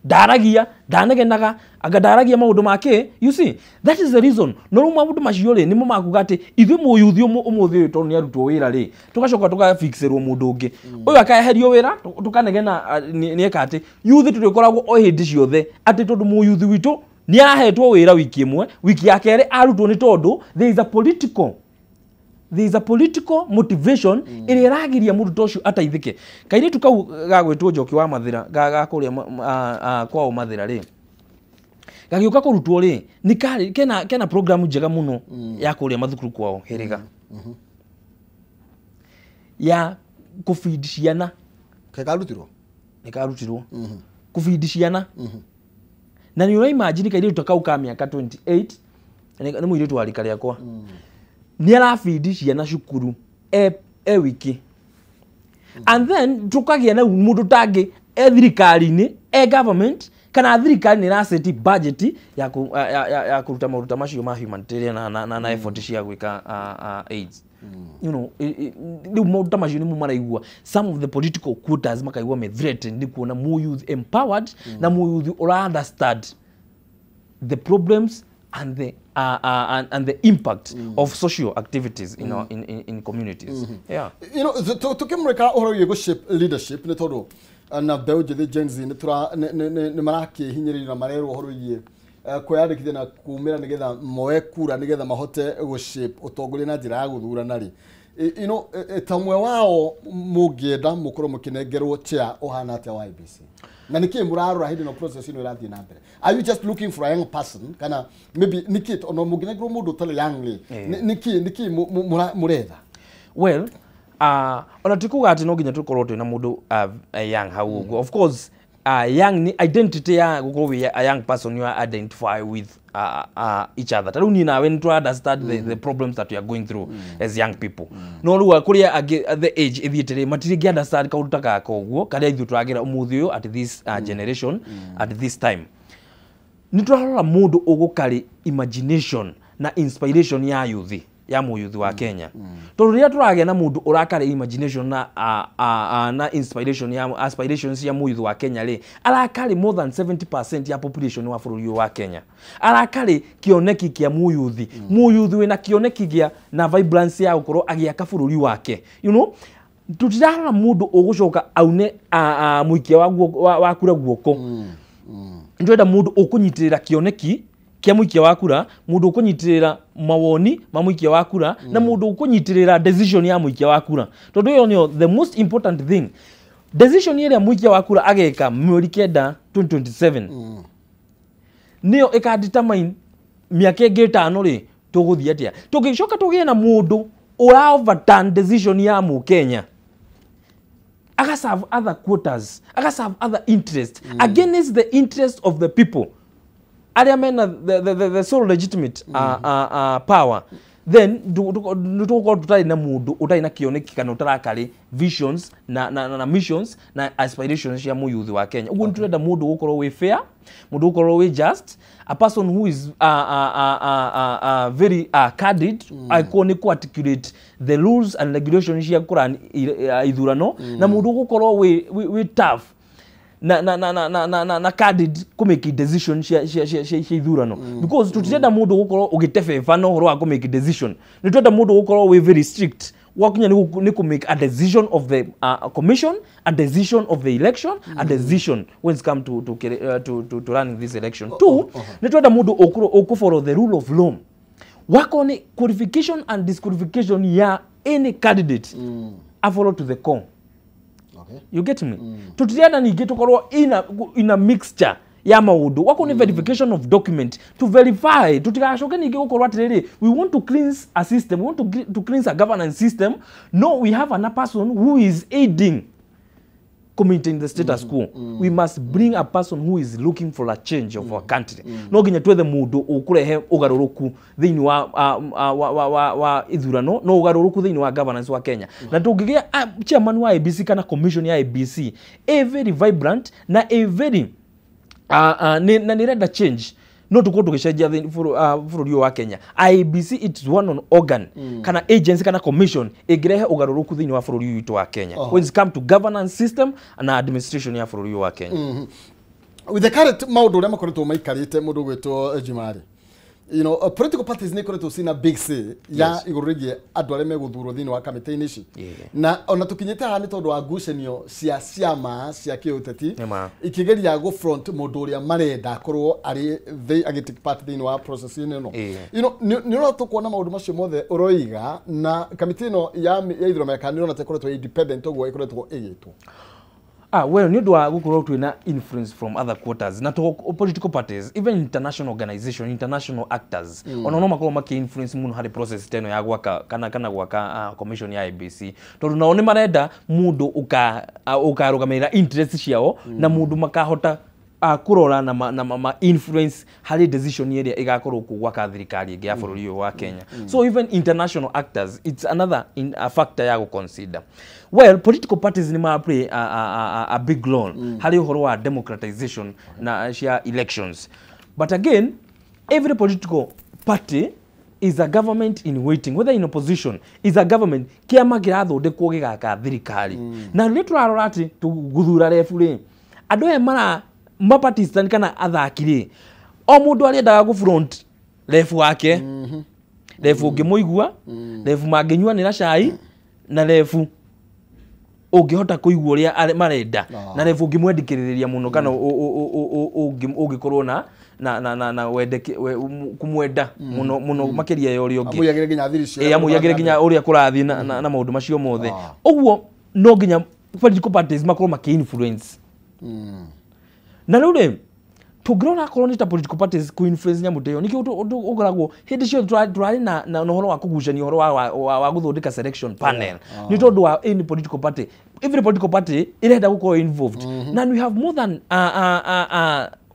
ndaragia, ndanegenaga, anga ndaragia maundu make. You see, that is the reason. No riu maundu macio ri nimo makuga ati ithuĩ mũyuthi ũmũthĩ ũyũ tondũ nĩ arutwo wĩra rĩ, tugacoka tũgafixĩrwo mũndũ ũngĩ ũyũ akaeherio wĩra, tukanegena nĩ eka atĩ yuthi tũrĩkoragwo o hĩndĩ ciothe atĩ tondũ mũyuthi witũ nĩ arahetwo wĩra wiki ĩmwe, wiki ya kerĩ arutwo nĩ tondũ there is a political motivation ĩrĩa ĩragiria mũndũ ta ũcio ateithĩke. Kairĩtu kau gagwĩtwo Njoki wa Mathĩra ga kũrĩa kwao Mathĩra rĩ, gagĩũka kũrutwo rĩ, nĩ karĩ kena program njega mũno ya kũrĩa mathukuru kwao Hĩrĩga ya kũbindi ciana. Karutirwo? Nĩ karutirwo kũbindi ciana. Na nĩ ũraimagine kairĩtu ta kau ka mĩaka 28 nĩ mũirĩtu wa rika rĩakwa, nĩ arabindi ciana cukuru e wiki. And then tukagia na mundu tangĩ e thirikari-inĩ, e government, kana thirikari nĩ ĩraceti budget ya kũruta maũndũ ta macio ma humanitarian na effort cia gwĩka AIDS. You know, rĩu maũndũ ta macio nĩmo maraigua some of the political quotas makaigua me threatened nĩ kuona more youth empowered na more youth ura understand the problems and the and the impact of social activities in our in communities. Yeah. You know, tukimurika uhoro wĩgiĩ shape leadership nĩ tondũ na mbeũ njĩthĩ Gen Z nĩ marakĩhinyĩrĩrio na marerwo ũhoro wĩgiĩ kwĩyandĩkithia na kumĩra nĩgetha moe kura nĩgetha mahote gũ-shape ũtongoria na njĩra ya gũthurana rĩ. You know, ta ũmwe wao mũngĩenda mũkorwo mũkĩnengerwo chair ũhana atĩa wa IEBC? Na nĩkĩ mũrarora hĩndĩ ĩno process ĩno ĩrathiĩ na mbere? Are you just looking for a young person? Kana maybe nĩkĩ ona mũngĩnengerwo mũndũ ũtarĩ young rĩ, nĩkĩ mũretha? Well, ona ti kuga atĩ no nginya tũkorwo twĩna mũndũ young hau ũguo. Of course, young ni identity ya gũkorwo wĩ a young person, you identify with each other. Ta rĩu niĩ nawe nĩ tũ understand the problems that we are going through as young people. No rĩu kũrĩa angĩ the age ĩthiĩte rĩ, matirĩngĩ understand kaũndũ ta gaka ũguo karĩa ithuĩ tũragera ũmũthĩ ũyũ at this generation, at this time. Nĩ tũrarora mũndũ ũgũkarĩ imagination na inspiration ya youth, ya mũyuthi wa Kenya. Tondũ rĩrĩa tũragĩa na mũndũ ũrakarĩ imagination na inspiration ya aspirations ya mũyuthi wa Kenya rĩ, arakarĩ more than 70% ya population wa bũrũri ũyũ wa Kenya. Arakarĩ kĩoneki kĩa mũyuthi, mũyuthi wĩna kĩoneki gĩa na vibrance ya gũkorwo agĩaka bũrũri wake. You know, tũtirarora mũndũ ũgũcoka aune mũikia wa kura guoko. Nĩtũrenda mũndũ ũkũnyitĩrĩra kĩoneki kia mũikia wa kura, mũndũ ũkũnyitĩrĩra mawoni ma mũikia wa kura, na mũndũ ũkũnyitĩrĩra decision ya mũikia wa kura. Tondũ ĩyo nĩyo the most important thing. Decision ĩrĩa mũikia wa kura ageka mweri 9 2027 nĩyo ĩka determine mĩaka ĩngĩ 5 rĩ tũgũthiĩ atĩa. Tũngĩcoka tũgĩe na mũndũ ũra overturn decision ya mũkenya, agaserve other quotas, agaserve other interests against the interest of the people arĩa mena the sole legitimate power, then nĩtũgũkorwo tũtarĩ na mũndũ ũtarĩ na kĩoneki kana ũtarakarĩ visions na missions na aspirations cia mũyuthi wa Kenya. Ũguo nĩtũrenda mũndũ ũgũkorwo wĩ fair, mũndũ ũgũkorwo wĩ just, a person who is very candid, angĩkorwo nĩ kũ articulate the rules and regulations cia kũrani ithurano, na mũndũ ũgũkorwo wĩ tough na candid kũ make decision cia ithurano. Because tũtirenda mũndũ gũkorwo ũgĩtebeba na ũhoro wa kũ make decision. Nĩ tũrenda mũndũ gũkorwo wĩ very strict wakinya nĩ kũ make a decision of the commission, a decision of the election, a decision when it's come to running this election. Two, nĩ tũrenda mũndũ ũkũ follow the rule of law. Wakorwo nĩ qualification and disqualification ya any candidate, a follow to the core. You get me? Tũtirenda ningĩ tũkorwo in a mixture ya maũndũ. Wako ni verification of document to verify. Tũtigacoke ningĩ gũkorwo atĩrĩrĩ, we want to cleanse a system, we want to cleanse a governance system. No, we have another person who is aiding Ku maintain the status quo. We must bring a person who is looking for a change of our country. No nginya twethe mundu ukurehe ugaruruku thiini wa ithurano, no ugaruruku thiini wa governance wa Kenya. Na tungigia chairman wa IEBC kana commission ya IEBC a very vibrant na a very na nirenda change, no tukorwo tugicenjia bururi wa Kenya. IEBC, it's one on organ kana agency kana commission ingirehe ugaruruku thiini wa bururi witu wa Kenya when it come to governance system na administration ya bururi wa Kenya. With the current maundu uria makoretwo maikarite mundu gwitwo Jumari, political parties nä ikoretwo cina big say ya igå rå rä andå arä a megåthurwo thä inä wa kamä-inä ici, na ona tå kinyä te haha nä tondå wa ngucanio cia ciama cia kä å teti ikä geria gå front må ndå å rä a marenda akorwo arä agä take part thä inä wa process-inä ä no. Nä å tå kuona maå ndå macio mothe å roiga na kamä ä no ya ithurano ya kana nä rona ta ĩkoretwo independent å guo ĩkoretwo ĩgĩtwo. Well, nĩ ũndũ wa gũkorwo twĩna influence from other quarters na to political parties, even international organization, international actors, ona no makorwo maki influence mũno harĩ process teno ya gwaka kana gwaka commission ya IEBC, tondũ nao nĩ marenda mũndũ ũkarũgamĩrĩra interest ciao na mũndũ makahota kũrora na ma influence harĩ decision ĩrĩa ĩgakorwo kũ gwaka thirikari ĩngĩ ya bũrũri ũyũ wa Kenya. So even international actors, it's another factor ya gũ-consider. Well, political parties nĩ ma play a big role harĩ ũhoro wa democratization na cia elections. But again, every political party is a government in waiting, whether in opposition is a government kĩama kĩrathondekwo gĩgaka thirikari. Na rĩrĩa tũrarora atĩ tũgũthura rebu rĩ, andũ aya mara mapartisan kana athaki rĩ, o mũndũ arĩendaga gũ front rebu wake, rebu ũngĩmũigua, rebu mangĩnyuanĩra cai, na rebu ũngĩhota kũigua ũrĩa marenda, na rebu ũngĩmwendekithĩrĩria mũno kana ũngĩkorwo na wendeke kumwenda mũno mũno makĩria ya ũrĩa ũngĩ, amũiyagĩre nginya thiri ciao, amũiyagĩre nginya ũrĩa kũrathiĩ na maũndũ macio mothe. Ũguo no nginya political parties makorwo makĩ influence. Na rĩu rĩ, tũngĩrora akorwo nĩ ta political parties kũ influence nyamũ ta ĩyo, nĩkĩo ũkoragwo hĩndĩ ciothe tũrarĩ na ũhoro wa kũgucania ũhoro wa gũthondeka selection panel, nĩ tondũ wa any political party, every political party ĩrenda gũkorwo involved. Na we have more than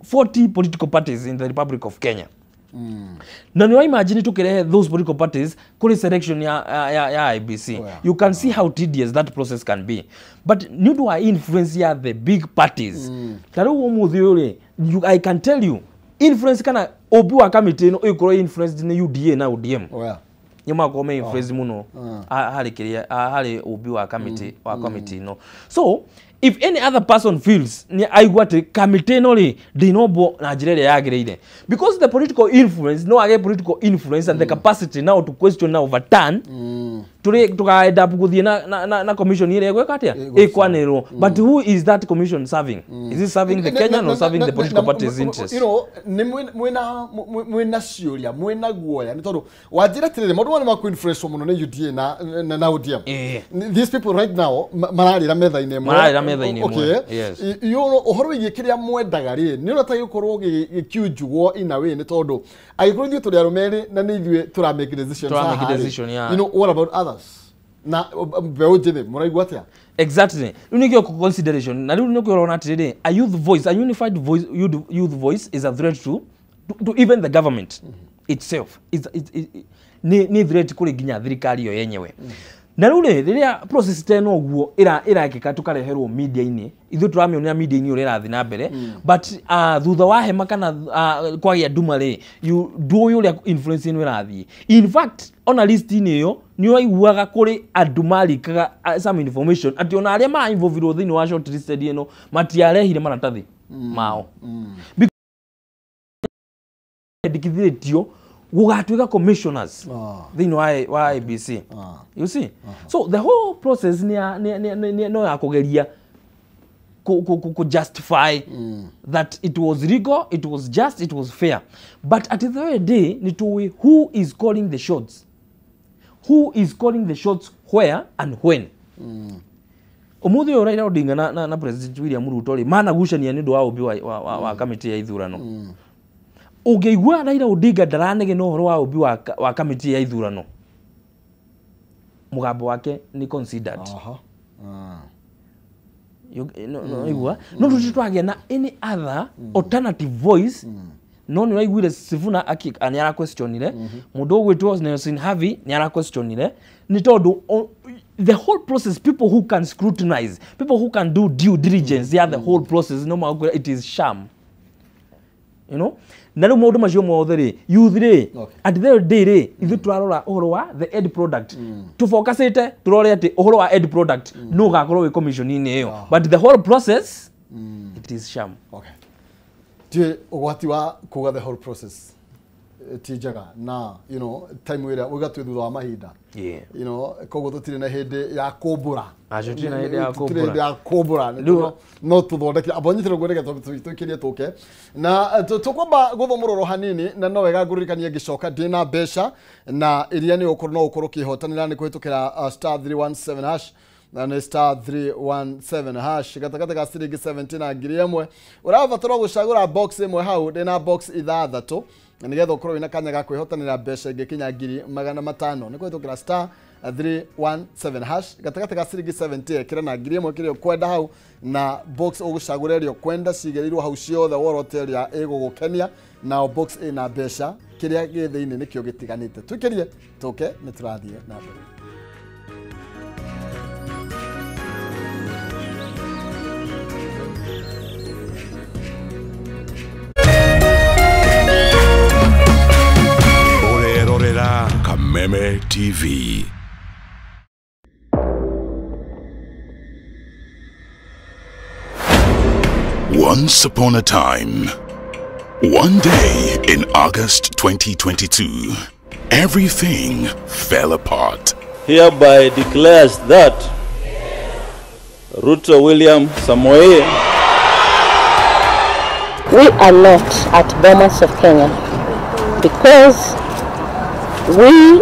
40 political parties in the Republic of Kenya. Na nĩ imagine tukirehe those political parties kuri selection ya IEBC. You can see how tedious that process can be. But nĩ ũndũ wa influence ya the big parties, ta rĩu ũmũthĩ ũyũ rĩ, I can tell you influence kana ũmbi wa kamĩtĩ ĩno ĩgũkorwo influenced nĩ UDA na ODM. Nĩ makorwo me influenced mũno harĩ kĩrĩa harĩ ũmbi wa kamĩtĩ wa kamĩtĩ ĩno. So if any other person feels ni aigua atĩ kamĩtĩ ĩno rĩ ndĩnombwo na njĩra ĩrĩa yagĩrĩire, because the political influence, no age political influence and the capacity now to question na overturn, tũka end up gũthiĩ na commission ĩrĩa ĩgwĩka atĩa ĩkwanĩrĩrwo. But who is that commission serving? Is it serving the Kenyan or serving the political party's interest? Nĩ mwĩna ciũria, mwĩna guoya, nĩ tondũ wanjĩra atĩrĩrĩ, maũndũ maya nĩ ma influence mũno nĩ UDA na ODM. These people right now mararĩra metha-inĩ ĩmwe. Mararĩra metha-inĩ ĩmwe. Yes. Ũhoro wĩgiĩ kĩrĩa mwendaga rĩ, nĩ ũrata gĩkorwo gĩkiunjugwo in a way, nĩ tondũ angĩkorwo ithuĩ tũrĩ arũme erĩ na nĩ ithuĩ tũra make decisions haha rĩ, what about others? Na mbeũ njĩthĩ mũraigua atĩa? Exactly. Rĩu nĩkĩo consideration, na rĩu nĩkĩo ũrona atĩrĩrĩ, a youth voice, a unified voice, youth voice is a threat to even the government itself. Nĩ threat kũrĩ nginya thirikari ĩyo yenyewe. Na rĩu rĩ, rĩrĩa process ta ĩno ũguo ĩrakĩka tũkareherwo media-inĩ, ithuĩ tũramĩonera media-inĩ ũrĩa ĩrathiĩ na mbere, but thutha wa hema kana kwagĩa nduma rĩ, ndũĩ ũrĩa influence ĩno ĩrathiĩ. In fact, ona list-inĩ ĩyo nĩ ũraiguaga kũrĩ andũ marikaga some information atĩ ona arĩa ma-involvirwo thĩinĩ wa shortlisted ĩno matiarehire maratathi mao. Endekithĩtio gũgatuĩka commissioners thĩinĩ wa IEBC. You see? So the whole process no ya kũgeria ku justify that it was legal, it was just, it was fair. But at the end of the day, nĩ tũĩ who is calling the shots. Who is calling the shots where and when. Ũmũthĩ ũyũ Raila Odinga na President William Ruto rĩ, managucania nĩ ũndũ wa ũmbi wa kamĩtĩ ya ithurano. Ũngĩigua Raila Odinga ndaranegena ũhoro wa ũmbi wa kamĩtĩ ya ithurano, mũgambo wake nĩ considered. No igua no tũtirĩ twagĩa na any other alternative voice. No nĩ ũraiguire Sifuna nĩ araquestionire, mũndũ ũgwĩtwo Nelson Havi nĩ araquestionire, nĩ tondũ the whole process, people who can scrutinize, people who can do due diligence, yeah, the whole process no makwĩra it is sham, you know. Na rĩu maũndũ macio mothe rĩ, youth rĩ, at the end of the day rĩ, ithuĩ tũrarora ũhoro wa the end product, tũfocusĩte tũrore atĩ ũhoro wa end product no ũgakorwo wĩ commission-inĩ ĩyo, but the whole process, it is sham. Okay. Ti ũgwati wa kuga the whole process ti njega na you know time ĩrĩa uga twĩ thutha wa mahinda, you know, koguo tũtirĩ na hĩndĩ ya kũmbũra. Acio tũtirĩ na hĩndĩ ya Tũtirĩ kũmbũra. hĩndĩ ya kũmbũra. No tũthondeke amba nyitĩrĩre ũguo nĩgetha tũikĩrie tũke na tũkwamba gũthomũrũrwo hanini, na no wega ngũririkanie ngĩcoka ndĩna mbeca na iria nĩ ũkorwo no ũkorwo ũkĩhotanĩra nĩ kũhĩtũkĩra star 317 hash, na nĩ star 317 hash gatagatĩ ka ciringi 70 na 1000. Ũrabatarwo gũcagũra box ĩmwe hau, ndĩna box ithathatũ, na nĩgetha ũkorwo wĩna kanya ga kwĩhotanĩra mbeca ingĩkinya 500,000 nĩ kũhĩtũkĩra star 317 hash gatagatĩ ka ciringi 70 ĩkĩra na 1000 kĩrĩa ũkwenda hau, na box ũgũcagũra ĩrĩa ũkwenda cigĩrĩirwo hau ciothe worote ĩrĩa ĩgũgũkenia, na box ĩna mbeca kĩrĩa gĩ thĩinĩ nĩkĩo gĩtiganĩte. Tũikĩrie tũke nĩ tũrathiĩ na mbere. Kameme TV. Once upon a time, one day in August 2022, everything fell apart. Hereby declares that Ruto William Samoei. We are not at Bomas of Kenya because we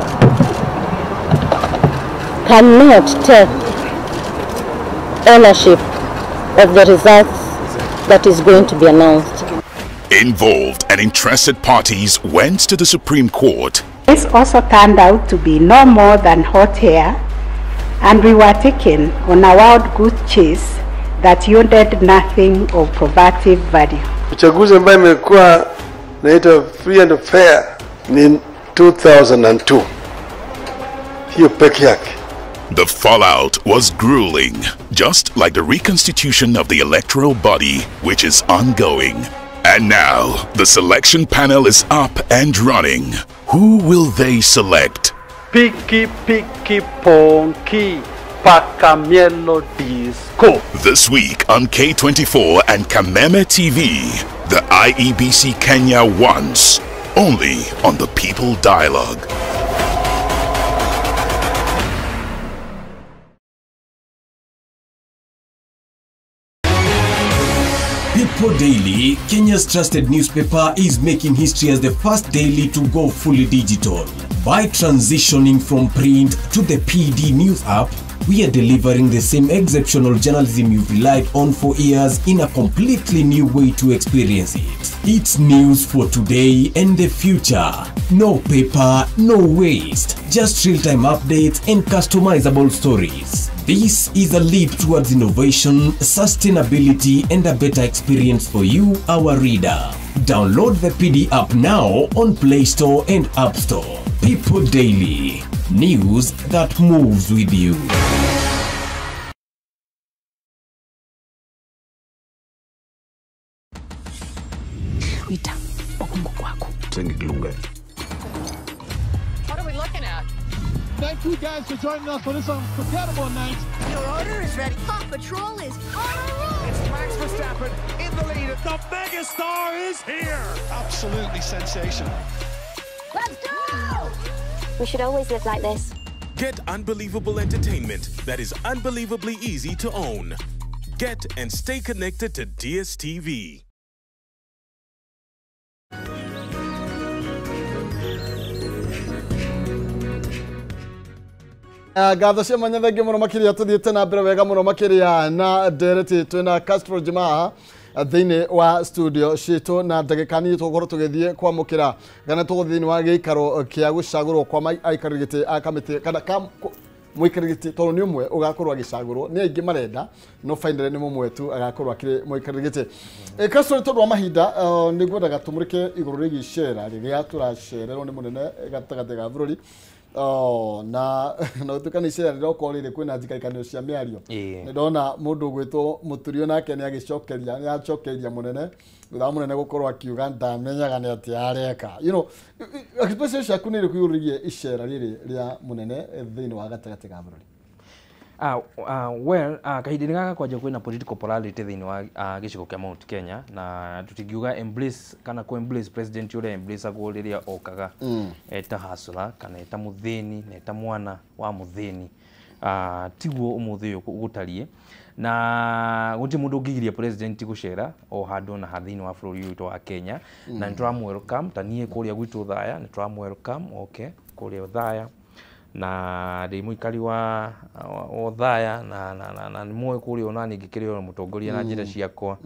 cannot take ownership of the results that is going to be announced. Involved and interested parties went to the Supreme Court. This also turned out to be no more than hot air, and we were taken on a wild goose chase that yielded nothing of probative value. Uchaguzi ambaye imekuwa naitwa free and fair ni 2002. Hiyo peke yake. The fallout was grueling, just like the reconstitution of the electoral body, which is ongoing. And now, the selection panel is up and running. Who will they select? Piki piki ponki pakamielo disco. This week on K24 and Kameme TV, the IEBC Kenya wants, only on the People Dialogue. People Daily, Kenya's trusted newspaper, is making history as the first daily to go fully digital. By transitioning from print to the PD News app, we are delivering the same exceptional journalism you've relied on for years in a completely new way to experience it. It's news for today and the future. No paper, no waste. Just real-time updates and customizable stories. This is a leap towards innovation, sustainability, and a better experience for you, our reader. Download the PD app now on Play Store and App Store. People Daily. News that moves with you. Rita, okungokwakho. What are we looking at? Thank you guys for joining us for this unforgettable night. Your order is ready. Paw Patrol is on a roll. It's Max Verstappen in the lead. The megastar is here. Absolutely sensational. Let's go! We should always live like this. Get unbelievable entertainment that is unbelievably easy to own. Get and stay connected to DSTV. Ngatho cia mwanya thengiũ mũno makĩria tũthiĩte na mbere wega mũno makĩria na ndereti twĩna Castro Jumaa thĩinĩ wa studio citũ na ndagĩka nini tũgũkorwo tũgĩthiĩ kwamũkĩra kana tũgũthiĩ thĩinĩ wa gĩikaro kĩa gũcagũrwo kwa aikarĩri gĩtĩ a kamĩtĩ kana Mũikarĩri gĩtĩ tondũ nĩ ũmwe ũgakorwo agĩcagũrwo nĩ aingĩ marenda no finally nĩ mũmwe tu agakorwo akĩrĩ mũikarĩri gĩtĩ. Castro, nĩ tondũ wa mahinda, nĩ ngwendaga tũmũrĩke igũrũ rĩgiĩ icera rĩrĩa tũracererwo nĩ mũnene gatagatĩ ga bũrũri. Oh, na gũtuĩka nĩ icera rĩrokorwo rĩrĩ kwĩna njikarĩkanio cia mĩario. Nĩ ndona mũndũ ũgwĩtwo Mũturio nake nĩ agĩcokeria, nĩ acokeria mũnene thutha wa mũnene gũkorwo akiuga ndamenyaga nĩ atĩa areka. Expression ciaku nĩ irĩkũ igũrũ rĩgiĩ icera rĩrĩ rĩa mũnene thĩinĩ wa gatagatĩ ga bũrũri? Well, kahinda-inĩ gaka kwanja kwĩna political polarity thĩinĩ wa gĩcigo kĩa Mount Kenya, na tũtingiuga embrace kana kũ embrace president ũrĩa embraceagwo rĩrĩa okaga eta hustler kana eta mũthĩni na eta mwana wa mũthĩni, tiguo ũmũthĩ ũyũ gũtariĩ, na gũtirĩ mũndũ ũngĩgiria president gũcera o handũ na ha thĩinĩ wa bũrũri ũyũ witũ wa Kenya. Na nĩ tũramũ welcome. Ta niĩ kũrĩa gwitũ Thaya nĩ tũramũ welcome oke kũrĩa Thaya, na ndĩ mũikari wa Othaya na nĩ mũĩ kũrĩa ona niĩ ngĩkĩrĩ o mũtongoria na njĩra ciakwa,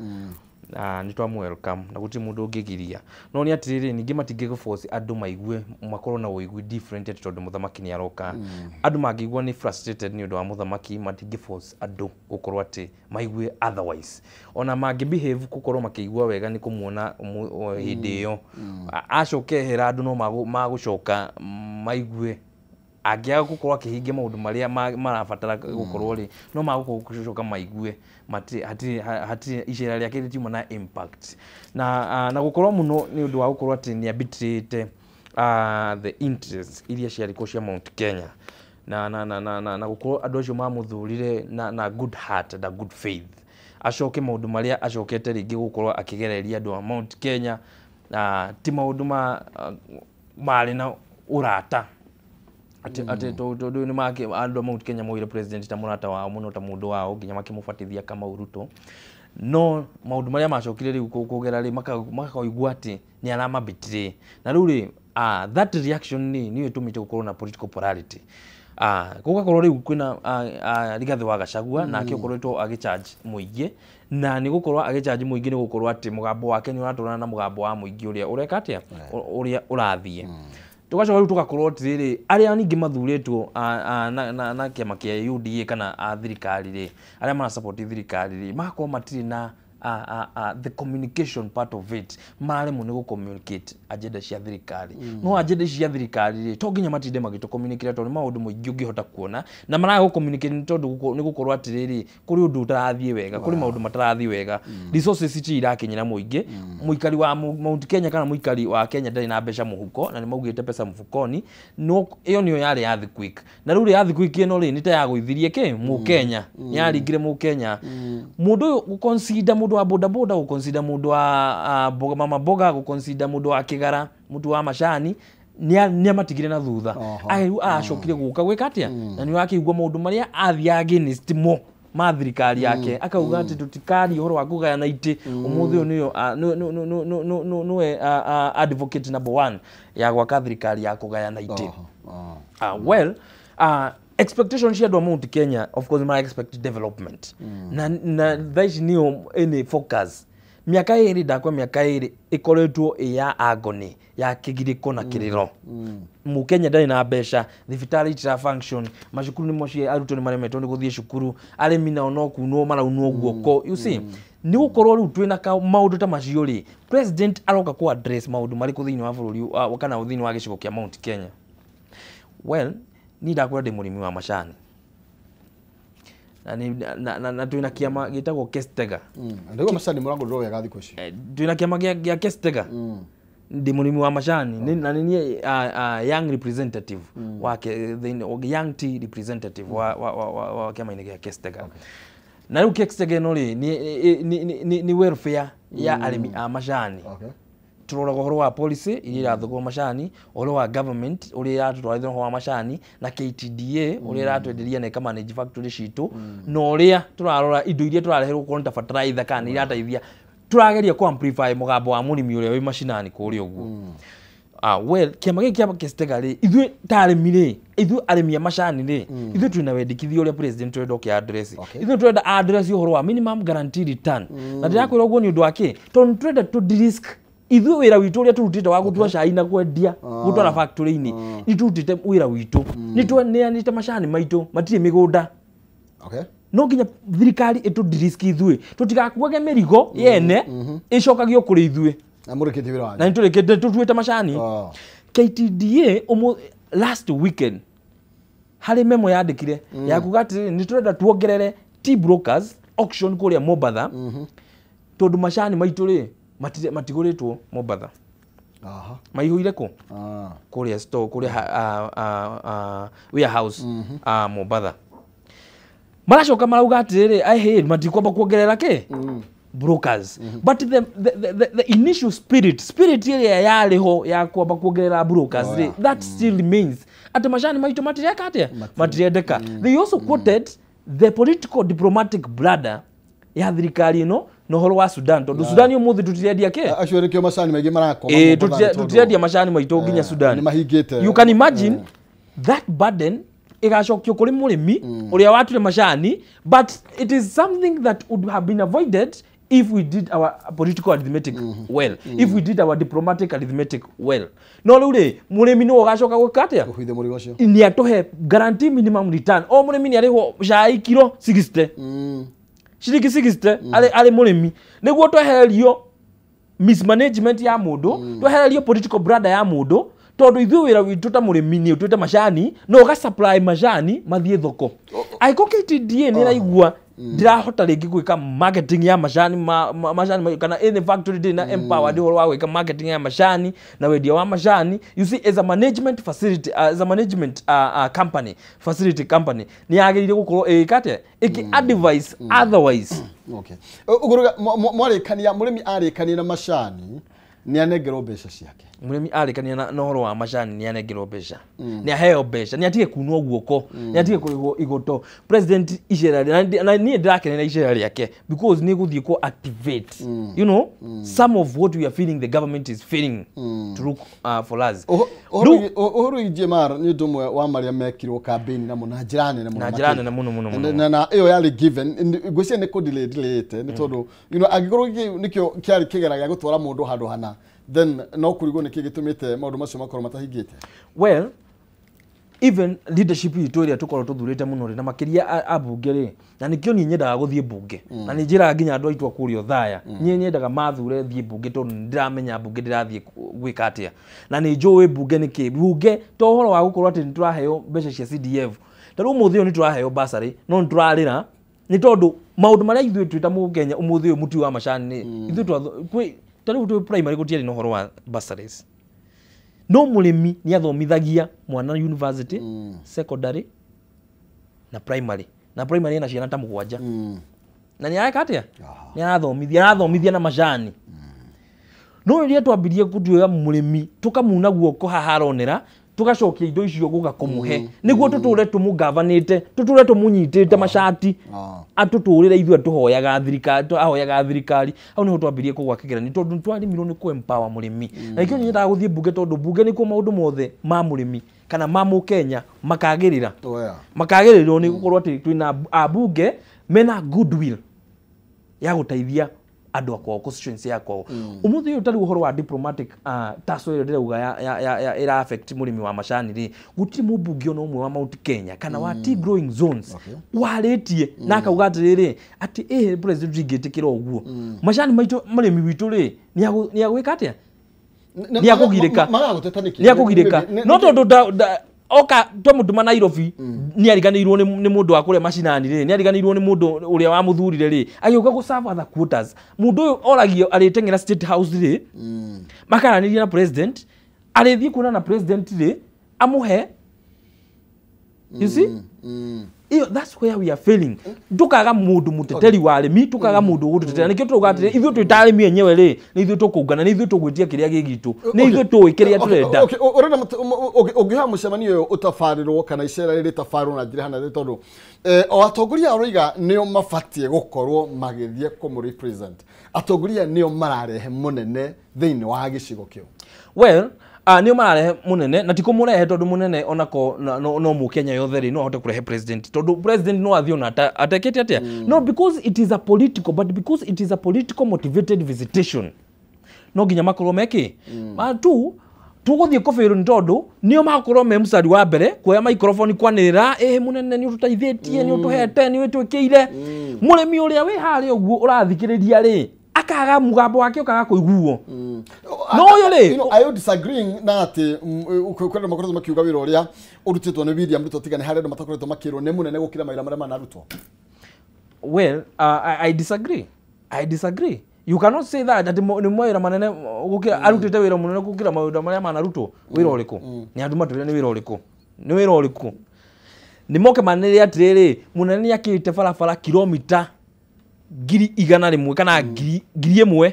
na nĩ twa welcome na gũtirĩ mũndũ ũngĩgiria. No nĩ atĩrĩrĩ, ningĩ matingĩ force andũ maigue makorwo na ũigui different atĩ tondũ mũthamaki nĩ aroka. Andũ mangĩigua nĩ frustrated nĩ ũndũ wa mũthamaki, matingĩ force andũ gũkorwo atĩ maigue otherwise. Ona mangĩ behave gũkorwo makĩigua wega nĩ kũmuona hĩndĩ ĩyo acoka ehera, andũ no magũcoka maigue angĩaga gũkorwo akĩhingia maũndũ marĩa marabatara gũkorwo rĩ, no magũcoka maigue hatirĩ icera rĩake rĩtiuma na impact na gũkorwo mũno nĩ ũndũ wa gũkorwo atĩ nĩ arbitrate the interests iria ciarĩ kuo cia Mount Kenya na gũkorwo andũ acio mamũthurire na good heart na good faith, acoke maũndũ marĩa acokete rĩngĩ gũkorwo akĩgereria andũ a Mount Kenya ti maũndũ ma marĩ na ũrata atĩ tondũ nĩ make andũ a Mount Kenya moire president ta mũrata wao mũno, ta mũndũ wao, nginya makĩmũbatithia Kamau Ruto. No maũndũ marĩa macokire rĩu kũgera rĩ, makaigua atĩ nĩ aramabetray, na rĩu rĩ, that reaction nĩyo ĩtũmĩte gũkorwo na political polarity. Gũgakorwo rĩu kwĩna Rigathĩ wa Gachagua, nake ũkoretwo agĩcharge mũingĩ, na nĩ gũkorwo agĩcharge mũingĩ nĩ gũkorwo atĩ mũgambo wake nĩ ũratwarana na mũgambo wa mũingĩ ũrĩa ũreka atĩa, ũrĩa ũrathiĩ. Tũgacoka rĩu tũgakorwo atĩrĩrĩ, arĩa ningĩ mathurĩtwo na kĩama kĩa UDA kana a thirikari rĩ, arĩa marasupport thirikari rĩ, magakorwo matirĩ na the communication part of it, mararemwo nĩ gũ-communicate agenda cia thirikari. No agenda ici cia thirikari rĩ, to nginya matinde magĩtũ communicate, tondũ nĩ maũndũ mũingĩ ũngĩhota kuona na maraga gũ-communicate nĩ tondũ nĩ gũkorwo atĩrĩrĩ, kũrĩ ũndũ ũtarathiĩ wega, kũrĩ maũndũ matarathiĩ wega, resources ici irakinyĩra mũingĩ. Mũikari wa Mount Kenya kana mũikari wa Kenya ndarĩ na mbeca mũhuko, na nĩ maugĩte pesa mfukoni, no ĩyo nĩyo yarĩ earthquake. Na rĩu rĩ, earthquake ĩno rĩ, nĩ ta yagũithirie kĩ mũkenya, nĩ yaringire mũkenya. Mũndũ ũyũ gũconsider mũndũ wa bodaboda, gũconsider mũndũ wa mboga, mama mboga, gũconsider mũndũ wa kĩgara, mũtu wa macani, nĩ amatigire na thutha. Rĩu acokire gũka gwĩka atĩa? Na nĩ ũrakĩigua maũndũ marĩa athiĩ against mo ma thirikari yake, akauga atĩ tũtikaria ũhoro wa kũgayana itĩ. Ũmũthĩ ũyũ nĩyo nĩwe advocate number one ya gwaka thirikari ya kũgayana itĩ. Well, expectation cia andũ a Mount Kenya, of course mara expect development, na thaa ici nĩyo ĩnĩ focus. Mĩaka 2 ndakwa, mĩaka 2 ĩkoretwo ĩ ya agony, ya kĩgirĩko na kĩrĩro. Mũkenya ndarĩ na mbeca, thibitarĩ itira function, macukuru nĩ mũciĩ, arutwo nĩ maremetwo nĩ gũthiĩ cukuru, arĩmi nao no kunwo maraunwo guoko. You see, nĩ gũkorwo rĩu twĩna maũndũ ta macio rĩ, president aroka ku address maũndũ marĩkũ thĩinĩ wa bũrũri kana thĩinĩ wa gĩcigo kĩa Mount Kenya? Well, niĩ ndakwĩra ndĩ mũrĩmi wa macani na twĩna kĩama gĩtagwo Kestega. Ndĩgua macani mũragũrĩrwo wega thikũ ici. Twĩna kĩama gĩa Kestega. Ndĩ mũrĩmi wa macani na nĩ niĩ young representative wake thĩinĩ, young tea representative wa kĩama-inĩ gĩa Kestega. Na rĩu Kestega ĩno rĩ, nĩ welfare ya arĩmi a macani. Turoraga ũhoro wa policy iria irathũkwo macani, ũhoro wa government ũrĩa ĩratũtwarithia ũhoro wa macani, na KTDA ũrĩa ĩratwenderia na ĩkamanage factory citũ, na ũrĩa tũrarora indo iria tũrareherwo gũkorwo nĩ ta fertilizer kana nĩ irateithia. Tũrageria kũ amplify mũgambo wa mũrĩmi ũrĩa wĩ macinani kũrĩa ũguo. Well, kĩama gĩkĩ kĩa Kestega rĩ, ithuĩ ta arĩmi rĩ, ithuĩ arĩmi a macani rĩ, ithuĩ twĩna wendekithia ũrĩa president tũrenda oke address. Ithuĩ tũrenda address ũhoro wa minimum guarantee return, na ndĩrakwĩra ũguo nĩ ũndũ wa kĩ? Tondũ tũrenda tũ de-risk. Ithuĩ wĩra witũ ũrĩa tũrutĩte wa gũtua cai na kwendia gũtwara factory-inĩ, nĩ tũrutĩte wĩra witũ, nĩ tweneanĩte macani maitũ, matirĩ mĩgũnda. No nginya thirikari ĩtũ-de-risk ithuĩ, tũtigakuage mĩrigo yene ĩcokagio kũrĩ ithuĩ. Na mũrĩkĩtie wĩra wanyu. Na nĩtũrĩkĩtie tũtuĩte macani. KTDA last weekend harĩ memo yandĩkire ya kuga atĩrĩrĩ, nĩ tũrenda tuongerere tea brokers auction kũrĩa Mombatha, tondũ macani maitũ rĩ matigũrĩtwo Mombatha. Maihũire kũ? Kũrĩa store, kũrĩa warehouse Mombatha. Maracoka marauga atĩrĩrĩ, I hate matikwamba kuongerera kĩ? Brokers. But the initial spirit ĩrĩa yarĩ ho ya kwamba kuongerera brokers, that still remains. Atĩ macani maitũ matireka atĩa? Matirendeka. They also quoted the political diplomatic bladder ya thirikari ĩno na ũhoro wa Sudan, tondũ Sudan ũmũthĩ tũtirendia kĩ? Actually nĩkĩo macani maingĩ marakoma. Tũtirendia macani maitũ nginya Sudan. Nĩmahingĩte. You can imagine that burden ĩgacokio kũrĩ mũrĩmi ũrĩa wature macani, but it is something that would have been avoided if we did our political arithmetic well, if we did our diplomatic arithmetic well. No rĩu rĩ, mũrĩmi nĩwe ũgacoka gwĩka atĩa? Kũhuithia mũrigo ũcio. Nĩ atũhe guarantee minimum return. O mũrĩmi nĩ arĩhwo cai kiro 60. Ciringi 60 arĩ mũrĩmi. Nĩguo twehererio mismanagement ya mũndũ, twehererio political brother ya mũndũ, tondũ ithuĩ wĩra witũ ta mũrĩmi nĩ ũtuĩte macani, no ũga supply macani mathiĩ thoko. Angĩkorwo KTDA nĩ ĩraigua ndirahota rĩngĩ gwĩka marketing ya macani macani kana any factory ndĩrĩ na empowered ũhoro wa gwĩka marketing ya macani na wendia wa macani, you see, as a management facility, as a management company, facility company nĩ yagĩrĩire gũkorwo ĩgĩka atĩa? Ĩkĩ advice otherwise. Okay. Ũguo mwarĩkania, mũrĩmi arĩkania na macani nĩ anengerwo mbeca ciake. Mũrĩmi arĩkania na ũhoro wa macani nĩ anengerwo mbeca. Nĩ aheo mbeca, nĩ atige kunwo guoko, nĩ atige kũrĩhwo igoto. President icera na niĩ ndĩrakenera icera rĩake because nĩ gũthiĩ kũ activate, you know, some of what we are feeling the government is failing to look for us. Ũhoro GMR nĩ ũndũ ũmwe wa marĩa mekirwo campaign namo na njĩra nene mũno. Na njĩra nene mũno mũno mũno. Na ĩyo yarĩ given, ngwĩciria nĩ kũ delay nĩ tondũ, you know, angĩkorwo nĩkĩo kĩarĩ kĩgera gĩa gũtwara mũndũ handũ hana, then no kũrigwo nĩkĩ gĩtũmĩte maũndũ macio makorwo matahingĩte. Well, even leadership itũ ĩrĩa tũkorwo tũthurĩte mũno rĩ, na makĩria ambunge rĩ, na nĩkĩo niĩ nyendaga gũthiĩ mbunge, na nĩ njĩraga nginya andũ aitũ a kũrĩa Othaya, niĩ nyendaga mathure thiĩ mbunge tondũ nĩ ndĩramenya mbunge ndĩrathiĩ gwĩka atĩa, na nĩ njũĩ mbunge nĩ kĩ. Mbunge to ũhoro wa gũkorwo atĩ nĩ tũraheo mbeca cia CDF, ta rĩu ũmũthĩ ũyũ nĩ tũraheo bursary, no nĩ tũrarĩra nĩ tondũ maũndũ marĩa ithuĩ twĩ ta Mũkenya ũmũthĩ ũyũ mũtui wa macani nĩ ithuĩ ta rĩu twĩ primary gũtiarĩ na ũhoro wa bursaries. No mũrĩmi nĩ athomithagia mwana university, secondary na primary. Na primary ena ciana ta 7. Na nĩ areka atĩa? Nĩ arathomithia na macani. No rĩrĩa twambirie gũtuĩra mũrĩmi tũkamuna guoko haha aronera, tũgacokia indo icio gũka kũmũhe, nĩguo tũtũre tũmũgavanĩte, tũtũre tũmũnyitĩte macati, atũtũrĩre ithuĩ tũhoyaga thirikari, ahoyaga thirikari. Hau nĩho twambirie kũgwa kĩgeranio tondũ nĩtwaremirwo nĩ kũ empower mũrĩmi. Na nĩkĩo nyendaga gũthiĩ mbunge tondũ mbunge nĩkuo maũndũ mothe ma mũrĩmi kana ma mũkenya makagĩrĩra. Makagĩrĩrwo nĩ gũkorwo atĩ twĩna ambunge mena goodwill ya gũteithia andũ a kwao, constituency ya kwao. Ũmũthĩ ũyũ tarĩu ũhoro wa diplomatic taso ĩrĩa ndĩrauga ya ĩra affect mũrĩmi wa macani rĩ, gũtirĩ mũmbunge ona ũmwe wa Mount Kenya kana wa tea growing zones warĩtie na akauga atĩrĩrĩ atĩ ĩhĩ president ingĩtĩkĩra ũguo macani maitũ mũrĩmi witũ rĩ nĩ agwĩka atĩa? Nĩ akũgirĩka. Nĩ akũgirĩka. No tondũ oka twamũtũma Nairobi nĩ ariganĩirwo nĩ mũndũ wa kũrĩa macinani rĩ, nĩ ariganĩirwo nĩ mũndũ ũrĩa wamuthurire rĩ, agĩũka gũ serve other quotas. Mũndũ ũyũ oragio arĩteng'era State House rĩ, makaranĩria na president, arĩthiĩ kuona na president rĩ, amũhe. You see? Iyo, that's where we are failing. Tukaga mundu muteteri wa arimi, tukaga mundu ugututetera. Nikio turauga atiri ithuĩ twĩ ta arĩmi enyewe rĩ, nĩ ithuĩ tũkũngana, nĩ ithuĩ tũgwĩtia kĩrĩa gĩ gitũ, nĩ ithuĩ tũĩ kĩrĩa tũrenda. Okay, ũrenda ũngĩoya mũcemanio ũyũ ũtabarĩrwo kana icera rĩrĩ rĩtabarĩrwo na njĩra hana tondũ o atongoria aroiga nĩo mabatiĩ gũkorwo magĩthiĩ kũmũ represent. Atongoria nĩo mararehe mũnene thĩinĩ wa gĩcigo kĩu. Well, nĩo mararehe munene na ti kũmũrehe tondũ munene onako no mũkenya yothe rĩ no ahote kũrehe president tondũ president no athiĩ ona atekĩte atĩa. No, because it is a political, but because it is a political motivated visitation, No nginya makorwo meki tu tũgũthiĩ kũbĩrwo nĩ tondũ nĩo magakorwo me mũcari wa mbere kuoya microphone kwanĩrĩra ĩĩ mũnene nĩ ũtũteithĩtie, nĩ ũtũhete, nĩ ũtwĩkĩire. Mũrĩmi ũrĩa wĩ harĩa ũguo ũrathikĩrĩria rĩ akaga mũgambo wake ũkaga kũiguo. No ũyũ rĩ, are you disagreeing na atĩ kwenda makoretwo makiuga wĩra ũrĩa ũrutĩtwo nĩ William Ruto tiga nĩ harĩa andũ matakoretwo makĩrwo nĩ mũnene gũkĩra mawĩra marĩa manarutwo? Well, I disagree. I disagree. You cannot say that ati nĩ mawĩra manene gũkĩra arutĩte wĩra mũnene gũkĩra mawĩra marĩa manarutwo. Wĩra ũrĩkũ? Nĩ andũ matwĩre nĩ wĩra ũrĩkũ? Nĩ wĩra ũrĩkũ? Nĩ moke manĩrĩre atĩrĩrĩ, mũnene nĩ akĩte barabara kilomita 100,000 kana 1,000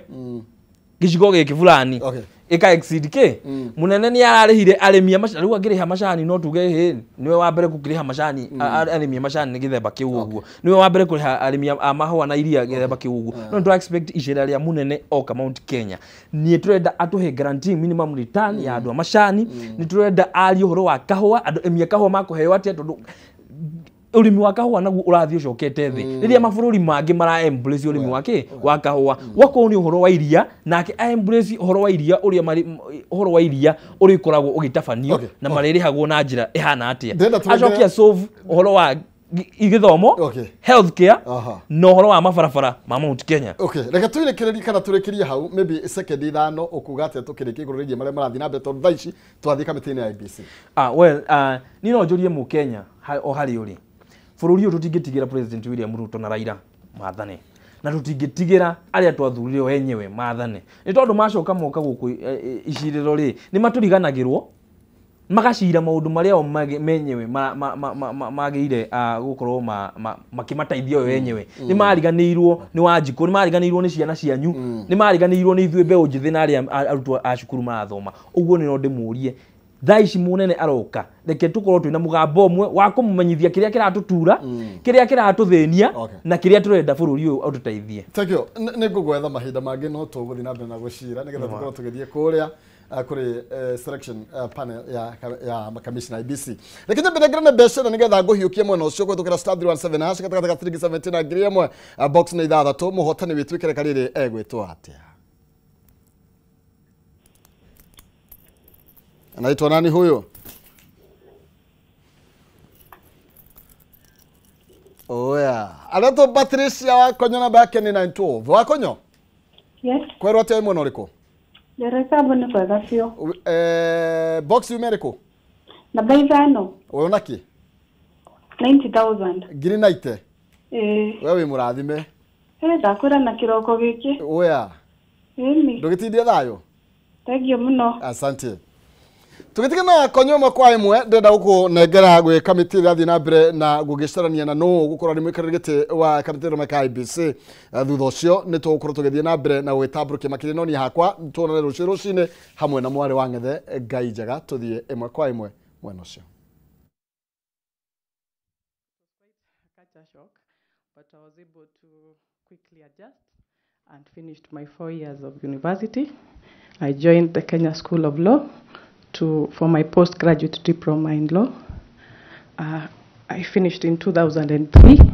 gĩcigo gĩkĩ fulani ĩka exceed kĩ. Mũnene nĩ ararĩhire arĩmi a macani, rĩu angĩrĩha macani no tuge hĩ nĩwe wa mbere gũkĩrĩha macani, arĩmi a macani nĩ gĩthemba kĩu ũguo, nĩwe wa mbere kũrĩha arĩmi a mahũa na iria gĩthemba kĩu ũguo. No nĩ expect icera rĩa mũnene oka Mount Kenya, nĩ tũrenda atũhe guarantee minimum return ya andũ a macani, nĩ tũrenda arie ũhoro wa kahũa, andũ arĩmi a kahũa makũheo atĩa, tondũ ũrĩmi wa kahũa naguo ũrathiĩ ũcokete thĩ rĩrĩa mabũrũri mangĩ mara embrace ũrĩmi wake wa kahũa. Wakorwo nĩ ũhoro wa iria, nake a embrace ũhoro wa iria ũrĩa ũhoro wa iria ũrĩa ũkoragwo ũgĩtabanio na marĩrĩhagwo na njĩra ĩhana atĩa, acoke solve ũhoro wa gĩthomo, healthcare na ũhoro wa mabarabara ma Mount Kenya. Okay, reke tũrĩkĩrĩrie kana tũrĩkĩrie hau maybe second ithano ũkuga atĩa tũkĩrĩkia igũrũ rĩgiĩ marĩa marathiĩ na mbere tondũ thaa ici twathiĩ kamĩtĩ-inĩ ya IEBC. Well, niĩ no njũrie mũkenya o harĩa ũrĩ, bũrũri ũyũ tũtingĩtigĩra President William Ruto na Raila maathane, na tũtingĩtigĩra arĩa twathurire o enyewe maathane, nĩ tondũ macoka moka gũkũ icirĩro rĩ nĩ matũriganagĩrwo magacira maũndũ marĩa o menyewe magĩire gũkorwo makĩmateithia o enyewe. Nĩ mariganĩirwo nĩ Wanjikũ, nĩ mariganĩirwo nĩ ciana cianyu, nĩ mariganĩirwo nĩ ithuĩ mbeũ njĩthĩ na arĩa arutwo a cukuru marathoma. Ũguo nĩ no ndĩmũrie thaa ici mũnene aroka, reke tũkorwo twĩna mũgambo ũmwe wa kũmũmenyithia kĩrĩa kĩratũtura, kĩrĩa kĩratũthĩnia na kĩrĩa tũrenda bũrũri ũyũ ũtũteithie. Thank you. Nĩ ngũgwetha mahinda mangĩ no tũgũthiĩ na mbere na gũcira nĩgetha tũkorwo tũgĩthiĩ kũrĩa kũrĩ selection panel ya commission IEBC. Reke nyambe nengere mbeca na nĩgetha ngũhiũkie mwena ũcio kũhĩtũkĩra star 317 hash gatagatĩ ga ciringi 17 na 1,000 box nĩ ithathatũ. Mũhotani witũ ikereka rĩrĩ egwĩtwo atĩa? Anaitwa nani huyo? Oya. Anaitwa Patricia Wakonyo, namba yake ni 92. Wakonyo? Yes. Kwerwo atia mwena ũrĩkũ? Nderesabu nĩ kwega biũ. Box yume ĩrĩkũ? Namba 5. Wona kĩ? 90,000. Ngiri 90? Ĩĩ. We wĩ mũrathime. Ndakwĩra na kĩroko gĩkĩ. Oya. Ĩni. Ndũgĩtindie thayũ? Thank you mũno. Asante. Tũgĩtigana Konyo ĩmwe kwa ĩmwe, ndĩrenda gũkũnengera gwĩ kamĩtĩ ĩrĩa ĩrathiĩ na mbere na gũgĩcarania na nũ gũkorwo nĩ mũikarĩri gĩtĩ wa kamĩtĩ ĩno ya IEBC. Thutha ũcio nĩ tũgũkorwo tũgĩthiĩ na mbere na gwĩtambũrũkia makĩria, no niĩ hakwa tuonane rũciũ rũcinĩ hamwe na mwarĩ wa Ng'ethe Ngai njega, tũthiĩ ĩmwe kwa ĩmwe mwena ũcio. But I was able to quickly adjust and finished my 4 years of university. I joined the Kenya School of Law for my postgraduate diploma in law. I finished in 2003.